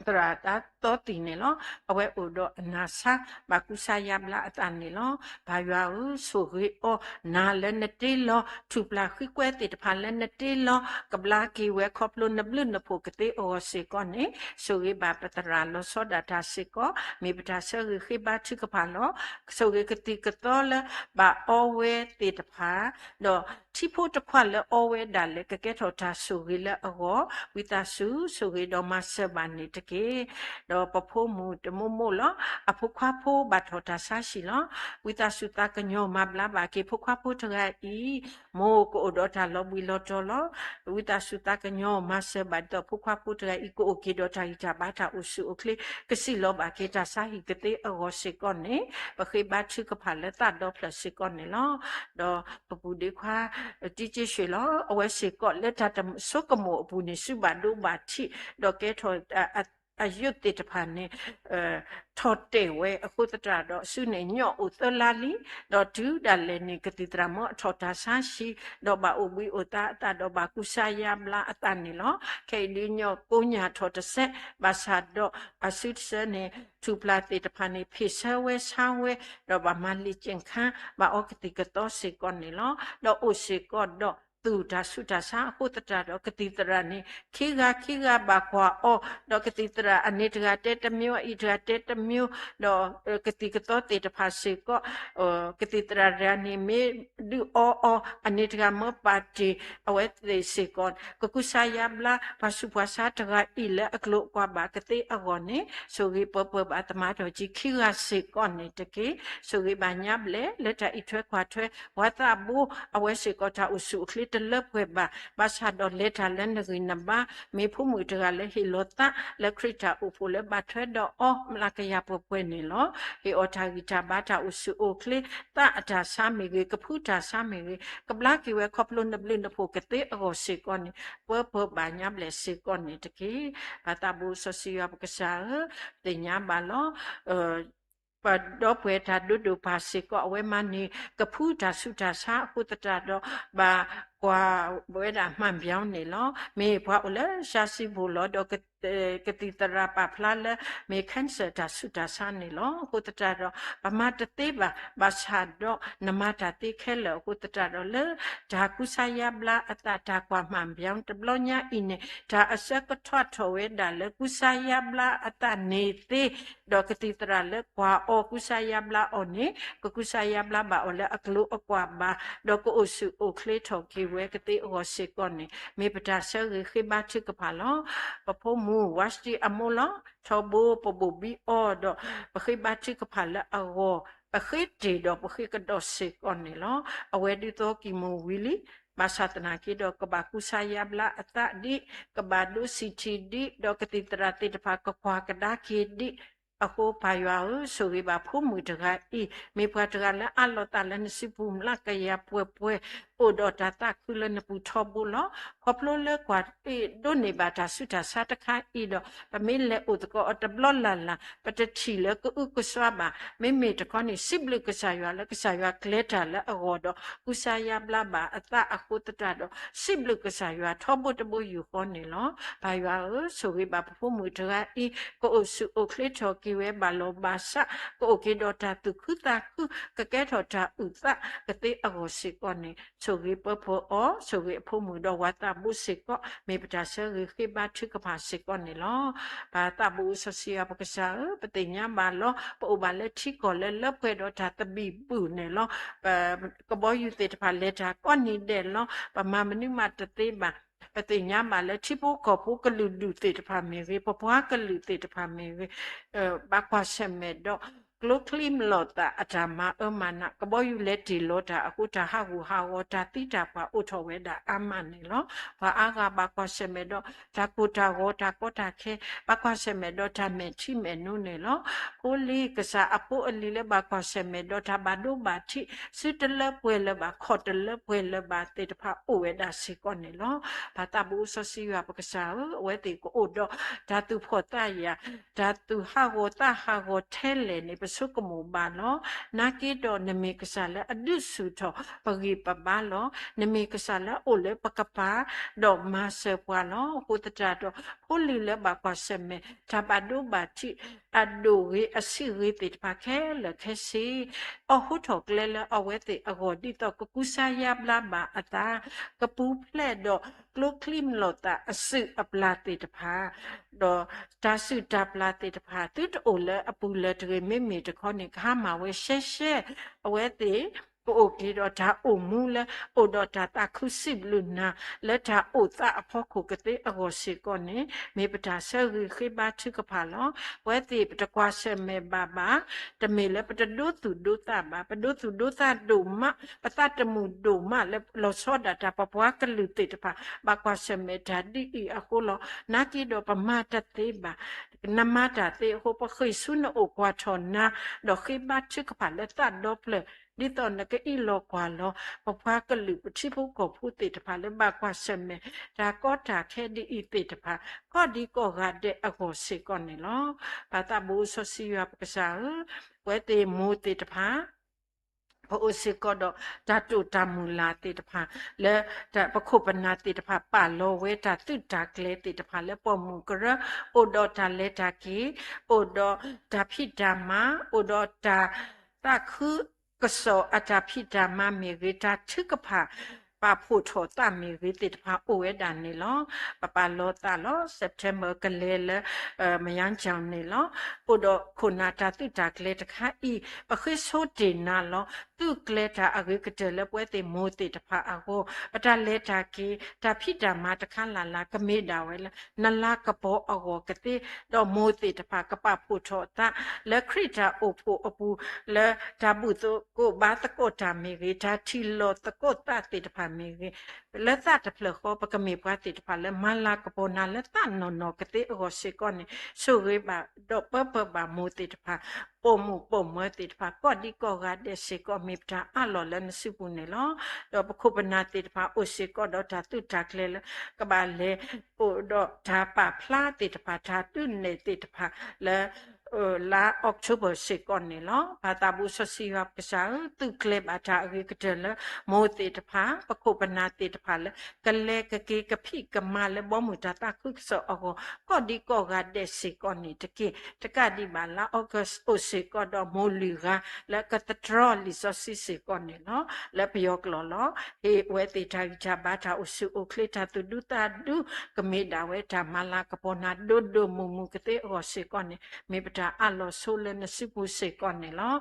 သရၣ်သးသီသံၣ်န့ၣ်လီၤ. အဝဲအိၣ်ဒီးအနၢ်ဆါ ဘၣ်ကူစါယါဘျါအသးန့ၣ်လီၤ. ပၢ်ယွၤဧၢ, ဆိၣ်ဂ့ၤအီၤ, နၤလၢနတ့လီၤ ထူၣ်ပျၢ်ဃံကွဲသ့ၣ်တဖၣ်လၢနတ့လီၤ ကဘျါက့ၤဝဲခီဖျိနဘျုးနဖှိၣ်ကသ့အဂီၢ်စ့ၢ်ကီးန့ၣ် ဆိၣ်ဂ့ၤဘၣ်ပသရၣ်လီၤဆီဒၣ်တၢ်စ့ၢ်ကီး မ့ၢ်ပတၢ်ဆၢဂ့ၤဃ့ဘါထုကဖၣ်လီၤ. ဆိၣ်ဂ့ၤကသံၣ်ကသီလၢဘၣ်အီဝဲသ့ၣ်တဖၣ် ဒီးထံဖိတခွါလၢအီဝဲဒၣ်လဲာ် ကကဲထီၣ်တၢ်ဆိၣ်ဂ့ၤလၢအဂီၢ်, ဝံသးစူၤဆိၣ်ဂ့ၤဒီးမၤစၢၤဘၣ်န့ၣ်တက့ၢ်. ဒီးပဖိမုၣ်တမိၢ်မိၢ်လီၤ. အဖိခွါဖိဘၣ်ထီၣ်တၢ်ဆါဟံၣ်လီၤ. ဝံသးစူၤသးကညီၤမၤဘျါဘၣ်က့ၤဖိခွါဖိတဂၤအံၤ, မိၢ်ကအိၣ်ဒီးတၢ်လီၤဘှံးလီၤတီၤလီၤ. ဝံသးစူၤသးကညီၤမၤစၢၤဘၣ်ဒ်သိးဖိခွါဖိတဂၤအံၤ ကအိၣ်က့ၤဒီးတၢ်ဂံၢ်တၢ်ဘါတၢ်အိၣ်ဆူၣ်အိၣ်ချ့ ကစံၣ်လီၤဘၣ်က့ၤတၢ်ဆါဟံၣ်ကသ့အဂီၢ်စ့ၢ်ကီးန့ၣ် ပဃ့ဘါထုကဖၣ်လၢသးဒီဖျၢၣ်စ့ၢ်ကီးန့ၣ်လီၤ. ဒီးပပုၢ်ဒ့ခွါ တံက့ဆွ့ၣ်လီၤ. အဝဲစ့ၢ်ကီးလၢတၢ်တဆိကမိၣ်အပူၤန့ၣ် စုဘၣ်ဒိဘၣ်ထံး ဒီးကဲထီၣ် အယုၢ်သ့ၣ်တဖၣ်န့ၣ် ထီၣ်တဲာ်ဝဲအဃိသတးဒီး စုန့ၣ်ညီၣ်အိၣ်သၢလါလံ, ဒီးတုၤဒၣ်လဲာ်န့ၣ် ကသံၣ်သရၣ်မ့ၢ်အထီၣ်တၢ်ဆါဟံၣ် ဒီးဘၣ်အိၣ်ဘှံးအိၣ်သါအသးဒီးဘၣ်ကူစါယါဘျါအသးန့ၣ်လီၤ. ခဲအံၤဒုးညီၣ်ကိးညၣ်ထီၣ်တစဲး ဘၣ်ဆၣ်ဒီးအစုတစၢန့ၣ် ထူၣ်ဖျါသ့ၣ်တဖၣ်န့ၣ် ဖ့ၣ်ဆၢဝဲဆါဝဲ ဒီးဘၣ်မၤလံာ်က့ၣ်ခါ ဘၣ်အီကသံၣ်ကသီစ့ၢ်ကီးန့ၣ်လီၤ. ဒီးအိၣ်စ့ၢ်ကီးဒီး သူၣ်တၢ်ဆူးတၢ်ဆါအဃိသတးဒီး ကသံၣ်သရၣ်န့ၣ် ခံဂၤခံဂၤဘၣ်ကွၢ်အီၤ, ဒီးကသံၣ်သရၣ်အန့ၣ်တဂၤတဲတမံၤ အအံၤတဂၤတဲတမံၤ, ဒီးကသံၣ်ကသီသ့ၣ်တဖၣ်စ့ၢ်ကီး ကသံၣ်သရၣ်တဂၤန့ၣ်မ့ၢ်ဒုးအီအီၤ အန့ၣ်တဂၤမ့ၢ်ပာ်တ့ၢ် အဝဲသ့ၣ်စ့ၢ်ကီး ကကူစါယါဘျါ ပှၤဆူးပှၤဆါတဂၤအံၤလၢအကျိၤအကွာ်ဘၣ်ကသ့အဂီၢ်န့ၣ် ဆိၣ်ဂ့ၤပၢပၢဘၣ်သမါထီၣ်ကံခံဂၤစ့ၢ်ကီးန့ၣ်တက့ၢ်. ဆိၣ်ဂ့ၤဘၣ်ညါဘျဲၣ်လၢတၢ်အံးထွဲကွၢ်ထွဲ ပှၤသးဘိ အဝဲစ့ၢ်ကီးတၢ်အိၣ်ဆူၣ်အိၣ်ချ့တလၢပှဲၤဘၣ်, ဘၣ်ဆၣ်ဒီးလဲၤတၢ်လၢနဂံၢ်နဘါ မ့ၢ်ဖိမုၣ်တဂၤလၢဟ့ၣ်လီၤသးလၢခရံာ်တၢ်အိၣ်ဖှိၣ်လၢဘၣ်ထွဲဒီးအီၤ မျးကယၤပှဲၤပှဲၤန့ၣ်လီၤ. ဟ့ၣ်အီၤတၢ်ဂံၢ်တၢ်ဘါတၢ်အိၣ်ဆူၣ်အိၣ်ချ့ သးအတၢ်ဆါမ့ၢ်ဂ့ၤ ကဖုတၢ်ဆါမ့ၢ်ဂ့ၤ ကဘျါက့ၤဝဲခီဖျိနဘျုးနဖှိၣ်ကသ့အဂီၢ်စ့ၢ်ကီးန့ၣ် ပၢပၢဘၣ်ညါဘျဲၣ်စ့ၢ်ကီးန့ၣ်တက့ၢ်. ပၢ်သးဘိစီဆှံယွၤပကစၢ်ဧၢ, သ့ၣ်ညါဘၣ်လီၤ. ပှၤဒီပုၢ်ဝဲၢ်တၢ်ဒိၣ်ဒိၣ်ပၢ်စ့ၢ်ကီး အဝဲမၤန့ၢ် ကဖုတၢ်ဆူးတၢ်ဆါအဃိသတးဒီး ဘၣ် ကွၢ်ဝဲဒၣ်မှန်ပြောင်းန့ၣ်လီၤ. မ့ၢ်ပှၤအိၣ်လၢ ရှါစံဘူၣ်လီၤဒီး ကသံၣ်သရၣ်ပာ်ဖျါလၢ မ့ၢ် cancer တၢ်ဆူးတၢ်ဆါန့ၣ်လီၤ. အဃိသတးဒီး ပမၤတသ့ဘၣ်, ဘၣ်ဆၣ်ဒီးနမၤတၢ်သ့ခဲလၢာ်အဃိသတးဒီး လၢတၢ်ကူစါယါဘျါအသး တၢ်ကွၢ်မှန်ပြောင်းတဘျီညါအံၤန့ၣ် တၢ်အဆၢကထီၣ်ထီၣ်ဝဲဒၣ်လၢကူစါယါဘျါအသးန့ၣ်သ့ ဒီးကသံၣ်သရၣ်လၢကွၢ်အီၤကူစါယါဘျါအီၤန့ၣ် ကကူစါယါဘျါဘၣ်အီၤလၢအကျိၤအကွာ်ဘၣ်, ဒီးကအိၣ်ဆူၣ်အိၣ်ချ့ထီၣ်က့ၤဝဲကသ့အဂီၢ်စ့ၢ်ကီးန့ၣ် မ့ၢ်ပတၢ်ဆၢဂ့ၤဃ့ဘါထုကဖၣ်လီၤ. ပဖိမုၣ် Vashti အမိၢ်လီၤ. ထီဘိပဘိၣ်ဘံအီၤဒီး ပဃ့ဘါထုကဖၣ်လၢအဂီၢ် ပဃ့တ့ၢ်ဒီးပဃ့ကဒီးစ့ၢ်ကီးန့ၣ်လီၤ. အဝဲဒုးသီကံၢ်မူၤဝံၤလံ ဘၣ်ဆၣ်သနာ်က့ဒီး ကဘၣ်ကူစါယါဘျါအသးဒံး, ကဘၣ်ဒိးစံးထံးဒံး, ဒီးကသံၣ်သရၣ်သ့ၣ်တဖၣ်ကကွၢ်ကဒါက့ၤဒံး, အဃိပၢ်ယွၤဧၢ, ဆိၣ်ဂ့ၤဘၣ်ဖိမုၣ်တဂၤအံၤ, မ့ၢ်ပှၤတဂၤလၢအးလီၤသးလၢနစုပူၤမျးကယၤပှဲၤပှဲၤ, အိၣ်ဒီးတၢ်သးခုလၢနပူၤထီဘိလီၤ. ခီဖျိလၢကွၢ်တ့ၢ်ဒိးန့ၢ်ဘၣ်တၢ်ဆူးတၢ်ဆါတခါအံၤဒီး ပမ့ၢ်လဲၤအိၣ်သကိးအီၤတဘျီလၢ်လၢ် ပတထံၣ်လၢကအုကစွါဘၣ်. မ့မ့ၢ်တခီန့ၣ် စံးဘျုးကစၢ်ယွၤလၢကစၢ်ယွၤကျဲၤတၢ်လၢအဂီၢ်ဒီး ကူစါယါဘျါဘၣ်အသးအဃိသတးဒီး စံးဘျုးကစၢ်ယွၤထီဘိတဘိယူၢ်ဃီန့ၣ်လီၤ. ပၢ်ယွၤဧၢ, ဆိၣ်ဂ့ၤဘၣ်ပဖိမုၣ်တဂၤအံၤ, ကအိၣ်ဆူၣ်အိၣ်ချ့ထီၣ်က့ၤဝဲဘၣ်လီၤဘၣ်စး, ကအိၣ်က့ၤဒီးတၢ်သူၣ်ခုသးခု, ကကဲထီၣ်တၢ်အုၣ်သးကသ့အဂီၢ်စ့ၢ်ကီးန့ၣ် ဆိၣ်ဂ့ၤပၢၤဖှိၣ်အီၤ, ဆိၣ်ဂ့ၤအဖိမုၣ်ဒီးဝၤသးဘိစ့ၢ်ကီး, မ့ၢ်ပတၢ်ဆၢဂ့ၤဃ့ဘါထုကဖၣ်စ့ၢ်ကီးန့ၣ်လီၤ. ပၢ်သးဘိစီဆှံယွၤပကစၢ်ဧၢ, ပသ့ၣ်ညါဘၣ်လီၤ, ပအိၣ်ဘၣ်လၢထံကီၢ်လၢလၢပှဲၤဒီးတၢ်သဘံၣ်ဘုၣ်န့ၣ်လီၤ. ပကဘီယူၤသ့ၣ်တဖၣ်လဲၤတၢ်ကိးနံၤဒဲးလီၤ. ပမၤမနုၤမးတသ့ဘၣ်. ပသ့ၣ်ညါဘၣ်လၢထံဖိကီၢ်ဖိကလုာ်ဒူၣ်သ့ၣ်တဖၣ်မ့ၢ်ဂ့ၤ, ပပှၤကလုာ်သ့ၣ်တဖၣ်မ့ၢ်ဂ့ၤ, ဘၣ်ကွၢ်ဆၢၣ်မဲာ်ဒီး ကျိချံမျိာ်သၣ်အတၢ်မၤအၢမၤနး, ကဘီယူၤလဲၤတ့ၢ်လီၤတၢ်အဃိ တၢ်ဟးဂူာ်ဟးဂီၤ, တၢ်သံတၢ်ပှၢ်အိၣ်ထီၣ်ဝဲဒၣ်အါမးန့ၣ်လီၤ. ပှၤအါဂၤဘၣ်ကွၢ်ဆၢၣ်မဲာ်ဒီး တၢ်ကိၢ်တၢ်ဂီၤ, တၢ်ကီတၢ်ခဲ, ဘၣ်ကွၢ်ဆၢၣ်မဲာ်ဒီးတၢ်မဲာ်ထံမဲာ်နိန့ၣ်လီၤ. ဖိလံၤ, ကစၢ်အဖိအလံၤလၢဘၣ်ကွၢ်ဆၢၣ်မဲာ်ဒီးတၢ်ဘၣ်ဒိဘၣ်ထံး, စုတလၢပှဲၤလၢၤဘၣ်, ခီၣ်တလၢပှဲၤလၢၤဘၣ်သ့ၣ်တဖၣ်အိၣ်ဝဲဒၣ်စ့ၢ်ကီးန့ၣ်လီၤ. ပၢ်သးဘိစီဆှံယွၤပကစၢ်ဧၢ, အဝဲသ့ၣ်ကအိၣ်ဒီးတၢ်သူၣ်ဖှီၣ်သးယာ်, တၢ်သူၣ်ဟးဂီၤသးဟးဂီၤထဲလဲၣ်န့ၣ် ပဆိကမိၣ်ဘၣ်လီၤ. နာ်က့ဒီးနမ့ၢ်ကစၢ်လၢအဒုးဆူၣ်ထီၣ်ပဂံၢ်ပဘါလီၤ. နမ့ၢ်ကစၢ်လၢအအိၣ်လၢပကပၤ, ဒီးမၤစၢၤပှၤလီၤ. အဃိသတးဒီး ဖိလံၤလၢဘၣ်ကွၢ်ဆၢၣ်မဲာ် တၢ်ဘၣ်ဒိဘၣ်ထံး အဒိၣ်ဂ့ၤအဆံးဂ့ၤသ့ၣ်တဖၣ်ခဲလၢာ်ခဲဆ့ အိၣ်ဟူးထီၣ်ကျဲလၢအဝဲသ့ၣ်အဂီၢ် ဒ်သိးကကူစါယါဘျါဘၣ်အသး, ကပူၤဖျဲးဒီးကျိချံမျိာ်သၣ်အစုၣ်အပျၢ်သ့ၣ်တဖၣ်, ဒီးတၢ်စုၣ်တၢ်ပျၢ်သ့ၣ်တဖၣ် သုတအိၣ်လၢအပူၤလၢၤတဂ့ၤ, မ့မ့ၢ်တခီန့ၣ် ကဟါမၢ်ဝဲရှဲရှဲ, အဝဲသ့ၣ် ကအိၣ်က့ၤဒီးတၢ်အိၣ်မူလၢ အိၣ်ဒီးတၢ်သးခုစံးဘျုးနၤ လၢတၢ်အိၣ်သးအဖီခိၣ်ကသ့အဂီၢ်စ့ၢ်ကီးန့ၣ် မ့ၢ်ပတၢ်ဆၢဂ့ၤဃ့ဘါထုကဖၣ်လီၤ. အဝဲသ့ၣ်ပတကွၢ်ဆၢၣ်မဲာ်ဘၣ်ဘၣ်, တမ့ၢ်လၢပတဒိသူၣ်ဒိသးဘၣ်, ပဒိသူၣ်ဒိသးဒိၣ်မး, ပသးတမုာ်ဒိၣ်မးလၢလီၤဆီဒၣ်တၢ် ပပှၤကလုာ်သ့ၣ်တဖၣ် ဘၣ်ကွၢ်ဆၢၣ်မဲာ်တၢ်ဒ်အံၤအဃိလီၤ. နာ်က့ဒီးပမၤတသ့ဘၣ်, နမၤတၢ်သ့အဃိ ပဃ့ၢ်ဆူနအိၣ်ကွၢ်ထီၣ်နၤ, ဒီးဃ့ဘါထုကဖၣ်လၢသးဒီဖျၢၣ် ဒ်သိးနကအံးလီၤကွၢ်လီၤ ပပှၤကလုာ်ပထံဖိကီၢ်ဖိသ့ၣ်တဖၣ်လၢဘၣ်ကွၢ်ဆၢၣ်မဲာ် တၢ်ကီတၢ်ခဲဒ်အံၤသ့ၣ်တဖၣ် ကိးဒံကိးဂၤဒဲးအဂီၢ်စ့ၢ်ကီးန့ၣ်လီၤ. ပၢ်သးဘိစီဆှံယွၤပကစၢ်ဧၢ, ပဝဲသ့ၣ်မိၢ်သ့ၣ်တဖၣ် ပအိၣ်စ့ၢ်ကီးဒီးတၢ်တိာ်တၢ်မုၢ်လၢ်သ့ၣ်တဖၣ် လၢပခိၣ်ပနၢ်သ့ၣ်တဖၣ် ပာ်လီၤဝဲတၢ်သုးတၢ်ကျဲၤသ့ၣ်တဖၣ်လၢပိာ်မုၣ်ကရၢ, အိၣ်ဒီးတၢ်လဲၤတၢ်က့ၤ, အိၣ်ဒီးတၢ်ဖံးတၢ်မၤ, အိၣ်ဒီးတၢ်သးခုကစီၣ်အတၢ်ဖံးတၢ်မၤမ့ၢ်ဂ့ၤ, တၢ်ထုကဖၣ် ပာ်ဖှိၣ်ထီၣ်သးမ့ၢ်ဂ့ၤသ့ၣ်တဖၣ်အိၣ်ဝဲဒၣ်န့ၣ်လီၤ. ပပာ်လီၤသးလီၤ September ကလဲၤလၢ မယါကၠီၤန့ၣ်လီၤ. အိၣ်ဒီးခိၣ်နၢ်တၢ်သုးတၢ်ကျဲၤတခါအံၤ ပဃ့ဆိတ့ၢ်နၤလီၤ. သုးကျဲၤတၢ်အဂ့ၤကတၢၢ်လၢပဝဲသ့ၣ်မိၢ်သ့ၣ်တဖၣ်အဂီၢ်, ပတၢ်လဲၤတၢ်က့ၤ တၢ်ဖံးတၢ်မၤတခါလၢ်လၢ် ကမ့ၢ်ဒၣ်ဝဲလၢ နလၤကပီၤအဂီၢ်ကသ့, ဒီးမိၢ်သ့ၣ်တဖၣ်ကပာ်ဖှိၣ်ထီၣ်သး လၢခရံာ်တၢ်အိၣ်ဖှိၣ်အပူၤ, လၢတၢ်ဘူၣ်သကိးဘါသကိးတၢ်မ့ၢ်ဂ့ၤ, တၢ်ထံၣ်လိာ်သကိးသးသ့ၣ်တဖၣ်မ့ၢ်ဂ့ၤ, လၢသးတဖျၢၣ်ဃီ ပကမ့ၢ်ပှၤသ့ၣ်တဖၣ်လၢမၤလၤကပီၤနၤလၢသးနီၢ်နီၢ်ကသ့အဂီၢ်စ့ၢ်ကီးန့ၣ် ဆိၣ်ဂ့ၤဘၣ်ဒီးပၢပၢဘၣ်မိၢ်သ့ၣ်တဖၣ်, ပိာ်မုၣ်ပိာ်မၢၤသ့ၣ်တဖၣ် ကိးဒံကိးဂၤဒဲးစ့ၢ်ကီး မ့ၢ်ပတၢ်အးလီၢ်လၢနစုပူၤန့ၣ်လီၤ. ဒီးပခိၣ်ပနၢ်သ့ၣ်တဖၣ်အိၣ်စ့ၢ်ကီးဒီးတၢ်သုးတၢ်ကျဲၤလၢ ကဘၣ်လဲၤအိၣ်ဒီးတၢ်ပာ်ဖျါသ့ၣ်တဖၣ်, တၢ်ဒုးနဲၣ်သ့ၣ်တဖၣ်လၢ လါ October စ့ၢ်ကီးန့ၣ်လီၤ. ပၢ်သးဘိစီဆှံယွၤပကစၢ်ဧၢ, သုးကျဲၤဘၣ်တၢ်အဂ့ၤကတၢၢ်လၢ မိၢ်သ့ၣ်တဖၣ် ပခိၣ်ပနၢ်သ့ၣ်တဖၣ်လၢ ကလဲၤကက့ၤကဖံးကမၤလၢဘီမုၢ်တၢ်သးခုကစီၣ်အဂီၢ် ကီၢ်ဒံးကီၢ်ဂၤဒဲးစ့ၢ်ကီးန့ၣ်တက့ၢ်. တကးဒံးဘၣ်လါ August အိၣ်စ့ၢ်ကီးဒီးမိၢ်လွံၢ်ဂၤ လၢကသတြီလံာ်စီဆှံစ့ၢ်ကီးန့ၣ်လီၤ. လၢပယီၤကျိာ်လီၤ. ဟ့ၣ်ဝဲသ့ၣ်တၢ်ဂံၢ်တၢ်ဘါတၢ်အိၣ်ဆူၣ်အိၣ်ချ့တၢ်သူၣ်ဒူသးဒူ ကမ့ၢ်ဒၣ်ဝဲတၢ်မၤလၤကပီၤနၤဒိၣ်ဒိၣ်မုၢ်မုၢ်ကသ့အဂီၢ်စ့ၢ်ကီးန့ၣ် မ့ၢ်ပတၢ်အးလီၤဆိလၢနစုပူၤစ့ၢ်ကီးန့ၣ်လီၤ.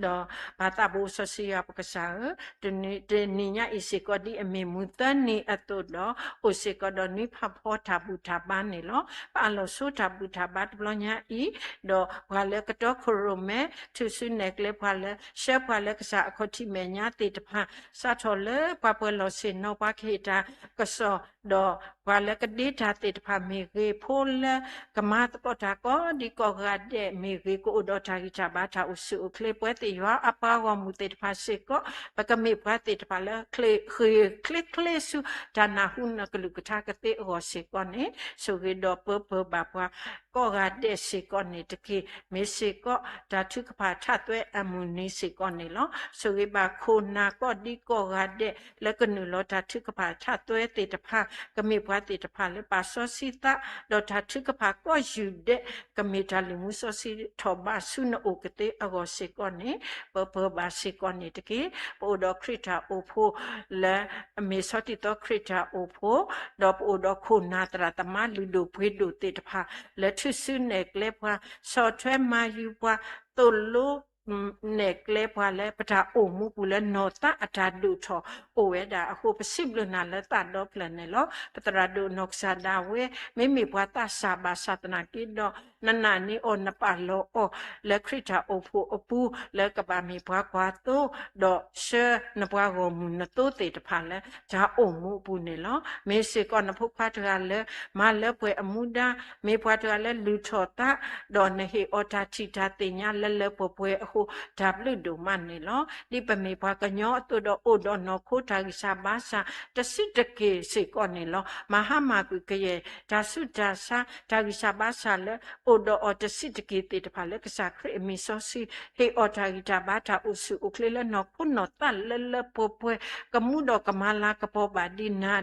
ဒီးပၢ်သးဘိစီဆှံယွၤပကစၢ်ဧၢ, တနံၤညါအံၤစ့ၢ်ကီးဒ်အမ့ၢ်မုၢ်သၢနံၤအသိးဒီး အိၣ်စ့ၢ်ကီးဒီးနွံဖးဖီတၢ်ဘူၣ်တၢ်ဘါန့ၣ်လီၤ. ပအးလီၤဆိတၢ်ဘူၣ်တၢ်ဘါတဘျီညါအံၤ, ဒီးပှၤလၢကတီခိၣ်ရိၣ်မဲ ထုးစုနဲၣ်ကျဲပှၤလၢ ဆှၢပှၤလၢကစၢ်အခီၣ်ထံးမဲာ်ညါသ့ၣ်တဖၣ် စးထီၣ်လၢပှၤပၢၤလီၢ်ဆ့ၣ်နီၤ ပှၤကဟ့ၣ်တၢ်ကစီၣ် ဒီးပှၤလၢကဒ့တၢ်သ့ၣ်တဖၣ်မ့ၢ်ဂ့ၤ, ဖိလၢကမၤသကိးတၢ်ကိးဒံးကိးဂၤဒဲးမ့ၢ်ဂ့ၤ, ကအိၣ်ဒီးတၢ်ဂံၢ်တၢ်ဘါတၢ်အိၣ်ဆူၣ်အိၣ်ချ့ ပဝဲသ့ၣ်ယွၤအပှၤဂီၢ်မုၢ်သ့ၣ်တဖၣ်စ့ၢ်ကီး ပကမ့ၢ်ပှၤသ့ၣ်တဖၣ်လၢ ဃ့ၢ်ချ့ချ့ဆူတၢ်နၢ်ဟူနကလုၢ်ကထါကသ့အဂီၢ်စ့ၢ်ကီးန့ၣ် ဆိၣ်ဂ့ၤဒီးပၢပၢဘၣ်ပှၤ ကိးဂၤဒဲးစ့ၢ်ကီးန့ၣ်တက့ၢ်. မ့ၢ်စ့ၢ်ကီးတၢ်ထုကဖၣ်ထးသွဲအမုၢ်နံၤစ့ၢ်ကီးန့ၣ်လီၤ. ဆိၣ်ဂ့ၤဘၣ်ခိၣ်နၢ်ကိးဒံးကိးဂၤဒဲး လၢကနုာ်လီၤတၢ်ထုကဖၣ်ထးသွဲသ့ၣ်တဖၣ် ကမ့ၢ်ပှၤသ့ၣ်တဖၣ်လၢပာ်စီဆှံသး ဒီးတၢ်ထုကဖၣ်ကိးယူၢ်ဒဲး ကမ့ၢ်တၢ်လုၢ်မူစီဆှံထီၣ်ဘးဆူနအိၣ်ကသ့အဂီၢ်စ့ၢ်ကီးန့ၣ် ပၢပၢဘၣ်စ့ၢ်ကီးန့ၣ်တက့ၢ်. ပအိၣ်ဒီးခရံာ်တၢ်အိၣ်ဖှိၣ်လၢ မ့ၢ်ဆီတံၢ်သီခရံာ်တၢ်အိၣ်ဖှိၣ်, ဒီးပအိၣ်ဒီးခိၣ်နၢ်သရၣ်သမါလုၢ်ဒိၣ်ပှ့ၤဒိၣ်သ့ၣ်တဖၣ် လၢထုးစုနဲၣ်ကျဲပှၤ, ဆီၣ်ထွဲမၤယုၤပှၤ, သိၣ်လိ နဲၣ်ကျဲပှၤလၢပတၢ်အိၣ်မူပူၤလၢနီၢ်သးအတၢ်ဒိၣ်ထီၣ်အိၣ်ဝဲဒၣ်အဃိ ပစံးဘျုးနၤလၢသးဒီဖျၢၣ်န့ၣ်လီၤ. ပသရၣ်ဒိၣ်နီၢ်ကစၢ်ဒၣ်ဝဲ မ့မ့ၢ်ပှၤသးစၢ်ဘၣ်ဆၣ်သနာ်က့ဒီး နနာ်န့ၢ်အီၤ နပာ်လီၤအီၤ လၢခရံာ်တၢ်အိၣ်ဖှိၣ်အပူၤ လၢကဘၣ်မ့ၢ်ပှၤကွၢ်သိ ဒီးဆှၢနပှၤဂီၢ်မုၢ်နသိသ့ၣ်တဖၣ်လၢ တၢ်အိၣ်မူအပူၤန့ၣ်လီၤ. မ့ၢ်စ့ၢ်ကီးနဖိခွါတဂၤလၢ မၤလၢပှဲၤအမူဒါ, မ့ၢ်ပှၤတဂၤလၢလုၢ်ထီၣ်သး, ဒီးနဟ့ၣ်အီၤတၢ်ထံၣ်တၢ်သ့ၣ်ညါလၢလၢပှဲၤပှဲၤအဃိ တၢ်ဘျုးဒိၣ်မးန့ၣ်လီၤ. ဒ်ပမ့ၢ်ပှၤကညီအသိးဒီး အိၣ်ဒီးနီၢ်ခိတၢ်ဂံၢ်စၢ်ဘါစၢ် တဆံးတက့ၢ်စ့ၢ်ကီးန့ၣ်လီၤ. မၤဟါမၢ်ကွံာ်ကယဲၢ် တၢ်ဆူးတၢ်ဆါ တၢ်ဂံၢ်စၢ်ဘါစၢ်လၢ အိၣ်ဒီးအီၤတဆံးတက့ၢ်သ့ၣ်တဖၣ်လၢကစၢ်ခရံာ်အမံၤစီဆှံ ဟ့ၣ်အီၤတၢ်ဂံၢ်တၢ်ဘါတၢ်အိၣ်ဆူၣ်အိၣ်ချ့လၢနီၢ်ခိနီၢ်သးလၢလၢပှဲၤပှဲၤ ကမူဒီးကမၤလၤကပီၤဘၣ်ဒ်နၤ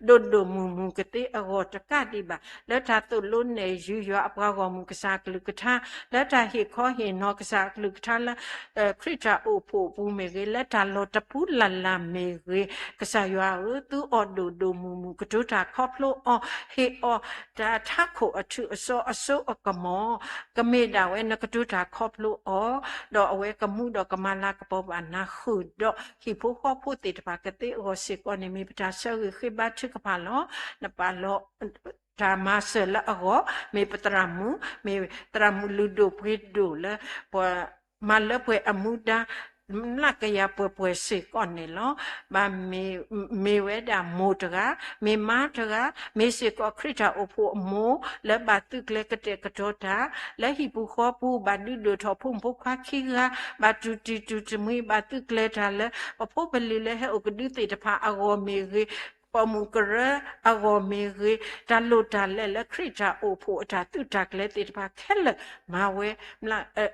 ဒိၣ်ဒိၣ်မုၢ်မုၢ်ကသ့အဂီၢ်တကးဒံးဘၣ် လၢတၢ်သိၣ်လိနဲၣ်ယုၤယွၤအပှၤဂီၢ်မုၢ်ကစၢ်အကလုၢ်ကထါ, လၢတၢ်ဟ့ၣ်ခီဟ့ၣ်နီၤကစၢ်အကလုၢ်ကထါလၢ ခရံာ်တၢ်အိၣ်ဖှိၣ်အပူၤမ့ၢ်ဂ့ၤ, လၢတၢ်လီၢ်တပူၤလၢ်လၢ်မ့ၢ်ဂ့ၤ, ကစၢ်ယွၤဧၢ, သုအီၤဒိၣ်ဒိၣ်မုၢ်မုၢ် ကတိၤတၢ်ခီဖျိအီၤ, ဟ့ၣ်အီၤတၢ်ထးခိၣ်အထူးအစီၤအစိအကမီၤ ကမ့ၢ်ဒၣ်ဝဲနကတိၤတၢ်ခီဖျိအီၤ, ဒီးအဝဲကမူဒီးကမၤလၤကပီၤဘၣ်နၤဃုာ်ဒီး ဟံၣ်ဖိဃီဖိသ့ၣ်တဖၣ်ကသ့အဂီၢ်စ့ၢ်ကီးန့ၣ် မ့ၢ်ပတၢ်ဆၢဂ့ၤဃ့ဘါထုကဖၣ်လီၤ. နပာ်လီၤ တၢ်မၤစၢၤလၢအဂီၢ် မ့ၢ်ပသရၣ်မုၣ်, မ့ၢ်သရၣ်မုၣ်လုၢ်ဒိၣ်ပှ့ၤဒိၣ်လၢ ပှၤမၤလၢပှဲၤအမူဒါ မျးကယၤပှဲၤပှဲၤစ့ၢ်ကီးန့ၣ်လီၤ. ဘၣ်မ့ၢ် မ့ၢ်ဝဲဒၣ်မိၢ်တဂၤ, မ့ၢ်မါတဂၤ, မ့ၢ်စ့ၢ်ကီးခရံာ်တၢ်အိၣ်ဖှိၣ်အမိၢ် လၢဘၣ်သုးကျဲၤကတဲာ်ကတီၤတၢ် လၢဟံၣ်ပူၤဃီပူၤ ဘၣ်ဒုးဒိၣ်ထီၣ်ဖိမုၣ်ဖိခွါခံဂၤ, ဘၣ်တူၢ်တံၢ်တူၢ်တမှံၤ ဘၣ်သုးကျဲၤတၢ်လၢ ပဖိပလံၤလၢဟဲအိၣ်ကဒုသ့ၣ်တဖၣ်အဂီၢ်မ့ၢ်ဂ့ၤ, ပိာ်မုၣ်ကရၢအဂီၢ်မ့ၢ်ဂ့ၤ, တၢ်လိၣ်တၢ်လဲလၢခရံာ်တၢ်အိၣ်ဖှိၣ်အတၢ်သုးတၢ်ကျဲၤသ့ၣ်တဖၣ်ခဲလၢာ် မၤဝဲ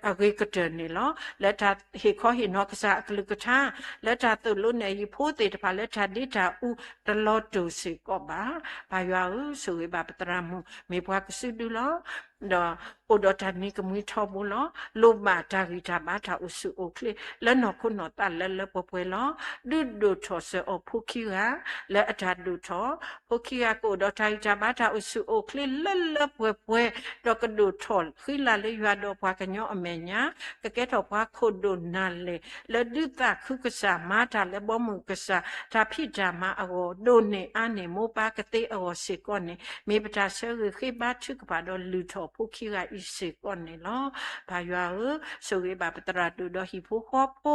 အဂ့ၤကတၢၢ်န့ၣ်လီၤ. လၢတၢ်ဟ့ၣ်ခီဟ့ၣ်နီၤကစၢ်အကလုၢ်ကထါ, လၢတၢ်သိၣ်လိနဲၣ်ယုၤဖိသ့ၣ်တဖၣ်လၢတၢ်ဒ့တၢ်အူတလီၤတူာ်စ့ၢ်ကီးဘၣ်. ပၢ်ယွၤဧၢ, ဆိၣ်ဂ့ၤဘၣ်ပသရၣ်မုၣ် မ့ၢ်ပှၤကစုဒုလီၤ. ဒီးအိၣ်ဒီးတၢ်နံၤကမှံထီဘိလီၤ. လိၣ်ဘၣ်တၢ်ဂံၢ်တၢ်ဘါတၢ်အိၣ်ဆူၣ်အိၣ်ချ့ လၢနီၢ်ခိနီၢ်သးလၢလၢပှဲၤပှဲၤလီၤ. ဒုးဒိၣ်ထီၣ်စၢၤအီၤဖိခံဂၤ လၢအတၢ်ဒိၣ်ထီၣ်, ဖိခံဂၤကအိၣ်ဒီးတၢ်ဂံၢ်တၢ်ဘါတၢ်အိၣ်ဆူၣ်အိၣ်ချ့လၢလၢပှဲၤပှဲၤ, ဒီးကဒိၣ်ထီၣ်ဃံလၤလၢယွၤဒီးပှၤကညီအမဲာ်ညါ, ကကဲထီၣ်ပှၤခိၣ်ဒိၣ်နၢ်လဲၢ် လၢဒုးသးခုကစၢ် မၤတၢ်လၢဘီမုၢ်ကစၢ် တၢ်ဖံးတၢ်မၤအဂီၢ် ဒိၣ်န့ၢ်အါန့ၢ်မိၢ်ပၢ်ကသ့အဂီၢ်စ့ၢ်ကီးန့ၣ် မ့ၢ်ပတၢ်ဆၢဂ့ၤဃ့ဘါထုကဖၣ်ဒီးလုၢ်ထီၣ်ဖိခံဂၤအံၤစ့ၢ်ကီးန့ၣ်လီၤ. ပၢ်ယွၤဧၢ, ဆိၣ်ဂ့ၤဘၣ်ပသရၣ်ဒိၣ်ဒီးဟံၣ်ဖိဃီဖိ,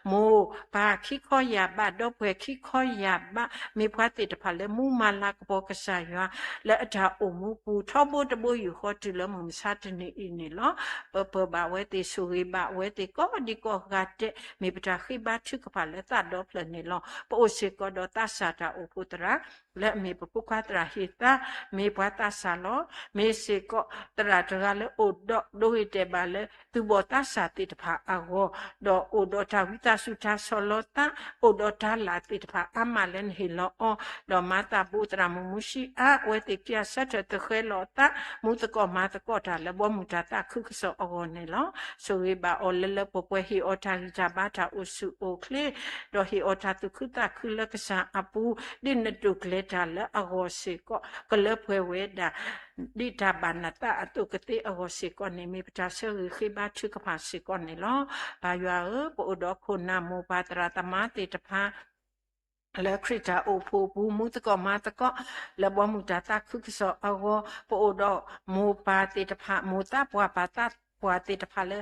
မိၢ်ပၢ်ခံခီယၢ်ဘး, ဒီပုၢ်ဝဲၢ်ခံခီယၢ်ဘး, မ့ၢ်ပှၤသ့ၣ်တဖၣ်လၢမူမၤလၤကပီၤကစၢ်ယွၤ လၢအတၢ်အိၣ်မူပူၤ ထီဘိတဘိယူၢ်ဃီတုၤလၢမုၢ်မဆါတနံၤအံၤန့ၣ်လီၤ. ပၢပၢဘၣ်အဝဲသ့ၣ် ဆိၣ်ဂ့ၤဘၣ်အဝဲသ့ၣ်ကိးဒံးကိးဂၤဒဲး မ့ၢ်ပတၢ်ဃ့ဘါထုကဖၣ်လၢသးဒီဖျၢၣ်န့ၣ်လီၤ. ပအိၣ်စ့ၢ်ကီးဒီးသးစၢ်တၢ်အိၣ်ဖှိၣ်သရၣ် လၢအမ့ၢ်ပဖိခွါသရၣ်ဟ့ၣ်သါ, မ့ၢ်ပှၤသးစၢ်လီၤ. မ့ၢ်စ့ၢ်ကီး သရၣ်တဂၤလၢအိၣ်ဒီးဒိဂ့ၤတဲာ်ဘၣ်လၢ သူၣ်ဘီၣ်သးစၢ်သ့ၣ်တဖၣ်အဂီၢ်, ဒီးအိၣ်ဒီးတၢ်ဝံသးစူၤတၢ်ဆီၣ်လီၤသး, အိၣ်ဒီးတၢ်လၢ်သ့ၣ်တဖၣ်အါမးလၢနဟ့ၣ်လီၤအီၤ, ဒီးမၤသးဘူးသရၣ်မုၣ်မူၡံအါ အဝဲသ့ၣ်ခံဂၤဆၢထၢၣ်သဃဲၤလီၤအသး မူသကိးမၤသကိးတၢ်လၢဘီမုၢ်တၢ်သးခုကစီၣ်အဂီၢ်န့ၣ်လီၤ. ဆိၣ်ဂ့ၤဘၣ်အီၤလၢလၢပှဲၤပှဲၤ ဟ့ၣ်အီၤတၢ်ဂံၢ်တၢ်ဘါတၢ်အိၣ်ဆူၣ်အိၣ်ချ့, ဒီးဟ့ၣ်အီၤတၢ်သူၣ်ခုသးခုလၢကစၢ်အပူၤ, ဒ်နဒိးကျဲၤတၢ်လၢအဂီၢ်စ့ၢ်ကီး ကလၢပှဲၤဝဲဒၣ် ဒ်တၢ်ဘၣ်နသးအသိးကသ့အဂီၢ်စ့ၢ်ကီးန့ၣ် မ့ၢ်ပတၢ်ဆၢဂ့ၤဃ့ဘါထုကဖၣ်စ့ၢ်ကီးန့ၣ်လီၤ. ပၢ်ယွၤဧၢ, ပအိၣ်ဒီးခိၣ်နၢ်မိၢ်ပၢ်သရၣ်သမါသ့ၣ်တဖၣ် လၢခရံာ်တၢ်အိၣ်ဖှိၣ်အပူၤ မူသကိးမၤသကိး လၢဘီမုၢ်တၢ်သးခုကစီၣ်အဂီၢ်, ပအိၣ်ဒီးမိၢ်ပၢ်သ့ၣ်တဖၣ် မိၢ်သးပှၢ်ပၢ်သးပှၢ်သ့ၣ်တဖၣ်လၢ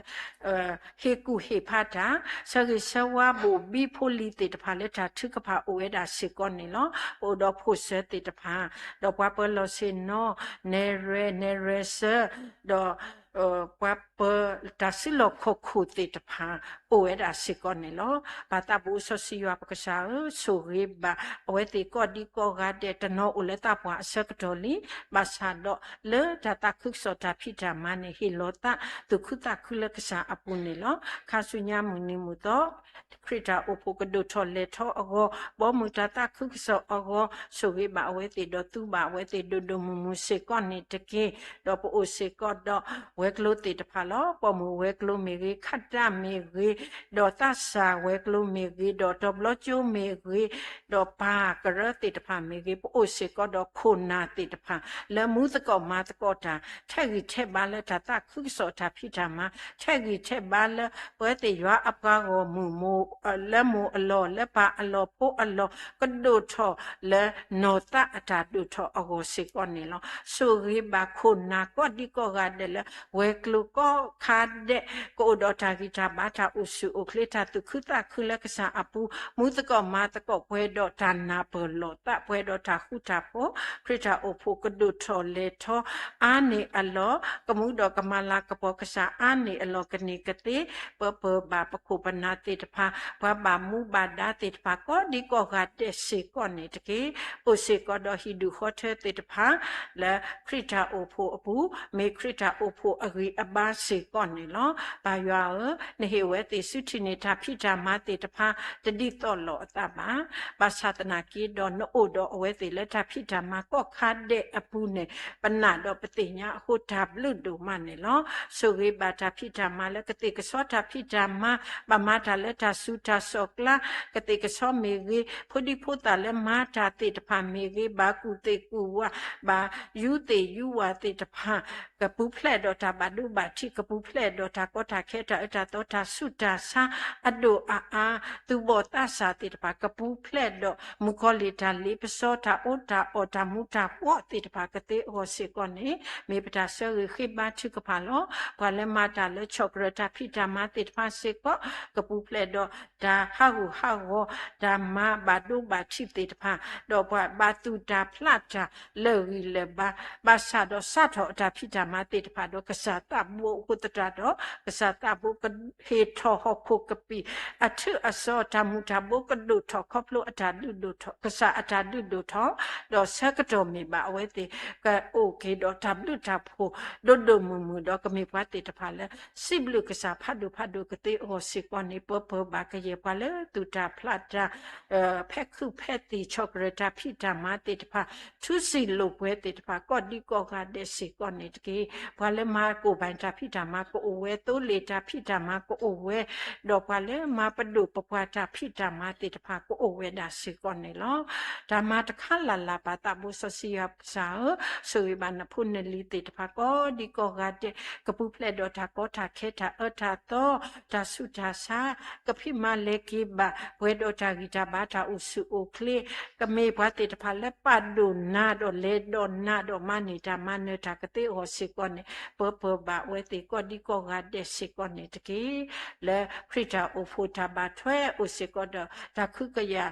ဟ့ၣ်ကူၣ်ဟ့ၣ်ဖးတၢ် ဆၢဂ့ၤဆၢဝါဘိၣ်ဘံဖိလံၤသ့ၣ်တဖၣ်လၢတၢ်ထုကဖၣ်အိၣ်ဝဲဒၣ်စ့ၢ်ကီးန့ၣ်လီၤ. ပအိၣ်ဒီးဖိၣ်စၢၤသ့ၣ်တဖၣ်, ဒီးပှၤပၢၤလီၢ်ဆ့ၣ်နီၤ, နဲၣ်ရွဲၣ် နဲၣ်ရွဲၣ်စၢၤ, ဒီး ပှၤပၢၤတၢ်စုလီၢ်ခီၣ်ခိၣ်သ့ၣ်တဖၣ် အိၣ်ဝဲဒၣ်စ့ၢ်ကီးန့ၣ်လီၤ. ပၢ်သးဘိစီဆှံယွၤပကစၢ်ဧၢ, ဆိၣ်ဂ့ၤဘၣ်အဝဲသ့ၣ်ကိးဒံကိးဂၤဒဲး တနီၤအိၣ်လၢသးပှၢ်အဆၢကတီၢ်လံ, ဘၣ်ဆၣ်ဒီးလၢတၢ်သးခုကစီၣ်တၢ်ဖံးတၢ်မၤန့ၣ် ဟ့ၣ်လီၤသးသူၣ်ခုသးခုလၢကစၢ်အပူၤန့ၣ်လီၤ. ခါဆူညါမုၢ်နံၤမုၢ်သီ ခရံာ်တၢ်အိၣ်ဖှိၣ်ကဒိၣ်ထီၣ်လဲၤထီအဂီၢ်, ဘီမုၢ်တၢ်သးခုကစီၣ်အဂီၢ်, ဆိၣ်ဂ့ၤဘၣ်အဝဲသ့ၣ်ဒီးသူဘၣ်အဝဲသ့ၣ်ဒိၣ်ဒိၣ်မုၢ်မုၢ်စ့ၢ်ကီးန့ၣ်တက့ၢ်. ဒီးပအိၣ်စ့ၢ်ကီးဒီးဝဲၤကျိၤသ့ၣ်တဖၣ်လီၤ. ပိာ်မုၣ်ဝဲၤကျိၤမ့ၢ်ဂ့ၤ, ခးတၢ်မ့ၢ်ဂ့ၤ, ဒီးသးစၢ်ဝဲၤကျိၤမ့ၢ်ဂ့ၤ, ဒီးတီၤဘျီကၠိမ့ၢ်ဂ့ၤ, ဒီးပၢ်ကရၢသ့ၣ်တဖၣ်မ့ၢ်ဂ့ၤ, ပအိၣ်စ့ၢ်ကီးဒီးခိၣ်နၢ်သ့ၣ်တဖၣ် လၢမူသကိးမၤသကိးတၢ် ထဲးဂံၢ်ထဲးဘါလၢတၢ်သးခုကစီၣ်တၢ်ဖံးတၢ်မၤ, ထဲးဂံၢ်ထဲးဘါလၢ ပဝဲသ့ၣ်ယွၤအပှၤဂီၢ်မုၢ် လၢမိၢ်အလီၢ် လၢပၢ်အလီၢ် ဖိအလီၢ် ကဒိၣ်ထီၣ်လၢနီၢ်သးအတၢ်ဒိၣ်ထီၣ်အဂီၢ်စ့ၢ်ကီးန့ၣ်လီၤ. ဆိၣ်ဂ့ၤဘၣ်ခိၣ်နၢ်ကိးဒံကိးဂၤဒဲးလၢ ဝဲၤကျိၤကိးခါဒဲး ကအိၣ်ဒီးတၢ်ဂံၢ်တၢ်ဘါတၢ်အိၣ်ဆူၣ်အိၣ်ချ့ တၢ်သူၣ်ခုသးခုလၢကစၢ်အပူၤ, မူသကိးမၤသကိးပှဲၤဒီးတၢ်နၢ်ပၢၢ်လိာ်သး ပှဲၤဒီးတၢ်ဃူတၢ်ဖိး, ခရံာ်တၢ်အိၣ်ဖှိၣ်ကဒိၣ်ထီၣ်လဲၤထီ အါန့ၢ်အလီၢ်, ကမူဒီးကမၤလၤကပီၤကစၢ်အါန့ၢ်အလီၢ်ကန့ၢ်ကသ့, ပၢပၢၤဘၣ်ပခိၣ်ပနၢ်သ့ၣ်တဖၣ်, ပှၤဘၣ်မူဘၣ်ဒါသ့ၣ်တဖၣ် ကိးဒံကိးဂၤဒဲးစ့ၢ်ကီးန့ၣ်တက့ၢ်. အိၣ်စ့ၢ်ကီးဒီးဟံၣ်ဒူၣ်ဃီထၢသ့ၣ်တဖၣ် လၢခရံာ်တၢ်အိၣ်ဖှိၣ်အပူၤ, မ့ၢ်ခရံာ်တၢ်အိၣ်ဖှိၣ်အဂံၢ်အဘါစ့ၢ်ကီးန့ၣ်လီၤ. ပၢ်ယွၤဧၢ, နဟ့ၣ်ဝဲသ့ၣ်ဆူထံၣ်န့ၢ်တၢ်ဖံးတၢ်မၤသ့ၣ်တဖၣ် တဒ်သိးလိာ်အသးဘၣ်. ဘၣ်ဆၣ်သနာ်က့ဒီး နအိၣ်ဒီးအဝဲသ့ၣ်လၢတၢ်ဖံးတၢ်မၤကိးခါဒဲးအပူၤန့ၣ် ပနာ်ဒီးပသ့ၣ်ညါအဃိ တၢ်ဘျုးဒိၣ်မးန့ၣ်လီၤ. ဆိၣ်ဂ့ၤဘၣ်တၢ်ဖံးတၢ်မၤလၢကသ့ၣ်ကဆီတၢ်ဖံးတၢ်မၤ, ဘၣ်မၤတၢ်လၢတၢ်ဆူးတၢ်ဆီၣ်ကျါ, ကသ့ၣ်ကဆီမ့ၢ်ဂ့ၤ, ဖိဒံဖိသၣ်လၢမၤတၢ်သ့ၣ်တဖၣ်မ့ၢ်ဂ့ၤ, ဘၣ်ကူၣ်သ့ၣ်ကူၣ်ဝၣ်, ဘၣ်ယူးသ့ၣ်ယူးဝၣ်သ့ၣ်တဖၣ် ကပူၤဖျဲးဒီးတၢ်ဘၣ်ဒိဘၣ်ထံး, ကပူၤဖျဲးဒီးတၢ်ကီတၢ်ခဲတၢ်အၢတၢ်သီတၢ်ဆူးတၢ်ဆါအဒိၣ်အအါ, သူၣ်ဘီၣ်သးစၢ်သ့ၣ်တဖၣ် ကပူၤဖျဲးဒီးမုၣ်ကီၤလံၢ်တၢ်လ့ပစီတၢ်အီၣ်တၢ်အီတၢ်မူတၢ်ဘှီးသ့ၣ်တဖၣ်ကသ့အဂီၢ်စ့ၢ်ကီးန့ၣ် မ့ၢ်ပတၢ်ဆၢဂ့ၤဃ့ဘါထုကဖၣ်လီၤ. ပှၤလၢမၤတၢ်လၢဆီၣ်ကရၢၢ်တၢ်ဖံးတၢ်မၤသ့ၣ်တဖၣ်စ့ၢ်ကီး ကပူၤဖျဲးဒီးတၢ်ဟးဂူာ်ဟးဂီၤ, တၢ်မၤဘၣ်ဒိဘၣ်ထံးသ့ၣ်တဖၣ်, ဒီးပှၤဘၣ်သူၣ်တၢ်ဖျးတၢ်လၢာ်ဂံၢ်လၢာ်ဘါ, ဘၣ်ဆၣ်ဒီးစးထီၣ်အတၢ်ဖံးတၢ်မၤသ့ၣ်တဖၣ်ဒီး ကစၢ်သးဘိအဃိသတးဒီး ကစၢ်သးဘိကဟ့ၣ်ထီၣ်ဟီၣ်ခိၣ်ကပံာ်အထူအစီၤ, တၢ်မူၤတၢ်ဘှီးကဒိၣ်ထီၣ်ခီဖျိအတၢ်ဒုးဒိၣ်ထီၣ်, ကစၢ်အတၢ်ဒုးဒိၣ်ထီၣ်, ဒီးဆၢကတီၢ်မ့ၢ်ဘၣ်အဝဲသ့ၣ် ကအိၣ်က့ၤဒီးတၢ်ဘျုးတၢ်ဖှိၣ်ဒိၣ်ဒိၣ်မုၢ်မုၢ်, ဒီးကမ့ၢ်ပှၤသ့ၣ်တဖၣ်လၢ စံးဘျုးကစၢ်ဖးဒိၣ်ဖးဒိၣ်ကသ့အဂီၢ်စ့ၢ်ကီးန့ၣ် ပၢပၢၤဘၣ်ကယဲၢ်ပှၤလၢသူၣ်တၢ်ဖျးတၢ် ဖဲခုးဖဲသံၣ် ဆီၣ်ကရၢၢ်တၢ်ဖံးတၢ်မၤသ့ၣ်တဖၣ်, ထူစံာ်လိာ်ပှဲၤသ့ၣ်တဖၣ် ကိးဒံကိးဂၤဒဲးစ့ၢ်ကီးန့ၣ်တက့ၢ်. ပှၤလၢမၤကိၢ်ဘၣ်တၢ်ဖံးတၢ်မၤကအိၣ်ဝဲ, သိလ့ၣ်တၢ်ဖံးတၢ်မၤကအိၣ်ဝဲ, ဒီးပှၤလၢမၤပဒိၣ်ပပှၢ်တၢ်ဖံးတၢ်မၤသ့ၣ်တဖၣ် ကအိၣ်ဝဲဒၣ်စ့ၢ်ကီးန့ၣ်လီၤ. တၢ်မၤတခါလၢ်လၢ် ပၢ်သးဘိစီဆှံယွၤကစၢ်ဧၢ, ဆိၣ်ဂ့ၤဘၣ်နဖိနလံၤသ့ၣ်တဖၣ် ကိးဒံကိးဂၤဒဲး ကပူၤဖျဲးဒီးတၢ်ကီတၢ်ခဲ တၢ်အၢတၢ်သီ တၢ်ဆူးတၢ်ဆါ ကဖံးမၤလဲၤက့ၤဘၣ် ပှဲၤဒီးတၢ်ဂံၢ်တၢ်ဘါ တၢ်အိၣ်ဆူၣ်အိၣ်ချ့, ကမ့ၢ်ပှၤသ့ၣ်တဖၣ်လၢပာ်ဒိၣ်နၤဒီးလဲၤဒီးနၤဒီးမၤန့ၢ်တၢ်မၤနၢၤတၢ်ကသ့အဂီၢ်စ့ၢ်ကီးန့ၣ် ပၢပၢၤဘၣ်အဝဲသ့ၣ်ကိးဒံကိးဂၤဒဲးစ့ၢ်ကီးန့ၣ်တက့ၢ်. လၢခရံာ်တၢ်အိၣ်ဖှိၣ်တၢ်ဘၣ်ထွဲအိၣ်စ့ၢ်ကီးဒီး တၢ်ခုကယာ်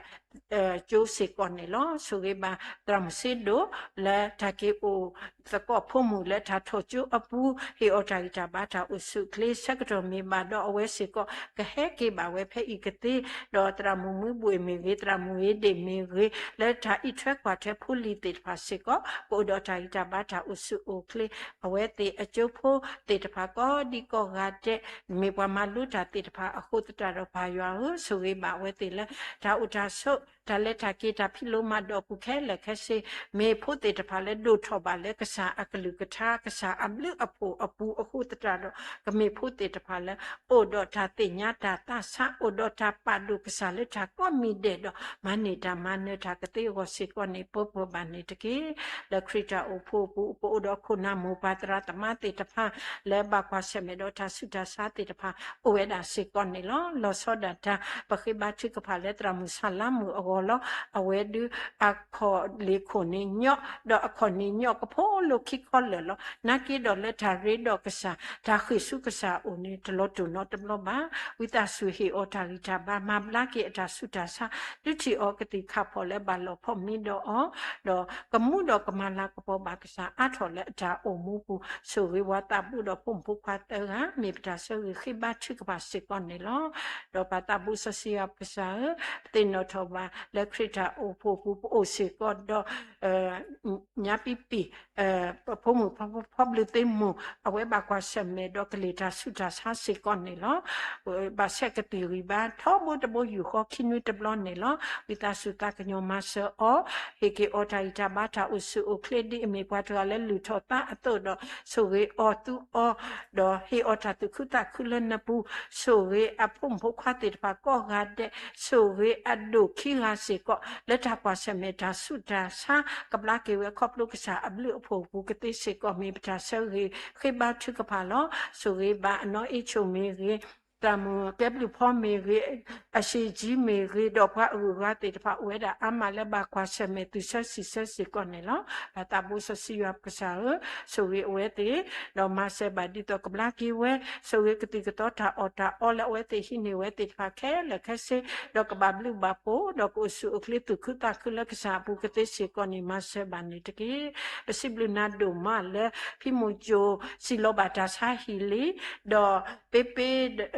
ကၠိစ့ၢ်ကီးန့ၣ်လီၤ. ဆိၣ်ဂ့ၤဘၣ်သရၣ်မုၣ်စ့ဒိၣ် လၢတၢ်က့ၤအိၣ်သကိးဖိမုၣ်လၢတၢ်ထီၣ်ကၠိအပူၤ ဟ့ၣ်အီၤတၢ်ဂံၢ်တၢ်ဘါတၢ်အိၣ်ဆူၣ်အိၣ်ချ့ ဆၢကတီၢ်မ့ၢ်ဘၣ်ဒီးအဝဲစ့ၢ်ကီး ကဟဲက့ၤဘၣ်ဝဲဖဲအံၤကသ့ ဒီးသရၣ်မုၣ်မုၢ်ဘှ့ၣ်မ့ၢ်ဂ့ၤ သရၣ်မုၣ်ဝ့ဒ့ၣ်မ့ၢ်ဂ့ၤ လၢတၢ်အံးထွဲကွၢ်ထွဲဖိလံၤသ့ၣ်တဖၣ်စ့ၢ်ကီး ကအိၣ်ဒီးတၢ်ဂံၢ်တၢ်ဘါတၢ်အိၣ်ဆူၣ်အိၣ်ချ့ အဝဲသ့ၣ်အကၠိဖိသ့ၣ်တဖၣ်ကိးဒံကိးဂၤဒဲး မ့ၢ်ပှၤမၤလိတၢ်သ့ၣ်တဖၣ်အဃိသတးဒီး ပၢ်ယွၤဧၢ ဆိၣ်ဂ့ၤဘၣ်အဝဲသ့ၣ်လၢ တၢ်အိၣ်တၢ်ဆိး တၢ်လဲၤတၢ်က့ၤ တၢ်ဖံးလိမၤဒိးပူၤခဲလၢာ်ခဲဆ့ မ့ၢ်ဖိသ့ၣ်တဖၣ်လၢဒိၣ်ထီၣ်ဘၣ်လၢကစၢ်အကလုၢ်ကထါ ကစၢ်အဘျုးအဖှိၣ်အပူၤအဃိသတးဒီး ကမ့ၢ်ဖိသ့ၣ်တဖၣ်လၢ အိၣ်ဒီးတၢ်သ့ၣ်ညါတၢ်သးဆး အိၣ်ဒီးတၢ်ပာ်ဒိၣ်ကစၢ်လၢတၢ်ကိးမံၤဒဲးဒီး မၤန့ၢ်တၢ်မၤနၢၤတၢ်ကသ့အဂီၢ်စ့ၢ်ကီးန့ၣ် ပၢပှဲၤဘၣ်န့ၣ်တက့ၢ်. လၢခရံာ်တၢ်အိၣ်ဖှိၣ်အပူၤ ပအိၣ်ဒီးခိၣ်နၢ်မိၢ်ပၢ်သရၣ်သမါသ့ၣ်တဖၣ် လၢဘၣ်ကွၢ်ဆၢၣ်မဲာ်ဒီးတၢ်ဆူးတၢ်ဆါသ့ၣ်တဖၣ် အိၣ်ဝဲဒၣ်စ့ၢ်ကီးန့ၣ်လီၤ. လီၤဆီဒၣ်တၢ် ပဃ့ဘါထုကဖၣ်လၢသရၣ်မုၣ်ဆၣ်လါမုၣ်အဂီၢ်လီၤ. အဝဲဒုး အခီၣ်လ့ၢ်ခိၣ်န့ၣ်ညီ ဒီးအခီၣ်န့ၣ်ညီကဖိလၢခံခီလၢာ်လီၤ. နာ်က့ဒီးလၢတၢ်ရ့ဒီးကစၢ် တၢ်ဃ့ၢ်ဆူကစၢ်အအိၣ်န့ၣ် တလီၤတိၢ်နီတဘျီဘၣ်. ဝံသးစူၤဟ့ၣ်အီၤတၢ်ဂံၢ်တၢ်ဘါ မၤဘျါက့ၤအတၢ်ဆူးတၢ်ဆါ ဒုးထံၣ်အီၤကသံၣ်ခၣ်ဖီၣ်လၢဘၣ်လီၢ်ဖီၣ်မံဒီးအီၤ ဒီးကမူဒီးကမၤလၤကပီၤဘၣ်ကစၢ်အါထီၣ်လၢအတၢ်အိၣ်မူပူၤ ဆိၣ်ဂ့ၤဝဲသးဘူးဒီးဖိမုၣ်ဖိခွါသၢဂၤ မ့ၢ်ပတၢ်ဆၢဂ့ၤဃ့ဘါထုကဖၣ်စ့ၢ်ကီးန့ၣ်လီၤ. ဒီးပၢ်သးဘူးစီဆှံယွၤပကစၢ်ဧၢ, ပသ့ၣ်နီၣ်ထီၣ်ဘၣ်လၢခရံာ်တၢ်အိၣ်ဖှိၣ်ပူၤ ပအိၣ်စ့ၢ်ကီးဒီး ညါပံပံၣ် ပဖိမုၣ်ဖိဘျုးသ့ၣ်မုၣ် အဝဲဘၣ်ကွၢ်ဆၢၣ်မဲာ်ဒီးကလ့ၢ်တၢ်ဆူးတၢ်ဆါစ့ၢ်ကီးန့ၣ်လီၤ. ဘၣ်ဆဲးကသံၣ်ဂံၢ်ဘါထီဘိတဘိယူၢ်ဃီခံနွံတဘျီန့ၣ်လီၤ. ဝံသးစူၤသးကညီၤမၤစၢၤအီၤ, ဟ့ၣ်က့ၤအီၤတၢ်ဂံၢ်တၢ်ဘါတၢ်အိၣ်ဆူၣ်အိၣ်ချ့ ဒ်အမ့ၢ်ပှၤတဂၤလၢလုၢ်ထီၣ်သါအသိးဒီး ဆိၣ်ဂ့ၤအီၤသူအီၤ, ဒီးဟ့ၣ်အီၤတၢ်သူၣ်ခုသးခုလၢနပူၤ, ဆိၣ်ဂ့ၤအဖိမုၣ်ဖိခွါသ့ၣ်တဖၣ်ကိးဂၤဒဲး, ဆိၣ်ဂ့ၤအဒိၣ်ခံဂၤစ့ၢ်ကီး လၢတၢ်ကွၢ်ဆၢၣ်မဲာ်တၢ်ဆူးတၢ်ဆါ ကဘျါက့ၤဝဲခီဖျိကစၢ်အဘျုးအဖှိၣ်အပူၤကသ့စ့ၢ်ကီး မ့ၢ်ပတၢ်ဆၢဂ့ၤဃ့ဘါထုကဖၣ်လီၤ. ဆိၣ်ဂ့ၤဘၣ်အနီၢ်အ့ၣ်ဆိၣ်မ့ၢ်ဂ့ၤ, သရၣ်မုၣ်ကဲဘျုးဖီမ့ၢ်ဂ့ၤ, အရှေ့ကြီးမ့ၢ်ဂ့ၤ, ဒီးပှၤအဂုၤအဂၤသ့ၣ်တဖၣ်အိၣ်ဝဲဒၣ်အါမးလၢဘၣ်ကွၢ်ဆၢၣ်မဲာ်သုဆၢစံးဆၢစ့ၢ်ကီးန့ၣ်လီၤ. ပၢ်သးဘူးစီဆှံယွၤပကစၢ်ဧၢ, ဆိၣ်ဂ့ၤအဝဲသ့ၣ်, ဒီးမၤစၢၤဘၣ်ဒ်သိးကဘျါက့ၤဝဲ, ဆိၣ်ဂ့ၤကသံၣ်ကသီတၢ်အီၣ်တၢ်အီလၢအဝဲသ့ၣ်ဟံးန့ၢ်ဝဲသ့ၣ်တဖၣ်ခဲလၢာ်ခဲဆ့, ဒီးကဘၣ်ဘျုးဘၣ်ဖှိၣ်, ဒီးကအိၣ်ဆူၣ်အိၣ်ချ့သူၣ်ခုသးခုလၢကစၢ်အပူၤကသ့စ့ၢ်ကီးန့ၣ် မၤစၢၤဘၣ်န့ၣ်တက့ၢ်. ပစံးဘျုးနၤဒိၣ်မးလၢ ဖံမုၢ်ကၠိစံၣ်လီၤဘၣ်တၢ်ဆါဟံၣ်လံ, ဒီးပ့ပ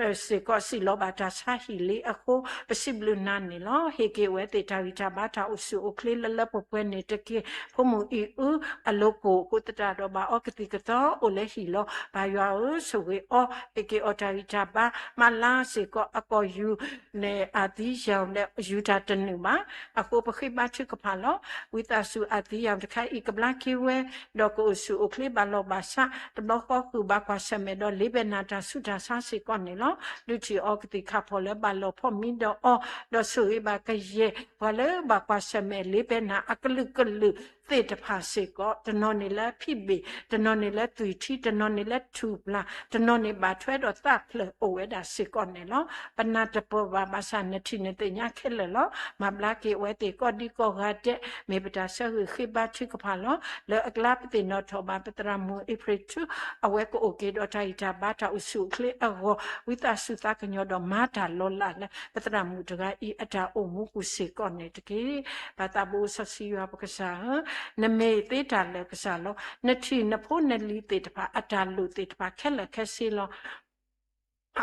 ့စ့ၢ်ကီးစံၣ်လီၤဘၣ်တၢ်ဆါဟံၣ်လံအဃိ ပစံးဘျုးနၤန့ၣ်လီၤ. ဟ့ၣ်က့ၤဝဲသ့ၣ်တၢ်ဂံၢ်တၢ်ဘါတၢ်အိၣ်ဆူၣ်အိၣ်ချ့လၢလၢပှဲၤပှဲၤန့ၣ်တက့ၢ်. ဖိမုၣ်အံၤအုအလိၤကိၣ်အဃိသတးဒီး ဘၣ်အီကသံၣ်ကသီအိၣ်လၢဟံၣ်လီၤ. ပၢ်ယွၤဧၢ, ဆိၣ်ဂ့ၤအီၤ, ဟ့ၣ်က့ၤအီၤတၢ်ဂံၢ်တၢ်ဘါ, မၤလၤစ့ၢ်ကီးအကိာ်ယူၤ န့ၣ် အသံယၤလၢ ယူၤတၢ်တနုာ်ဘၣ်. အဃိပဃ့ဘါထုကဖၣ်လီၤ. ဝံသးစူၤအသံယၤတခါအံၤကဘျါက့ၤဝဲ, ဒီးကအိၣ်ဆူၣ်အိၣ်ချ့ဘၣ်လီၤဘၣ်စး, တဘျီဃီဃုာ်ဘၣ်ကွၢ်ဆၢၣ်မဲာ်ဒီး လ့ပၢၢ်နၤတၢ်ဆူးတၢ်ဆါစ့ၢ်ကီးန့ၣ်လီၤ. ဒုးထံၣ်အီကသံၣ်ခၣ်ဖီၣ်လၢဘၣ်လီၢ်ဖီၣ်မံဒီးအီၤ, ဒီးဆိၣ်ဂ့ၤဘၣ်ကယဲၢ် ပှၤလၢဘၣ်ကွၢ်ဆၢၣ်မဲာ်လ့ပၢၢ်နၤအကလုာ်ကလုာ်သ့ၣ်တဖၣ်စ့ၢ်ကီး, တနီၤန့ၣ်လၢဖံးဘ့ၣ်, တနီၤန့ၣ်လၢသွံၣ်ထံ, တနီၤန့ၣ်လၢထူၣ်ပျၢ်, တနီၤန့ၣ်ဘၣ်ထွဲဒီးသးဖျၢၣ်အိၣ်ဝဲဒၣ်စ့ၢ်ကီးန့ၣ်လီၤ. ပနၢ်တပၢၢ်ဘၣ်ဘၣ်ဆၣ် နထံၣ်နသ့ၣ်ညါခဲလၢာ်လီၤ. မၤဘျါက့ၤအဝဲသ့ၣ်ကိးဒံကိးဂၤဒဲး, မ့ၢ်ပတၢ်ဆၢဂ့ၤဃ့ဘါထုကဖၣ်လီၤ. လၢအကျါပသ့ၣ်နီၣ်ထီၣ်ဘၣ်ပသရၣ်မုၣ်အ့ဖြ့ၣ်ထူ, အဝဲကအိၣ်က့ၤဒီးတၢ်ဂံၢ်တၢ်ဘါတၢ်အိၣ်ဆူၣ်အိၣ်ချ့အဂီၢ်, ဝံသးစူၤသးကညီၤဒီးမၤတၢ်လီၤလးလၢ ပသရၣ်မုၣ်တဂၤအံၤအတၢ်အိၣ်မူပူၤစ့ၢ်ကီးန့ၣ်တက့ၢ်. ပၢ်သးဘိစီဆှံယွၤပကစၢ်ဧၢ, နမ့ၢ်သ့တၢ်လၢာ်ကစၢ်လီၤ. နထံၣ်နဖိနလံၤသ့ၣ်တဖၣ်အတၢ်လိၣ်သ့ၣ်တဖၣ်ခဲလၢာ်ခဲဆ့လီၤ.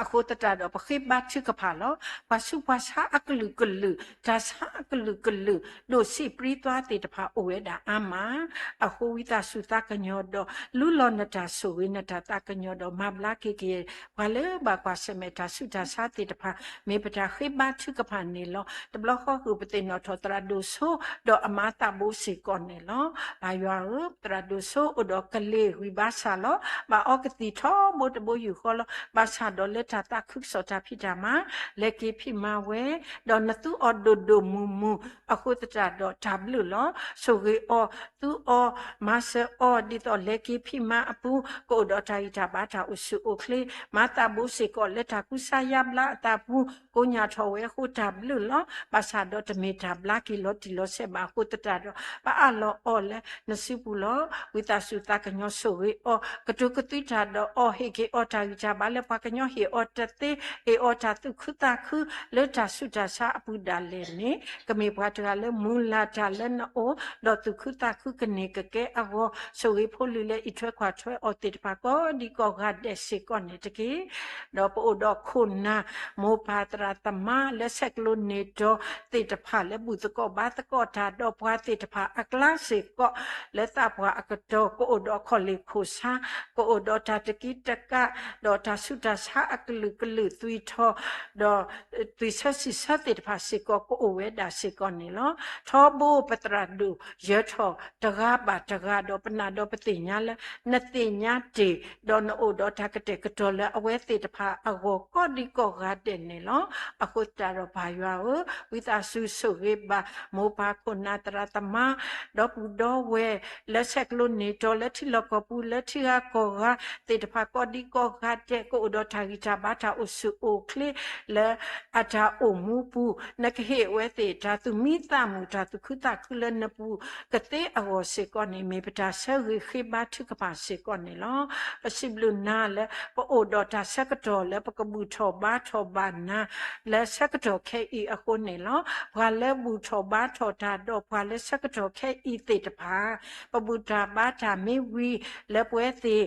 အဃိသတးဒီးပဃ့ဘါထုကဖၣ်လီၤ. ပှၤဆူးပှၤဆါအကလုာ်ကလုာ်, တၢ်ဆါအကလုာ်ကလုာ်, ဒိၣ်ဆံးပြံသွါသ့ၣ်တဖၣ်အိၣ်ဝဲဒၣ်အါမး. အဃိဝံသးစူၤသးကညီၤဒီး လူလီၤနတၢ်ဆိၣ်ဂ့ၤ နတၢ်သးကညီၤဒီး မၤဘျါက့ၤကယဲၢ် ပှၤလၢဘၣ်ကွၢ်ဆၢၣ်မဲာ်တၢ်ဆူးတၢ်ဆါသ့ၣ်တဖၣ်, မ့ၢ်ပတၢ်ဃ့ဘါထုကဖၣ်န့ၣ်လီၤ. တဘျီဃီဃုာ်ပသ့ၣ်နီၣ်ထီၣ်သရၣ်ဒိၣ်စိ ဒီးအမါသးဘိစ့ၢ်ကီးန့ၣ်လီၤ. ပၢ်ယွၤဧၢ, သရၣ်ဒိၣ်စိအိၣ်ဒီးကလ့ၢ်ဂံၢ်ဘါစၢ်လီၤ. ဘၣ်အီကသံၣ်ထီဘိတဘိယူၢ်ဃီလီၤ. ဘၣ်ဆၣ်ဒီးလၢတၢ်သးခုကစီၣ်တၢ်ဖံးတၢ်မၤ, လဲၤက့ၤဖံးမၤဝဲ, ဒီးနသူအီၤဒိၣ်ဒိၣ်မုၢ်မုၢ်, အဃိသတးဒီးတၢ်ဘျုးလီၤ. ဆိၣ်ဂ့ၤအီၤ, သူအီၤ, မၤစၢၤအီၤ ဒ်သိးလဲၤက့ၤဖံးမၤအပူၤ ကအိၣ်ဒီးတၢ်ဂံၢ်တၢ်ဘါတၢ်အိၣ်ဆူၣ်အိၣ်ချ့, မၤသးဘိစ့ၢ်ကီးလၢတၢ်ကူစါယါဘျါအသးပူၤ ကိးညၣ်ထီၣ်ဝဲအဃိတၢ်ဘျုးလီၤ. ဘၣ်ဆၣ်ဒီးတမ့ၢ်တၢ်ဘျါက့ၤလီၤတံၢ်လီၤဆဲးဘၣ်အဃိသတးဒီး ပအးလီၤအီၤလၢနစုပူၤလီၤ. ဝံသးစူၤသးကညီၤဆိၣ်ဂ့ၤအီၤ, ကတိၤကသွံတၢ်ဒီးအီၤ, ဟ့ၣ်က့ၤအီၤတၢ်ဂံၢ်တၢ်ဘါလၢပှၤကညီဟ့ၣ်အီၤတသ့, ဟ့ၣ်အီၤတၢ်သူၣ်ခုသးခုလၢတၢ်ဆူးတၢ်ဆါအပူၤဒၣ်လဲာ်န့ၣ် ကမ့ၢ်ပှၤတဂၤလၢမုၢ်လၢ်တၢ်လၢနအိၣ်, ဒီးသူၣ်ခုသးခုကန့ၢ်ကကဲအဂီၢ်, ဆိၣ်ဂ့ၤဖိလံၤလၢအံးထွဲကွၢ်ထွဲအီၤသ့ၣ်တဖၣ်ကိးဒံကိးဂၤဒဲးစ့ၢ်ကီးန့ၣ်တက့ၢ်. ဒီးပအိၣ်ဒီးခိၣ်နၢ် မိၢ်ပၢ်သရၣ်သမါလၢဆဲးကျိးန့ၢ်တီၤသ့ၣ်တဖၣ်လၢဘူၣ်သကိးဘါသကိးတၢ်ဒီးပှၤသ့ၣ်တဖၣ်အကျါစ့ၢ်ကီး လၢသးပှၢ်အကတီၢ် ကအိၣ်ဒီးခီၣ်လ့ၢ်ခိၣ်ဆါ, ကအိၣ်ဒီးတၢ်တကံတကး, ဒီးတၢ်ဆူးတၢ်ဆါအကလုာ်ကလုာ်သွံၣ်ထီၣ်, ဒီး သွံၣ်ဆၢစံးဆၢသ့ၣ်တဖၣ်စ့ၢ်ကီး ကအိၣ်ဝဲဒၣ်စ့ၢ်ကီးန့ၣ်လီၤ. ထီဘိပသရၣ်ဒိၣ်ယၢၤထီၣ်တဂၤဘၣ်တဂၤ ဒီးပနာ်ဒီးပသ့ၣ်ညါလၢ နသ့ၣ်ညါတ့ၢ်, ဒီးနအိၣ်ဒီးတၢ်ကတဲာ်ကတီၤလၢအဝဲသ့ၣ်တဖၣ်အဂီၢ်ကိးဒံကိးဂၤဒဲးန့ၣ်လီၤ. အဃိသတးဒီးပၢ်ယွၤဧၢ, ဝံသးစူၤဆိၣ်ဂ့ၤဘၣ် မိၢ်ပၢ်ခိၣ်နၢ်သရၣ်သမါ ဒီပုၢ်ဒီဝဲၢ် လၢဆဲးကျိးန့ၢ်တီၤ လၢထံလီၢ်ကီၢ်ပူၤ လၢထံဂၤကီၢ်ဂၤသ့ၣ်တဖၣ်ကိးဒံကိးဂၤဒဲး ကအိၣ်ဒီးတၢ်ဂံၢ်တၢ်ဘါတၢ်အိၣ်ဆူၣ်အိၣ်ချ့ လၢအတၢ်အိၣ်မူပူၤ နကဟ့ၣ်အဝဲသ့ၣ် တၢ်သူၣ်မံသးမုာ် တၢ်သူၣ်ခုသးခုလၢနပူၤကသ့အဂီၢ်စ့ၢ်ကီးန့ၣ် မ့ၢ်ပတၢ်ဆၢဂ့ၤဃ့ဘါထုကဖၣ်စ့ၢ်ကီးန့ၣ်လီၤ. ပစံးဘျုးနၤလၢ ပအိၣ်ဒီးတၢ်ဆၢကတီၢ်လၢပကဘူၣ်ထီၣ်ဘါထီၣ်ဘၣ်နၤ လၢဆၢကတီၢ်ခဲအံၤအဃိန့ၣ်လီၤ. ပှၤလၢဘူၣ်ထီၣ်ဘါထီၣ်တၢ်ဒီးပှၤလၢဆၢကတီၢ်ခဲအံၤသ့ၣ်တဖၣ် ပဘူၣ်တၢ်ဘါတၢ်မ့ၢ်ဝံၤ လၢပဝဲသ့ၣ်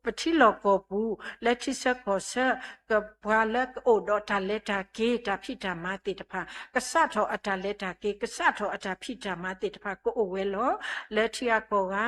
ပထံလီၢ်ကီၢ်ပူၤ လၢထံဆၢကီၢ်ဆၢ ကပှၤလၢကအိၣ်ဒီးတၢ်လဲၤတၢ်က့ၤ တၢ်ဖံးတၢ်မၤသ့ၣ်တဖၣ် ကစးထီၣ်အတၢ်လဲၤတၢ်က့ၤ ကစးထီၣ်အတၢ်ဖံးတၢ်မၤသ့ၣ်တဖၣ် ကအိၣ်ဝဲလီၤ. လၢထံဂၤကီၢ်ဂၤ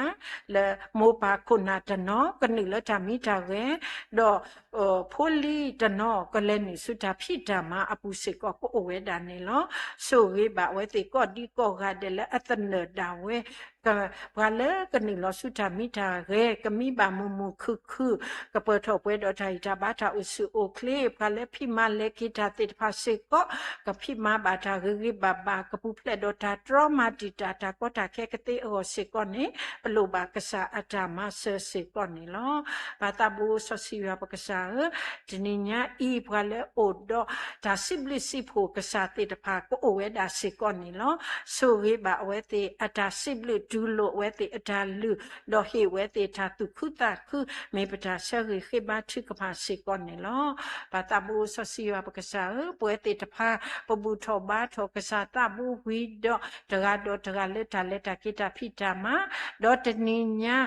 လၢမိၢ်ပၢ်ခိၣ်နၢ်တနီၤ ကနုာ်လၢတၢ်မံတၢ်ဂဲၤ ဒီး ဖိလံၤတနီၤ ကလဲၤနုာ်ဆူတၢ်ဖံးတၢ်မၤအပူၤစ့ၢ်ကီး ကအိၣ်ဝဲဒၣ်န့ၣ်လီၤ. ဆိၣ်ဂ့ၤဘၣ်အဝဲသ့ၣ်ကိးဒံကိးဂၤဒဲးလၢအသနၢၣ်ဒၣ်ဝဲ ပှၤလၢကနုာ်လီၤဆူတၢ်မံတၢ်ဂဲၤ ကမံဘၣ်မုာ်မုာ်ခုၣ်ခုၣ် ကပၢၤထီၣ်ပှဲၤဒီးတၢ်ဂံၢ်တၢ်ဘါတၢ်အိၣ်ဆူၣ်အိၣ်ချ့ ပှၤလၢဖံးမၤလဲၤက့ၤတၢ်သ့ၣ်တဖၣ်စ့ၢ်ကီး ကဖံးမၤဘၣ်တၢ်ဂ့ၤဂ့ၤဘၣ်ဘၣ် ကပူၤဖျဲးဒီးတၢ်တြီမၤတံာ်တာ် တၢ်ကီတၢ်ခဲကသ့အဂီၢ်စ့ၢ်ကီးန့ၣ် ပလိၣ်ဘၣ်ကစၢ်အတၢ်မၤစၢၤစ့ၢ်ကီးန့ၣ်လီၤ. ပၢ်သးဘိစီဆှံယွၤပကစၢ်ဧၢ, တနံၤညါအံၤ ပှၤလၢအိၣ်ဒီးတၢ်စံးဘျုးစံးဖှိၣ်ကစၢ်သ့ၣ်တဖၣ် ကအိၣ်ဝဲဒၣ်စ့ၢ်ကီးန့ၣ်လီၤ. ဆိၣ်ဂ့ၤဘၣ်အဝဲသ့ၣ်အတၢ်စံးဘျုး တူၢ်လိာ်အဝဲသ့ၣ်အတၢ်လုၢ် ဒီးဟ့ၣ်ဝဲသ့ၣ်တၢ်သူၣ်ခုသးခု မ့ၢ်ပတၢ်ဆၢဂ့ၤဃ့ဘါထုကဖၣ်စ့ၢ်ကီးန့ၣ်လီၤ. ပၢ်သးဘိစီဆှံယွၤပကစၢ်ဧၢ, ပဝဲသ့ၣ်တဖၣ် ပဘူၣ်ထီၣ်ဘါထီၣ်ကစၢ်သးဘိဝံၤဒီး တဂၤဒီးတဂၤလၢတၢ်လဲၤတၢ်က့ၤတၢ်ဖံးတၢ်မၤ, ဒီးတနံၤညါ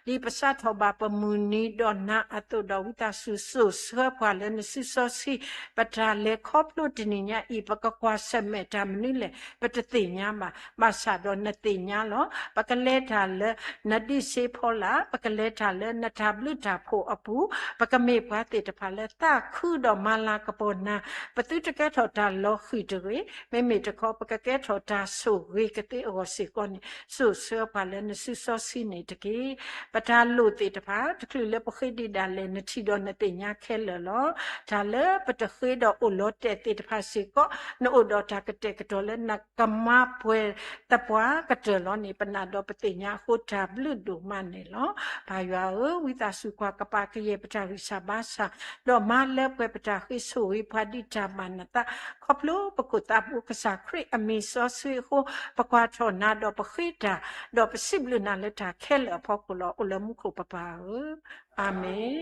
ဒ်ပစးထီၣ်ဘၣ်ပမုၢ်နံၤဒီးနၤအသိးဒီး ဝံသးစူၤစိာ်ဆှၢပှၤလၢနစုစီဆှံ, ပတၢ်လဲၤခီဖျိတနံၤညါအံၤ ပကကွၢ်ဆၢၣ်မဲာ်တၢ်မနုၤလဲၣ် ပတသ့ၣ်ညါဘၣ်, ဘၣ်ဆၣ်ဒီးနသ့ၣ်ညါလီၤ. ပကလဲၤတၢ်လၢနဒုးစ့ဖီလာ်, ပကလဲၤတၢ်လၢနတၢ်ဘျုးတၢ်ဖှိၣ်အပူၤ, ပကမ့ၢ်ပှၤသ့ၣ်တဖၣ်လၢသးခုဒီးမၤလၤကပီၤနၤ, ပသုတကဲထီၣ်တၢ်လီၤဃံၤတဂ့ၤ, မ့မ့ၢ်တခီ ပကကဲထီၣ်တၢ်ဆိၣ်ဂ့ၤကသ့အဂီၢ်စ့ၢ်ကီးန့ၣ် စိာ်ဆှၢပှၤလၢနစုစီဆှံန့ၣ်တက့ၢ်. ပတၢ်လိၣ်သ့ၣ်တဖၣ် တချုးလၢပဃ့ဒံးဒၣ်လဲာ် နထံၣ်ဒီးနသ့ၣ်ညါခဲလၢာ်လီၤ. တၢ်လၢပတဃ့ဒီးအိၣ်လီၤတဲာ်သ့ၣ်တဖၣ်စ့ၢ်ကီး နအိၣ်ဒီးတၢ်ကတဲာ်ကတီၤလၢနကမၤပှဲၤသပှၢ်ကတၢၢ်လီၤန့ၣ် ပနာ်ဒီးပသ့ၣ်ညါအဃိ တၢ်ဘျုးဒိၣ်မးန့ၣ်လီၤ. ပၢ်ယွၤဧၢ, ဝံသးစူၤကွၢ်ကပာ်ကယဲၢ်ပတၢ်ဂံၢ်စၢ်ဘါစၢ်, ဒီးမၤလၢပှဲၤပတၢ်ဃ့ဆိၣ်ဂ့ၤပှၤဒ်တၢ်ဘၣ်နသး, ခီဖျိပခိၣ်သးဘိကစၢ်ခရံာ်အမံၤစီဆှံအဃိ, ပကွၢ်ထီၣ်နၤဒီးပဃ့တၢ်, ဒီးပစံးဘျုးနၤလၢတၢ်ခဲလၢာ်အဖီခိၣ်လီၤ. အိၣ်လၢမူခိၣ်ပပၢ်ဧၢ, အၤမ့ၣ်.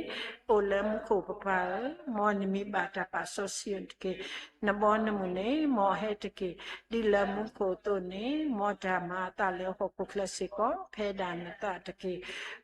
အိၣ်လၢမူခိၣ်ပပၢ်ဧၢ, မ်နမံၤဘၣ်တၢ်ပာ်စီဆှံတက့ၢ်. နဘီနမုၢ်န့ၣ် မ်အဟဲတက့ၢ်. ဒ်လၢမူခိၣ်အသိးန့ၣ်, မ်တၢ်မၤအသးလၢဟီၣ်ခိၣ်ချၢစ့ၢ်ကီး ဖဲဒၣ်နသးတက့ၢ်.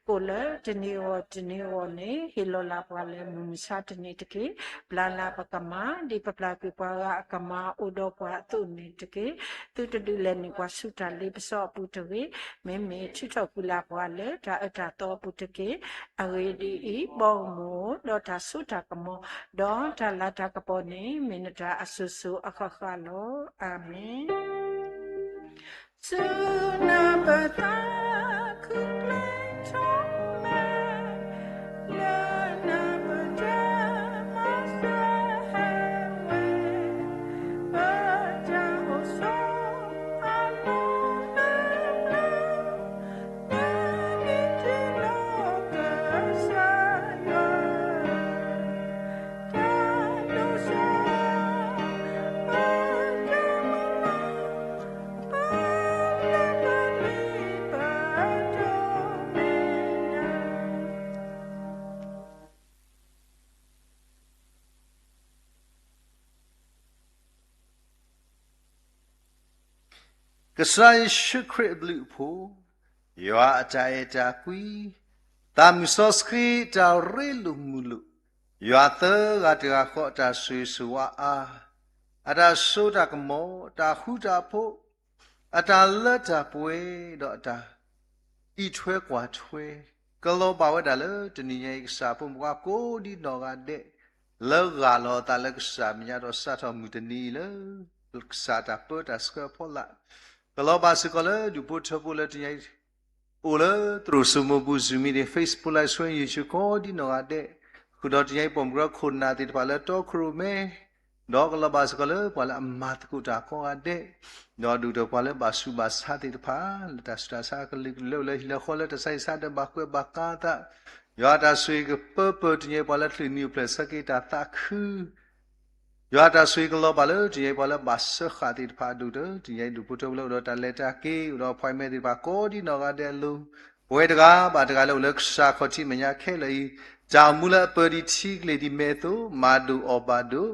ကိၣ်လၢတနံၤအဂီၢ်တနံၤအဂီၢ်န့ၣ် ဟ့ၣ်လီၤလၢ်ပှၤလၢမုၢ်မဆါတနံၤတက့ၢ်. ဘျါလၢ်ပကမၤ ဒ်ပပျၢ်ကွံာ်ပှၤဂၤအကမၤအိၣ်ဒီးပှၤအသိးန့ၣ်တက့ၢ်. သုတဒုးလဲၤနုာ်ပှၤဆူတၢ်လ့ပစီအပူၤတဂ့ၤ. မ့မ့ၢ်ထုးထီၣ်ကွံာ်လၢ်ပှၤလၢတၢ်အၢတၢ်သီအပူၤတက့ၢ်. အဂ့ၢ်ဒ်အံၤ, ဘီမုၢ်ဒီးတၢ်စိတၢ်ကမီၤ, ဒီးတၢ်လၤတၢ်ကပီၤန့ၣ် မ့ၢ်နတၢ်အစိၤစိၤအဃၣ်ဃၣ်လီၤ. အၤမ့ၣ်. ဆူနပသးခုပျဲထီၣ်မဲာ်, လၢနပတၢ်မၤစၢၤဟဲဝဲ, ပတၢ်အိၣ်ဆိးအလီၢ်လၢပျၢၤ, လၢနံၤတုၤလီၤကစၢ်ယွၤ, တၢ်ဒိၣ်စၢ် ကစၢ်ယ့ၣ်ၡူးခရံာ်အဘျုးအဖှိၣ်, ယွၤအတၢ်အဲၣ်တၢ်ကွံ, သးမုၢ်စီဆှံတၢ်ရ့လိာ်မုာ်လိာ်, ယွၤသၢဂၤတဂၤဃီအတၢ်ဆိၣ်ဂ့ၤဆိၣ်ဝါအါ, အတၢ်စိတၢ်ကမီၤ, တၢ်ဃူတၢ်ဖိး, အတၢ်လၢတၢ်ပှဲၤ, ဒီးအတၢ် အံးထွဲကွၢ်ထွဲ, ကလီၤဘၣ်ဝဲဒၣ်လၢတနံၤညါအံၤ ကစၢ်ဖိမုၣ်ဖိခွါကိးဒံနီၢ်ဂၤဒဲး, လၢဂၢ်လီၤအသးလၢကစၢ်မဲာ်ညါဒီးစးထီၣ်မုၢ်တနံၤအံၤလၢ ကစၢ်တၢ်ပၢတၢ်ဆှၢအဖီလာ်, ကလီၤဘၣ်စ့ၢ်ကီးလၢဒူၣ်ဖိထၢဖိလၢတနံၤညါအံၤ အိၣ်လၢသရိာ်စိမိၤပူၤ Zoom meeting, Facebook Live Stream, YouTube ကိးဒံနီၢ်ဂၤဒဲး, ဃုာ်ဒီးတနံၤညါအံၤ ပိာ်မုၣ်ဖိခွါခိၣ်နၢ်သ့ၣ်တဖၣ်လၢတီခိၣ်ရိၣ်မဲ ဒီးကလီၤဘၣ်စ့ၢ်ကီးလၢပှၤလၢအမၤသကိးတၢ်ကိးဂၤဒဲး, ဒီးဒူၣ်ဒီးပှၤလၢဘၣ်ဆူးဘၣ်ဆါသ့ၣ်တဖၣ်, လၢတၢ်ဆူးတၢ်ဆါကလုာ်ကလုာ်လၢအိၣ်လၢဟံၣ်လၢဃီလၢတၢ်ဆါဟံၣ်ဆါဒီး ဘၣ်ကွဲးဘၣ်ကါသး, ယွၤတၢ်ဆိၣ်ဂ့ၤကပၢပၢၢ်တနံၤညါအံၤ ပှၤလၢချုးနံၤအိၣ်ဖျဲၣ်ဆၢက့ၤတၢ်သးခု ယွၤတၢ်ဆိၣ်ဂ့ၤကလီၤဘၣ်လၢတနံၤညါအံၤ ပှၤလၢဘၣ်စၢဃာ်သ့ၣ်တဖၣ်အဒိၣ်ဒီး တနံၤညါအံၤဒူၣ်ဖိထၢဖိလၢအိၣ်ဒီးတၢ်လဲၤတၢ်က့ၤ အိၣ်ဒီး appointment သ့ၣ်တဖၣ်ကိးဒံနီၢ်ဂၤဒဲးအလိၤ, ပဝဲတဂၤဘၣ်တဂၤလၢအိၣ်လၢကစၢ်ခီၣ်ထံးမဲာ်ညါခဲလၢာ်အံၤ, တၢ်အိၣ်မူလၢအပၢၤဒံးထံကလ့ၢ်ဒံးမဲာ်အသိး မၤဒိၣ်အီၣ်ဘၣ်ဒိၣ်,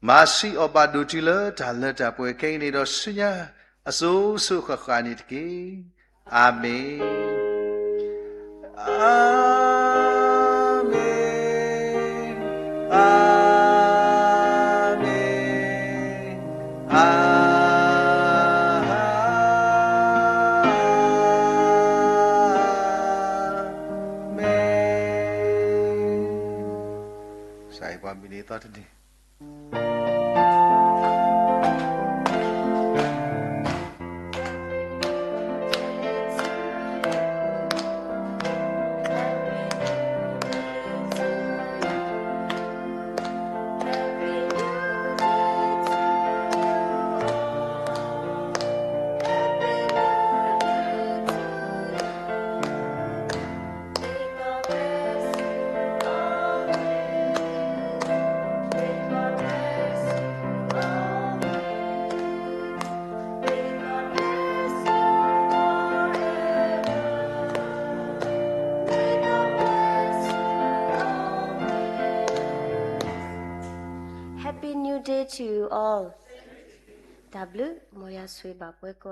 မၤဆံးအီၣ်ဘၣ်ဒိၣ်တုၤလၢတၢ်လၢတၢ်ပှဲၤခဲအံၤန့ၣ်ဒီးဆူညါ အစိၤစိၤဃၣ်ဃၣ်န့ၣ်တက့ၢ်. အၤမ့ၣ်. အၤမ့ၣ်, အၤမ့ၣ်, အၤမ့ၣ်. ကစၢ်ယွၤပှၤမုၢ်နံၤသီတနံၤ Happy New Day to you all. တၢ်ဘျုး မ်ယွၤဆိၣ်ဂ့ၤဘၣ်ပှၤကိး